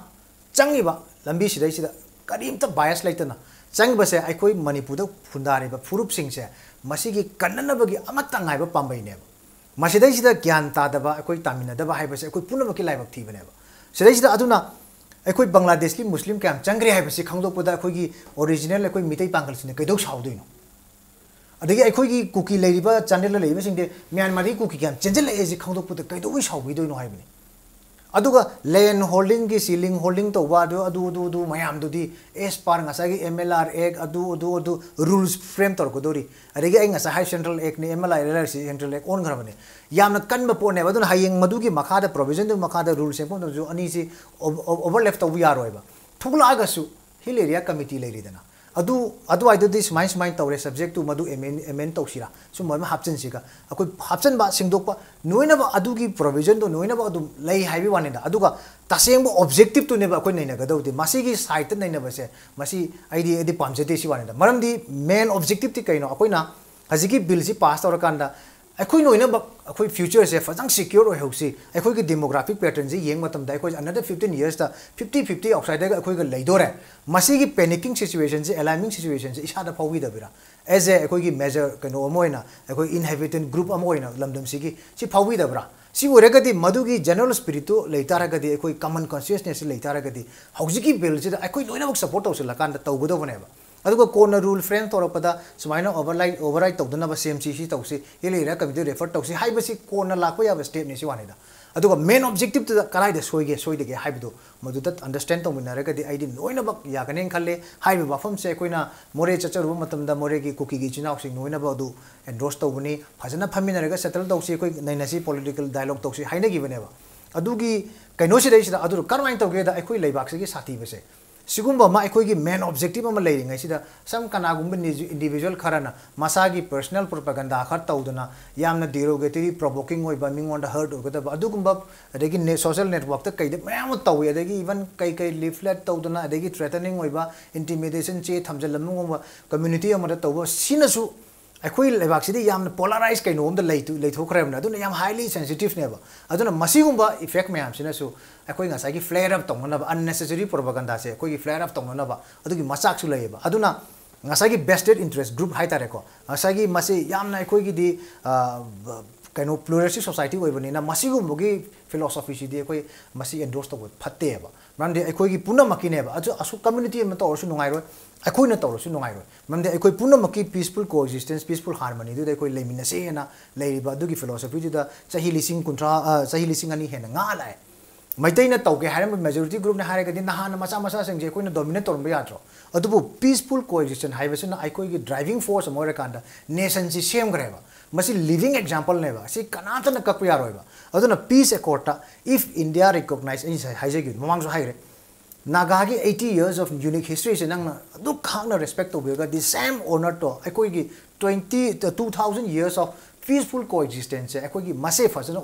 ꯆꯪꯉꯤꯕ ꯂꯝꯕꯤ ꯁꯤꯗꯩꯁꯤꯗ ꯀꯔꯤꯝꯇ bias ꯂꯩꯇꯅ ꯆꯪꯉꯤꯕꯁꯦ, ꯑꯩꯈꯣꯏ ꯃꯅꯤꯄꯨꯔꯗ ꯈꯨꯟꯗꯥꯔꯤꯕ ꯐꯨꯔꯨꯞꯁꯤꯡꯁꯦ ꯃꯁꯤꯒꯤ ꯀꯟꯅꯅꯕꯒꯤ ꯑꯃꯠꯇ ꯉꯥꯏꯕ ꯄꯥꯝꯕꯩꯅꯦꯕ꯫ ꯃꯁꯤꯗꯩꯁꯤꯗ ꯒ꯭ꯌꯥꯟ ꯇꯥꯗꯕ, ꯑꯩꯈꯣꯏ ꯇꯥꯃꯤꯟꯅꯗꯕ ꯍꯥꯏꯕꯁꯦ ꯑꯩꯈꯣꯏ ꯄꯨꯝꯅꯃꯛꯀꯤ ꯂꯥꯏꯕꯛ ꯊꯤꯕꯅꯦꯕ꯫ ꯁꯤꯗꯩꯁꯤꯗ ꯑꯗꯨꯅ ꯑꯩꯈꯣꯏ ꯕꯪꯒ꯭ꯂꯥꯗꯦꯁꯀꯤ ꯃꯨꯁꯂꯤꯝ ꯀꯌꯥꯝ ꯆꯪꯈ꯭ꯔꯦ ꯍꯥꯏꯕꯁꯤ ꯈꯪꯗꯣꯛꯄꯗ ꯑꯩꯈꯣꯏꯒꯤ original ꯑꯩꯈꯣꯏ ꯃꯤꯇꯩ ꯄꯥꯡꯒꯜꯁꯤꯡꯅ ꯀꯩꯗꯧ ꯁꯥꯎꯗꯣꯏꯅꯣ? ꯑꯗꯒꯤ ꯑꯩꯈꯣꯏꯒꯤ ꯀꯨꯀꯤ ꯂꯩꯔꯤꯕ ꯆꯥꯟꯗꯦꯜꯗ ꯂꯩꯔꯤꯕꯁꯤꯡꯗꯤ ꯃ꯭ꯌꯥꯟꯃꯥꯔꯗꯒꯤ ꯀꯨꯀꯤ ꯀꯌꯥꯝ ꯆꯦꯟꯁꯤꯜꯂꯛꯑꯦ ꯁꯤ ꯈꯪꯗꯣꯛꯄꯗ ꯀꯩꯗꯧꯕꯩ ꯁꯥꯎꯕꯤꯗꯣꯏꯅꯣ ꯍꯥꯏꯕꯅꯤ꯫ ꯑꯗꯨꯒ land holdingꯒꯤ, ꯁꯤ land holding ꯇꯧꯕ, ꯑꯗꯨ ꯑꯗꯨ ꯑꯗꯨ ꯑꯗꯨ ꯃꯌꯥꯝꯗꯨꯗꯤ as per ꯉꯁꯥꯏꯒꯤ M L R Act, ꯑꯗꯨ ꯑꯗꯨ ꯑꯗꯨ rules frame ꯇꯧꯔꯛꯀꯗꯧꯔꯤ꯫ ꯑꯗꯒꯤ ꯑꯩ ꯉꯁꯥꯏ ꯍꯥꯏ, central actꯅꯤ, M L R L R C central act ꯑꯣꯟꯈ꯭ꯔꯕꯅꯤ꯫ ꯌꯥꯝꯅ ꯀꯟꯕ ꯄꯣꯠꯅꯦꯕ꯫ ꯑꯗꯨꯅ ꯍꯌꯦꯡ ꯃꯗꯨꯒꯤ ꯃꯈꯥꯗ, provisionꯗꯨꯒꯤ ꯃꯈꯥꯗ rule ꯁꯦꯝꯕ ꯃꯇꯝꯗꯁꯨ ꯑꯅꯤꯁꯤ over-, overlap ꯇꯧꯕ ꯌꯥꯔꯣꯏꯕ꯫ ꯊꯣꯛꯂꯛꯑꯒꯁꯨ hill area committee ꯂꯩꯔꯤꯗꯅ, ꯑꯗꯨ ꯑꯗꯨꯋꯥꯏꯗꯨꯗꯤ ꯁꯨꯃꯥꯏ ꯁꯨꯃꯥꯏꯅ ꯇꯧꯔꯦ, subject to ꯃꯗꯨ amend, amend ꯇꯧꯁꯤꯔꯥ, ꯁꯨꯝꯕ ꯑꯃ ꯍꯥꯞꯆꯤꯟꯁꯤꯒ, ꯑꯩꯈꯣꯏ ꯍꯥꯞꯆꯤꯟꯕ, ꯁꯦꯡꯗꯣꯛꯄ, ꯅꯣꯏꯅꯕ ꯑꯗꯨꯒꯤ provisionꯗꯣ ꯅꯣꯏꯅꯕ ꯑꯗꯨꯝ ꯂꯩ ꯍꯥꯏꯕꯒꯤ ꯋꯥꯅꯤꯗ꯫ ꯑꯗꯨꯒ ꯇꯁꯦꯡꯕ objectiveꯇꯨꯅꯦꯕ ꯑꯩꯈꯣꯏ ꯅꯩꯅꯒꯗꯧꯗꯤ꯫ ꯃꯁꯤꯒꯤ sideꯇ ꯅꯩꯅꯕꯁꯦ, ꯃꯁꯤ ꯑꯩꯗꯤ, ꯑꯩꯗꯤ ꯄꯥꯝꯖꯗꯦ ꯁꯤ ꯋꯥꯅꯤꯗ꯫ ꯃꯔꯝꯗꯤ main objectiveꯇꯤ ꯀꯩꯅꯣ? ꯑꯩꯈꯣꯏꯅ ꯍꯧꯖꯤꯛꯀꯤ billꯁꯤ pass ꯇꯧꯔꯀꯥꯟꯗ ꯑꯩꯈꯣꯏ ꯂꯣꯏꯅꯃꯛ ꯑꯩꯈꯣꯏ futureꯁꯦ ꯐꯖꯅ secure ꯑꯣꯏꯍꯧꯁꯤ꯫ ꯑꯩꯈꯣꯏꯒꯤ demographic patternꯁꯦ ꯌꯦꯡꯕ ꯃꯇꯝꯗ ꯑꯩꯈꯣꯏ another fifteen yearsꯇ fifty fifty outsiderꯒ ꯑꯩꯈꯣꯏꯒ ꯂꯩꯗꯣꯔꯦ꯫ ꯃꯁꯤꯒꯤ panicking situationꯁꯦ, alarming situationꯁꯦ ꯏꯁꯥꯗ ꯐꯥꯎꯕꯤꯗꯕꯤꯔꯥ? As a ꯑꯩꯈꯣꯏꯒꯤ major ꯀꯩꯅꯣ ꯑꯃ ꯑꯣꯏꯅ, ꯑꯩꯈꯣꯏ inhabitant group ꯑꯃ ꯑꯣꯏꯅ ꯂꯝꯗꯝꯁꯤꯒꯤ, ꯁꯤ ꯐꯥꯎꯕꯤꯗꯕ꯭ꯔꯥ? ꯁꯤ ꯑꯣꯏꯔꯒꯗꯤ, ꯃꯗꯨꯒꯤ general spiritꯇꯨ ꯂꯩ ꯇꯥꯔꯒꯗꯤ, ꯑꯩꯈꯣꯏ common consciousnessꯁꯤ ꯂꯩ ꯇꯥꯔꯒꯗꯤ, ꯍꯧꯖꯤꯛꯀꯤ billꯁꯤꯗ ꯑꯩꯈꯣꯏ ꯂꯣꯏꯅꯃꯛ support ꯇꯧꯁꯤꯜꯂꯀꯥꯟꯗ ꯇꯧꯒꯗꯧꯕꯅꯦꯕ꯫ ꯑꯗꯨꯒ ꯀꯣꯟꯅ rule frame ꯇꯧꯔꯛꯄꯗ ꯁꯨꯃꯥꯏꯅ override, override ꯇꯧꯗꯅꯕ ꯁꯦꯝꯁꯤ, ꯁꯤ ꯇꯧꯁꯤ, hill area committeeꯗ refer ꯇꯧꯁꯤ ꯍꯥꯏꯕꯁꯤ ꯀꯣꯟꯅ ꯂꯥꯛꯄ ꯌꯥꯕ stepꯅꯤ ꯁꯤ ꯋꯥꯅꯤꯗ꯫ ꯑꯗꯨꯒ main objectiveꯇꯨꯗ ꯀꯗꯥꯏꯗ ꯁꯣꯏꯒꯦ, ꯁꯣꯏꯗꯒꯦ ꯍꯥꯏꯕꯗꯨ ꯃꯗꯨꯗ understand ꯇꯧꯃꯤꯟꯅꯔꯒꯗꯤ ꯑꯩꯗꯤ ꯂꯣꯏꯅꯃꯛ ꯌꯥꯒꯅꯦꯅ ꯈꯜꯂꯦ꯫ ꯍꯥꯏꯔꯤꯕ ꯋꯥꯐꯝꯁꯦ ꯑꯩꯈꯣꯏꯅ ꯃꯣꯔꯦ ꯆꯠꯆꯔꯨꯕ ꯃꯇꯝꯗ ꯃꯣꯔꯦꯒꯤ ꯀꯨꯀꯤꯒꯤ ꯏꯆꯤꯟ ꯏꯅꯥꯎꯁꯤꯡ ꯂꯣꯏꯅꯃꯛ ꯑꯗꯨ endorse ꯇꯧꯕꯅꯤ꯫ ꯐꯖꯅ ꯐꯝꯃꯤꯟꯅꯔꯒ settle ꯇꯧꯁꯤ, ꯑꯩꯈꯣꯏ ꯅꯩꯅꯁꯤ, political dialogue ꯇꯧꯁꯤ ꯍꯥꯏꯅꯈꯤꯕꯅꯦꯕ꯫ ꯑꯗꯨꯒꯤ ꯀꯩꯅꯣꯁꯤꯗꯩꯁꯤꯗ ꯑꯗꯨ ꯀꯔꯝꯍꯥꯏꯅ ꯇꯧꯒꯦꯗ, ꯑꯩꯈꯣꯏ ꯂꯩꯕꯥꯛꯁꯤꯒꯤ ꯁꯥꯊꯤꯕꯁꯦ, ꯁꯤꯒꯨꯝꯕ ꯑꯃ ꯑꯩꯈꯣꯏꯒꯤ main objective ꯑꯃ ꯂꯩꯔꯤꯉꯩꯁꯤꯗ, ꯁꯝ ꯀꯅꯥꯒꯨꯝꯕ ꯅꯤꯖꯨ-, individual ꯈꯔꯅ ꯃꯁꯥꯒꯤ personal propaganda ꯈꯔ ꯇꯧꯗꯅ, ꯌꯥꯝꯅ derogatory, provoking ꯑꯣꯏꯕ, ꯃꯤꯉꯣꯟꯗ hurt ꯑꯣꯏꯒꯗꯕ ꯑꯗꯨꯒꯨꯝꯕ, ꯑꯗꯒꯤ ꯅꯦ-, social networkꯇ ꯀꯩꯗ ꯃꯌꯥꯝ ꯑꯃ ꯇꯧꯏ꯫ ꯑꯗꯒꯤ even ꯀꯩ ꯀꯩ leaflet ꯇꯧꯗꯅ, ꯑꯗꯒꯤ threatening ꯑꯣꯏꯕ, intimidation ꯆꯦ ꯊꯝꯖꯤꯜꯂꯝꯕꯒꯨꯝꯕ, community ꯑꯃꯗ ꯇꯧꯕ, ꯁꯤꯅꯁꯨ ꯑꯩꯈꯣꯏ ꯂꯩꯕꯥꯛꯁꯤꯗꯤ ꯌꯥꯝꯅ polarize ꯀꯩꯅꯣꯝꯗ ꯂꯩꯊꯣꯛꯈ꯭ꯔꯕꯅꯦ꯫ ꯑꯗꯨꯅ ꯌꯥꯝ highly sensitiveꯅꯦꯕ꯫ ꯑꯗꯨꯅ ꯃꯁꯤꯒꯨꯝꯕ effect ꯃꯌꯥꯝꯁꯤꯅꯁꯨ ꯑꯩꯈꯣꯏ ꯉꯁꯥꯏꯒꯤ flare up ꯇꯧꯅꯅꯕ, unnecessary propaganda ꯁꯦ ꯑꯩꯈꯣꯏꯒꯤ flare up ꯇꯧꯅꯅꯕ ꯑꯗꯨꯒꯤ ꯃꯆꯥꯛꯁꯨ ꯂꯩꯌꯦꯕ꯫ ꯑꯗꯨꯅ ꯉꯁꯥꯏꯒꯤ vested interest group ꯍꯥꯏꯇꯥꯔꯦꯀꯣ, ꯉꯁꯥꯏꯒꯤ ꯃꯁꯤ ꯌꯥꯝꯅ ꯑꯩꯈꯣꯏꯒꯤꯗꯤ, ꯑ, ꯀꯩꯅꯣ, pluralistic society ꯑꯣꯏꯕꯅꯤꯅ ꯃꯁꯤꯒꯨꯝꯕꯒꯤ philosophyꯁꯤꯗꯤ ꯑꯩꯈꯣꯏ ꯃꯁꯤ endorse ꯇꯧꯕ ꯐꯠꯇꯦꯕ꯫ ꯃꯔꯝꯗꯤ ꯑꯩꯈꯣꯏꯒꯤ ꯄꯨꯝꯅꯃꯛꯀꯤꯅꯦꯕ꯫ ꯑꯗꯨ ꯑꯁꯨꯛ community ꯑꯃ ꯇꯧꯔꯁꯨ ꯅꯨꯡꯉꯥꯏꯔꯣꯏ, ꯑꯩꯈꯣꯏꯅ ꯇꯧꯔꯁꯨ ꯅꯨꯡꯉꯥꯏꯔꯣꯏ꯫ ꯃꯔꯝꯗꯤ ꯑꯩꯈꯣꯏ ꯄꯨꯝꯅꯃꯛꯀꯤ peaceful coexistence, peaceful harmonyꯗꯨꯗ ꯑꯩꯈꯣꯏ ꯂꯩꯃꯤꯟꯅꯁꯦꯅ ꯂꯩꯔꯤꯕ ꯑꯗꯨꯒꯤ philosophyꯗꯨꯗ ꯆꯍꯤ ꯂꯤꯁꯤꯡ ꯀꯨꯟꯊ꯭ꯔꯥ, ꯑ, ꯆꯍꯤ ꯂꯤꯁꯤꯡ ꯑꯅꯤ ꯍꯦꯟꯅ ꯉꯥ ꯂꯥꯛꯑꯦ꯫ ꯃꯩꯇꯩꯅ ꯇꯧꯒꯦ ꯍꯥꯏꯔꯝꯕ majority groupꯅ ꯍꯥꯏꯔꯒꯗꯤ ꯅꯍꯥꯟꯅ ꯃꯆꯥ ꯃꯆꯥꯁꯤꯡꯁꯦ ꯑꯩꯈꯣꯏꯅ dominate ꯇꯧꯔꯝꯕ ꯌꯥꯗ꯭ꯔꯣ? ꯑꯗꯨꯕꯨ peaceful coexistence ꯍꯥꯏꯕꯁꯤꯅ ꯑꯩꯈꯣꯏꯒꯤ driving force ꯑꯃ ꯑꯣꯏꯔꯀꯥꯟꯗ nationꯁꯤ ꯁꯦꯝꯈ꯭ꯔꯦꯕ꯫ ꯃꯁꯤ living exampleꯅꯦꯕ꯫ ꯁꯤ ꯀꯅꯥꯝꯇꯅ ꯀꯛꯄ ꯌꯥꯔꯣꯏꯕ꯫ ꯑꯗꯨꯅ peace accordꯇ, if India recognize, ꯑꯩ ꯉꯁꯥꯏ ꯍꯥꯏꯖꯈꯤꯕꯗꯣ, ꯃꯃꯥꯡꯁꯨ ꯍꯥꯏꯈ꯭ꯔꯦ, ꯅꯥꯒꯥꯒꯤ eighty years of unique historyꯁꯦ ꯅꯪꯅ ꯑꯗꯨꯛ ꯈꯥꯛꯅ respect ꯇꯧꯕꯤꯔꯒꯗꯤ, same honourꯗꯣ ꯑꯩꯈꯣꯏꯒꯤ twenty, two thousand years of peaceful coexistenceꯁꯦ ꯑꯩꯈꯣꯏꯒꯤ ꯃꯁꯦ ꯐꯖꯅ,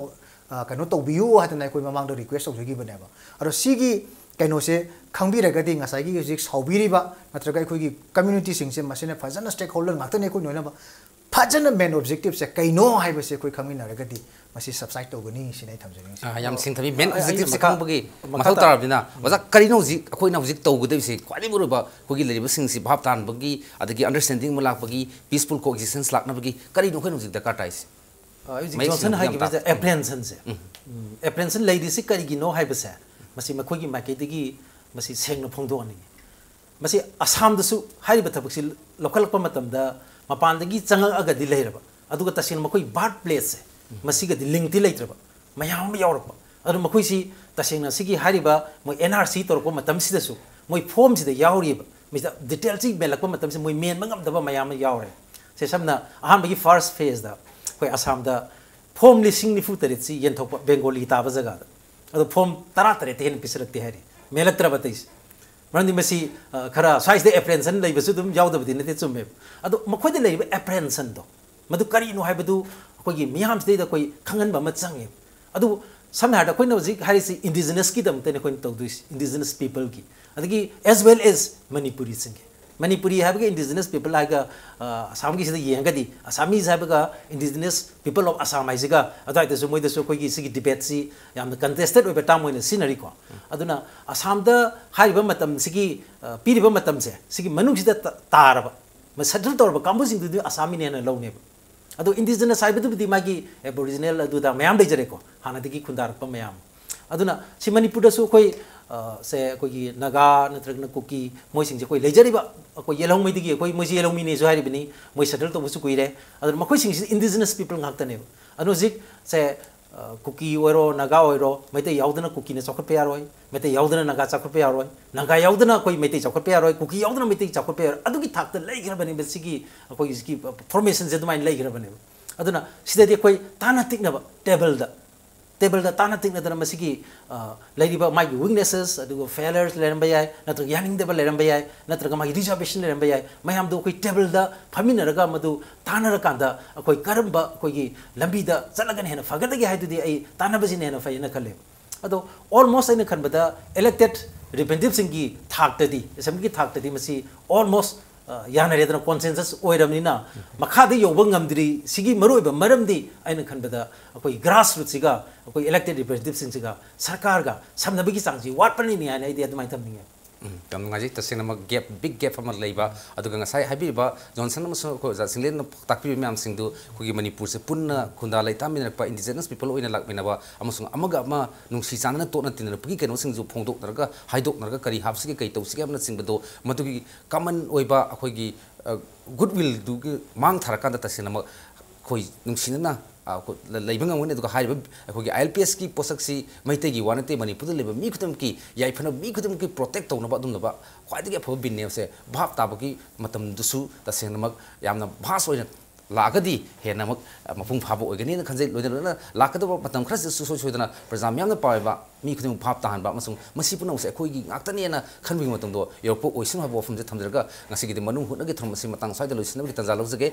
ꯑ, ꯀꯩꯅꯣ ꯇꯧꯕꯤꯌꯨ ꯍꯥꯏꯗꯅ ꯑꯩꯈꯣꯏ ꯃꯃꯥꯡꯗ request ꯇꯧꯖꯈꯤꯕꯅꯦꯕ꯫ ꯑꯗꯣ ꯁꯤꯒꯤ ꯀꯩꯅꯣꯁꯦ ꯈꯪꯕꯤꯔꯒꯗꯤ, ꯉꯁꯥꯏꯒꯤ ꯍꯧꯖꯤꯛ ꯁꯥꯎꯕꯤꯔꯤꯕ ꯅꯠꯇ꯭ꯔꯒ ꯑꯩꯈꯣꯏꯒꯤ communityꯁꯤꯡꯁꯦ, ꯃꯁꯤꯅ ꯐꯖꯅ stakeholder ꯉꯥꯛꯇꯅꯤ ꯑꯩꯈꯣꯏ ꯂꯣꯏꯅꯃꯛ꯫ ꯐꯖꯅ main objectiveꯁꯦ ꯀꯩꯅꯣ ꯍꯥꯏꯕꯁꯦ ꯑꯩꯈꯣꯏ ꯈꯪꯃꯤꯟꯅꯔꯒꯗꯤ ꯃꯁꯤ subside ꯇꯧꯒꯅꯤ ꯁꯤꯅꯤ ꯑꯩ ꯊꯝꯖꯅꯤꯡꯉꯤꯁꯦ꯫ ꯑꯥ, ꯌꯥꯝ ꯁꯦꯡꯊꯕꯤ꯫ Main ꯑ, ꯑꯩꯅ objectiveꯁꯦ ꯃꯈꯥ, ꯈꯪꯕꯒꯤ ꯃꯈꯥ ꯃꯊꯧ ꯇꯥ-, ꯇꯥꯔꯕꯅꯤꯅ, ꯎꯝ꯫ ꯑꯣꯖꯥ, ꯀꯔꯤꯅꯣ ꯍꯧꯖꯤꯛ ꯑꯩꯈꯣꯏꯅ ꯍꯧꯖꯤꯛ ꯇꯧꯒꯗꯧꯔꯤꯁꯦ? ꯈ꯭ꯋꯥꯏꯗꯒꯤ ꯃꯔꯨꯑꯣꯏꯕ ꯑꯩꯈꯣꯏꯒꯤ ꯂꯩꯔꯤꯕꯁꯤꯡꯁꯤ ꯚꯥꯞ ꯇꯥꯍꯟꯕꯒꯤ, ꯑꯗꯒꯤ understanding ꯑꯃ ꯂꯥꯛꯄꯒꯤ, peaceful coexistence ꯂꯥꯛꯅꯕꯒꯤ ꯀꯔꯤꯅꯣ ꯑꯩꯈꯣꯏꯅ ꯍꯧꯖꯤꯛ ꯗꯔꯀꯥꯔ ꯇꯥꯏꯁꯦ? ꯑ, ꯍꯧꯖꯤꯛ ꯃꯌꯦꯛ ꯖꯣꯟꯁꯟ ꯁꯦꯡꯅ ꯍꯥꯏꯈꯤꯕꯁꯦ ꯇꯥꯛꯄꯤꯌꯨ꯫ Apprehensionꯁꯦ꯫ ꯎꯝ꯫ ꯎꯝ, apprehension ꯂꯩꯔꯤꯁꯤ ꯀꯔꯤꯒꯤꯅꯣ ꯍꯥꯏꯕꯁꯦ, ꯃꯁꯤ ꯃꯈꯣꯏꯒꯤ ꯃꯥꯏꯀꯩꯗꯒꯤ ꯃꯁꯤ ꯁꯦꯡꯅ ꯐꯣꯡꯗꯣꯛꯍꯟꯅꯤꯡꯉꯤ꯫ ꯃꯁꯤ ꯑꯁꯥꯝꯗꯁꯨ ꯍꯥꯏꯔꯤꯕ ꯊꯕꯛꯁꯤ ꯂꯧꯈꯠꯂꯛꯄ ꯃꯇꯝꯗ ꯃꯄꯥꯟꯗꯒꯤ ꯆꯪꯉꯛꯑꯒꯗꯤ ꯂꯩꯔꯕ, ꯑꯗꯨꯒ ꯇꯁꯦꯡꯅ ꯃꯈꯣꯏ birth placeꯁꯦ, ꯎꯝ꯫ ꯃꯁꯤꯒꯗꯤ linkꯇꯤ ꯂꯩꯇ꯭ꯔꯕ ꯃꯌꯥꯝ ꯑꯃ ꯌꯥꯎꯔꯛꯄ꯫ ꯑꯗꯨ ꯃꯈꯣꯏꯁꯤ ꯇꯁꯦꯡꯅ ꯁꯤꯒꯤ ꯍꯥꯏꯔꯤꯕ ꯃꯣꯏ NRC ꯇꯧꯔꯛꯄ ꯃꯇꯝꯁꯤꯗꯁꯨ ꯃꯣꯏ formꯁꯤꯗ ꯌꯥꯎꯔꯤꯕ, ꯃꯁꯤꯗ detailꯁꯤ ꯃꯦꯜꯂꯛꯄ ꯃꯇꯝꯁꯤ ꯃꯣꯏ ꯃꯦꯟꯕ ꯉꯝꯗꯕ ꯃꯌꯥꯝ ꯑꯃ ꯌꯥꯎꯔꯦ꯫ ꯁꯦ ꯁꯝꯅ ꯑꯍꯥꯟꯕꯒꯤ first phaseꯗ ꯑꯩꯈꯣꯏ ꯑꯁꯥꯝꯗ form ꯂꯤꯁꯤꯡ ꯅꯤꯐꯨ ꯇꯔꯦꯠꯁꯤ ꯌꯦꯟꯊꯣꯛꯄ, ꯕꯦꯡꯒꯣꯂꯤ ꯇꯥꯕ ꯖꯒꯥꯗ꯫ ꯑꯗꯣ form ꯇꯔꯥ ꯇꯔꯦꯠꯇ ꯍꯦꯟꯅ ꯄꯤꯁꯤꯜꯂꯛꯇꯦ ꯍꯥꯏꯔꯤ, ꯃꯦꯜꯂꯛꯇ꯭ꯔꯕ ꯑꯇꯩꯁꯦ꯫ ꯃꯔꯝꯗꯤ ꯃꯁꯤ, ꯑ, ꯈꯔ ꯁ꯭ꯋꯥꯏꯁꯤꯗ apprehension ꯂꯩꯕꯁꯨ ꯑꯗꯨꯝ ꯌꯥꯎꯗꯕꯗꯤ ꯅꯠꯇꯦ, ꯆꯨꯝꯃꯦꯕ꯫ ꯑꯗꯣ ꯃꯈꯣꯏꯗ ꯂꯩꯔꯤꯕ apprehensionꯗꯣ, ꯃꯗꯨ ꯀꯔꯤꯅꯣ ꯍꯥꯏꯕꯗꯨ ꯑꯩꯈꯣꯏꯒꯤ ꯃꯤꯌꯥꯝꯁꯤꯗꯩꯗ ꯑꯩꯈꯣꯏ ꯈꯪꯍꯟꯕ ꯑꯃ ꯆꯪꯉꯦ꯫ ꯑꯗꯨꯕꯨ ꯁꯝꯅ ꯍꯥꯏꯔꯕꯗ ꯑꯩꯈꯣꯏꯅ ꯍꯧꯖꯤꯛ ꯍꯥꯏꯔꯤꯁꯤ indigenousꯀꯤꯗꯃꯛꯇꯅꯤ ꯑꯩꯈꯣꯏꯅ ꯇꯧꯗꯣꯏꯁꯤ, indigenous peopleꯒꯤ, ꯑꯗꯒꯤ as well as ꯃꯅꯤꯄꯨꯔꯤꯁꯤꯡꯒꯤ꯫ ꯃꯅꯤꯄꯨꯔꯤ ꯍꯥꯏꯕꯒ indigenous people ꯍꯥꯏꯒ, ꯑ, ꯑꯁꯥꯝꯒꯤꯁꯤꯗ ꯌꯦꯡꯉꯒꯗꯤ, Assamese ꯍꯥꯏꯕꯒ indigenous people of Assam ꯍꯥꯏꯁꯤꯒ ꯑꯗꯨꯋꯥꯏꯗꯁꯨ ꯃꯣꯏꯗꯁꯨ ꯑꯩꯈꯣꯏꯒꯤ ꯁꯤꯒꯤ debateꯁꯤ ꯌꯥꯝꯅ contested ꯑꯣꯏꯕ term ꯑꯣꯏꯅ ꯁꯤꯖꯤꯟꯅꯔꯤꯀꯣ꯫ ꯑꯗꯨꯅ ꯑꯁꯥꯝꯗ ꯍꯥꯏꯔꯤꯕ ꯃꯇꯝꯁꯤꯒꯤ, ꯑ, ꯄꯤꯔꯤꯕ ꯃꯇꯝꯁꯦ, ꯁꯤꯒꯤ ꯃꯅꯨꯡꯁꯤꯗ ꯇ-, ꯇꯥꯔꯕ, ꯃ-, settle ꯇꯧꯔꯕ ꯀꯥꯡꯕꯨꯁꯤꯡꯗꯨꯗꯤ ꯑꯁꯥꯝꯃꯤꯅꯦꯅ ꯂꯧꯅꯦꯕ꯫ ꯑꯗꯣ indigenous ꯍꯥꯏꯕꯗꯨꯕꯨꯗꯤ ꯃꯥꯒꯤ Aboriginal ꯑꯗꯨꯗ ꯃꯌꯥꯝ ꯂꯩꯖꯔꯦꯀꯣ, ꯍꯥꯟꯅꯗꯒꯤ ꯈꯨꯟꯗꯥꯔꯛꯄ ꯃꯌꯥꯝ꯫ ꯑꯗꯨꯅ ꯁꯤ ꯃꯅꯤꯄꯨꯔꯗꯁꯨ ꯑꯩꯈꯣꯏ, ꯑ, ꯁꯦ ꯑꯩꯈꯣꯏꯒꯤ ꯅꯥꯒꯥ ꯅꯠꯇ꯭ꯔꯒꯅ ꯀꯨꯀꯤ ꯃꯣꯏꯁꯤꯡꯁꯦ ꯑꯩꯈꯣꯏ ꯂꯩꯖꯔꯤꯕ, ꯑꯩꯈꯣꯏ ꯌꯦꯜꯍꯧꯃꯩꯗꯒꯤ ꯑꯩꯈꯣꯏ, ꯃꯣꯏꯁꯦ ꯌꯦꯜꯍꯧꯃꯤꯅꯦꯁꯨ ꯍꯥꯏꯔꯤꯕꯅꯤ, ꯃꯣꯏ settle ꯇꯧꯕꯁꯨ ꯀꯨꯏꯔꯦ꯫ ꯑꯗꯨꯅ ꯃꯈꯣꯏꯁꯤꯡꯁꯤ indigenous people ꯉꯥꯛꯇꯅꯦꯕ꯫ ꯑꯗꯨꯅ ꯍꯧꯖꯤꯛ ꯁꯦ, ꯑ, ꯀꯨꯀꯤ ꯑꯣꯏꯔꯣ, ꯅꯥꯒꯥ ꯑꯣꯏꯔꯣ, ꯃꯩꯇꯩ ꯌꯥꯎꯗꯅ ꯀꯨꯀꯤꯅ ꯆꯥꯎꯈꯠꯄ ꯌꯥꯔꯣꯏ, ꯃꯩꯇꯩ ꯌꯥꯎꯗꯅ ꯅꯥꯒꯥ ꯆꯥꯎꯈꯠꯄ ꯌꯥꯔꯣꯏ, ꯅꯥꯒꯥ ꯌꯥꯎꯗꯅ ꯑꯩꯈꯣꯏ ꯃꯩꯇꯩ ꯆꯥꯎꯈꯠꯄ ꯌꯥꯔꯣꯏ, ꯀꯨꯀꯤ ꯌꯥꯎꯗꯅ ꯃꯩꯇꯩ ꯆꯥꯎꯈꯠꯄ ꯌꯥꯔꯣꯏ꯫ ꯑꯗꯨꯒꯤ ꯊꯥꯛꯇ ꯂꯩꯈ꯭ꯔꯕꯅꯦꯕ ꯁꯤꯒꯤ ꯑꯩꯈꯣꯏꯒꯤ ꯁꯤꯒꯤ formationꯁꯦ, ꯑꯗꯨꯃꯥꯏꯅ ꯂꯩꯈ꯭ꯔꯕꯅꯦꯕ꯫ ꯑꯗꯨꯅ ꯁꯤꯗꯗꯤ ꯑꯩꯈꯣꯏ ꯇꯥꯟꯅ ꯇꯤꯛꯅꯕ tableꯗ, tableꯗ ꯇꯥꯟꯅ ꯇꯤꯛꯅꯗꯅ ꯃꯁꯤꯒꯤ, ꯑ, ꯂꯩꯔꯤꯕ ꯃꯥꯒꯤ weaknesses, ꯑꯗꯨꯒ failures ꯂꯩꯔꯝꯕ ꯌꯥꯏ, ꯅꯠꯇ꯭ꯔꯒ ꯌꯥꯅꯤꯡꯗꯕ ꯂꯩꯔꯝꯕ ꯌꯥꯏ, ꯅꯠꯇ꯭ꯔꯒ ꯃꯥꯒꯤ reservation ꯂꯩꯔꯝꯕ ꯌꯥꯏ, ꯃꯌꯥꯝꯗꯣ ꯑꯩꯈꯣꯏ tableꯗ ꯐꯝꯃꯤꯟꯅꯔꯒ ꯃꯗꯨ ꯇꯥꯟꯅꯔꯀꯥꯟꯗ ꯑꯩꯈꯣꯏ ꯀꯔꯝꯕ ꯑꯩꯈꯣꯏꯒꯤ ꯂꯝꯕꯤꯗ ꯆꯠꯂꯒꯅ ꯍꯦꯟꯅ ꯐꯒꯗꯒꯦ ꯍꯥꯏꯗꯨꯗꯤ ꯑꯩ ꯇꯥꯟꯅꯕꯁꯤꯅ ꯍꯦꯟꯅ ꯐꯩꯌꯦꯅ ꯈꯜꯂꯦꯕ꯫ ꯑꯗꯣ almost ꯑꯩꯅ ꯈꯟꯕꯗ elected representativeꯁꯤꯡꯒꯤ ꯊꯥꯛꯇꯗꯤ, assemblyꯒꯤ ꯊꯥꯛꯇꯗꯤ ꯃꯁꯤ almost, ꯑ, ꯌꯥꯅꯔꯦꯗꯅ, consensus ꯑꯣꯏꯔꯕꯅꯤꯅ, ꯃꯈꯥꯗ ꯌꯧꯕ ꯉꯝꯗ꯭ꯔꯤ꯫ ꯁꯤꯒꯤ ꯃꯔꯨꯑꯣꯏꯕ ꯃꯔꯝꯗꯤ ꯑꯩꯅ ꯈꯟꯕꯗ ꯑꯩꯈꯣꯏ grassrootꯁꯤꯒ ꯑꯩꯈꯣꯏ elected representativeꯁꯤꯡꯁꯤꯒ ꯁꯔꯀꯥꯔꯒ ꯁꯝꯅꯕꯒꯤ ꯆꯥꯡꯁꯤ ꯋꯥꯠꯄꯅꯤꯅꯤ ꯍꯥꯏꯅ ꯑꯩꯗꯤ ꯑꯗꯨꯃꯥꯏꯅ ꯊꯝꯅꯤꯡꯉꯦ꯫ ꯎꯝ, ꯌꯥꯝ ꯅꯨꯡꯉꯥꯏꯖꯩ꯫ ꯇꯁꯦꯡꯅꯃꯛ gap, big gap ꯑꯃ ꯂꯩꯕ, ꯑꯗꯨꯒ ꯉꯁꯥꯏ ꯍꯥꯏꯕꯤꯔꯤꯕ ꯖꯣꯟꯁꯟ ꯑꯃꯁꯨꯡ ꯑꯩꯈꯣꯏ ꯑꯣꯖꯥ ꯁꯤꯡꯂꯦꯟꯅ ꯇꯥꯛꯄꯤꯕ ꯃꯌꯥꯝꯁꯤꯡꯗꯨ ꯑꯩꯈꯣꯏꯒꯤ ꯃꯅꯤꯄꯨꯔꯁꯦ ꯄꯨꯟꯅ ꯈꯨꯟꯗꯥ ꯂꯩꯇꯥꯃꯤꯟꯅꯔꯛꯄ, indigenous people ꯑꯣꯏꯅ ꯂꯥꯛꯃꯤꯟꯅꯕ ꯑꯃꯁꯨꯡ ꯑꯃꯒ ꯑꯃ ꯅꯨꯡꯁꯤ ꯆꯥꯟꯅꯅ ꯇꯣꯠꯅ ꯇꯤꯟꯅꯔꯛꯄꯒꯤ ꯀꯩꯅꯣꯁꯤꯡꯁꯨ ꯐꯣꯡꯗꯣꯛꯅꯔꯒ, ꯍꯥꯏꯗꯣꯛꯅꯔꯒ ꯀꯔꯤ ꯍꯥꯞꯁꯤꯒꯦ, ꯀꯔꯤ ꯇꯧꯁꯤꯒꯦ ꯍꯥꯏꯕꯅꯆꯤꯡꯕꯗꯣ, ꯃꯗꯨꯒꯤ common ꯑꯣꯏꯕ ꯑꯩꯈꯣꯏꯒꯤ, ꯑ, goodwillꯗꯨꯒꯤ ꯃꯥꯡ ꯊꯥꯔꯀꯥꯟꯗ ꯇꯁꯦꯡꯅꯃꯛ ꯑꯩꯈꯣꯏ ꯅꯨꯡꯁꯤꯅꯅ, ꯑ, ꯑꯩꯈꯣꯏ ꯂ-, ꯂꯩꯕ ꯉꯝꯒꯅꯤ꯫ ꯑꯗꯨꯒ ꯍꯥꯏꯔꯤꯕ ꯑꯩꯈꯣꯏꯒꯤ ILPSꯀꯤ ꯄꯣꯠꯁꯛꯁꯤ ꯃꯩꯇꯩꯒꯤ ꯋꯥ ꯅꯠꯇꯦ, ꯃꯅꯤꯄꯨꯔꯗ ꯂꯩꯕ ꯃꯤ ꯈꯨꯗꯤꯡꯃꯛꯀꯤ ꯌꯥꯏꯐꯅꯕ, ꯃꯤ ꯈꯨꯗꯤꯡꯃꯛꯀꯤ protect ꯇꯧꯅꯕ ꯑꯗꯨꯝꯂꯕ ꯈ꯭ꯋꯥꯏꯗꯒꯤ ꯑꯐꯕ ꯕꯤꯟꯅꯦꯕꯁꯦ ꯚꯥꯞ ꯇꯥꯕꯒꯤ ꯃꯇꯝꯗꯨꯁꯨ ꯇꯁꯦꯡꯅꯃꯛ ꯌꯥꯝꯅ vast ꯑꯣꯏꯅ ꯂꯥꯛꯑꯒꯗꯤ ꯍꯦꯟꯅ ꯑꯃꯨꯛ, ꯑ, ꯃꯄꯨꯡ ꯐꯥꯕ ꯑꯣꯏꯒꯅꯤꯅ ꯈꯟꯖꯩ꯫ ꯂꯣꯏꯅ ꯂꯣꯏꯅꯅ ꯂꯥꯛꯀꯗꯕ ꯃꯇꯝ ꯈꯔꯁꯤꯗꯁꯨ ꯁꯨꯡꯁꯣꯏ ꯁꯣꯏꯗꯅ ꯄ꯭ꯔꯖꯥ ꯃꯤꯌꯥꯝꯅ ꯄꯥꯝꯃꯤꯕ ꯃꯤ ꯈꯨꯗꯤꯡꯃꯛ ꯚꯥꯞ ꯇꯥꯍꯟꯕ ꯑꯃꯁꯨꯡ ꯃꯁꯤ ꯄꯨꯝꯅꯃꯛꯁꯦ ꯑꯩꯈꯣꯏꯒꯤ ꯉꯥꯛꯇꯅꯦꯅ ꯈꯟꯕꯒꯤ ꯃꯇꯝꯗꯣ ꯌꯧꯔꯛꯄ ꯑꯣꯏꯁꯅꯨ ꯍꯥꯏꯕ ꯋꯥꯐꯝꯁꯦ ꯊꯝꯖꯔꯒ, ꯉꯁꯤꯒꯤꯗꯤ ꯃꯅꯨꯡ ꯍꯨꯠꯅꯒꯤ ꯊꯧꯔꯝ ꯑꯁꯤ ꯃꯇꯥꯡ ꯁ꯭ꯋꯥꯏꯗ ꯂꯣꯏꯁꯤꯟꯅꯕꯒꯤ ꯇꯥꯟꯖꯥ ꯂꯧꯖꯒꯦ꯫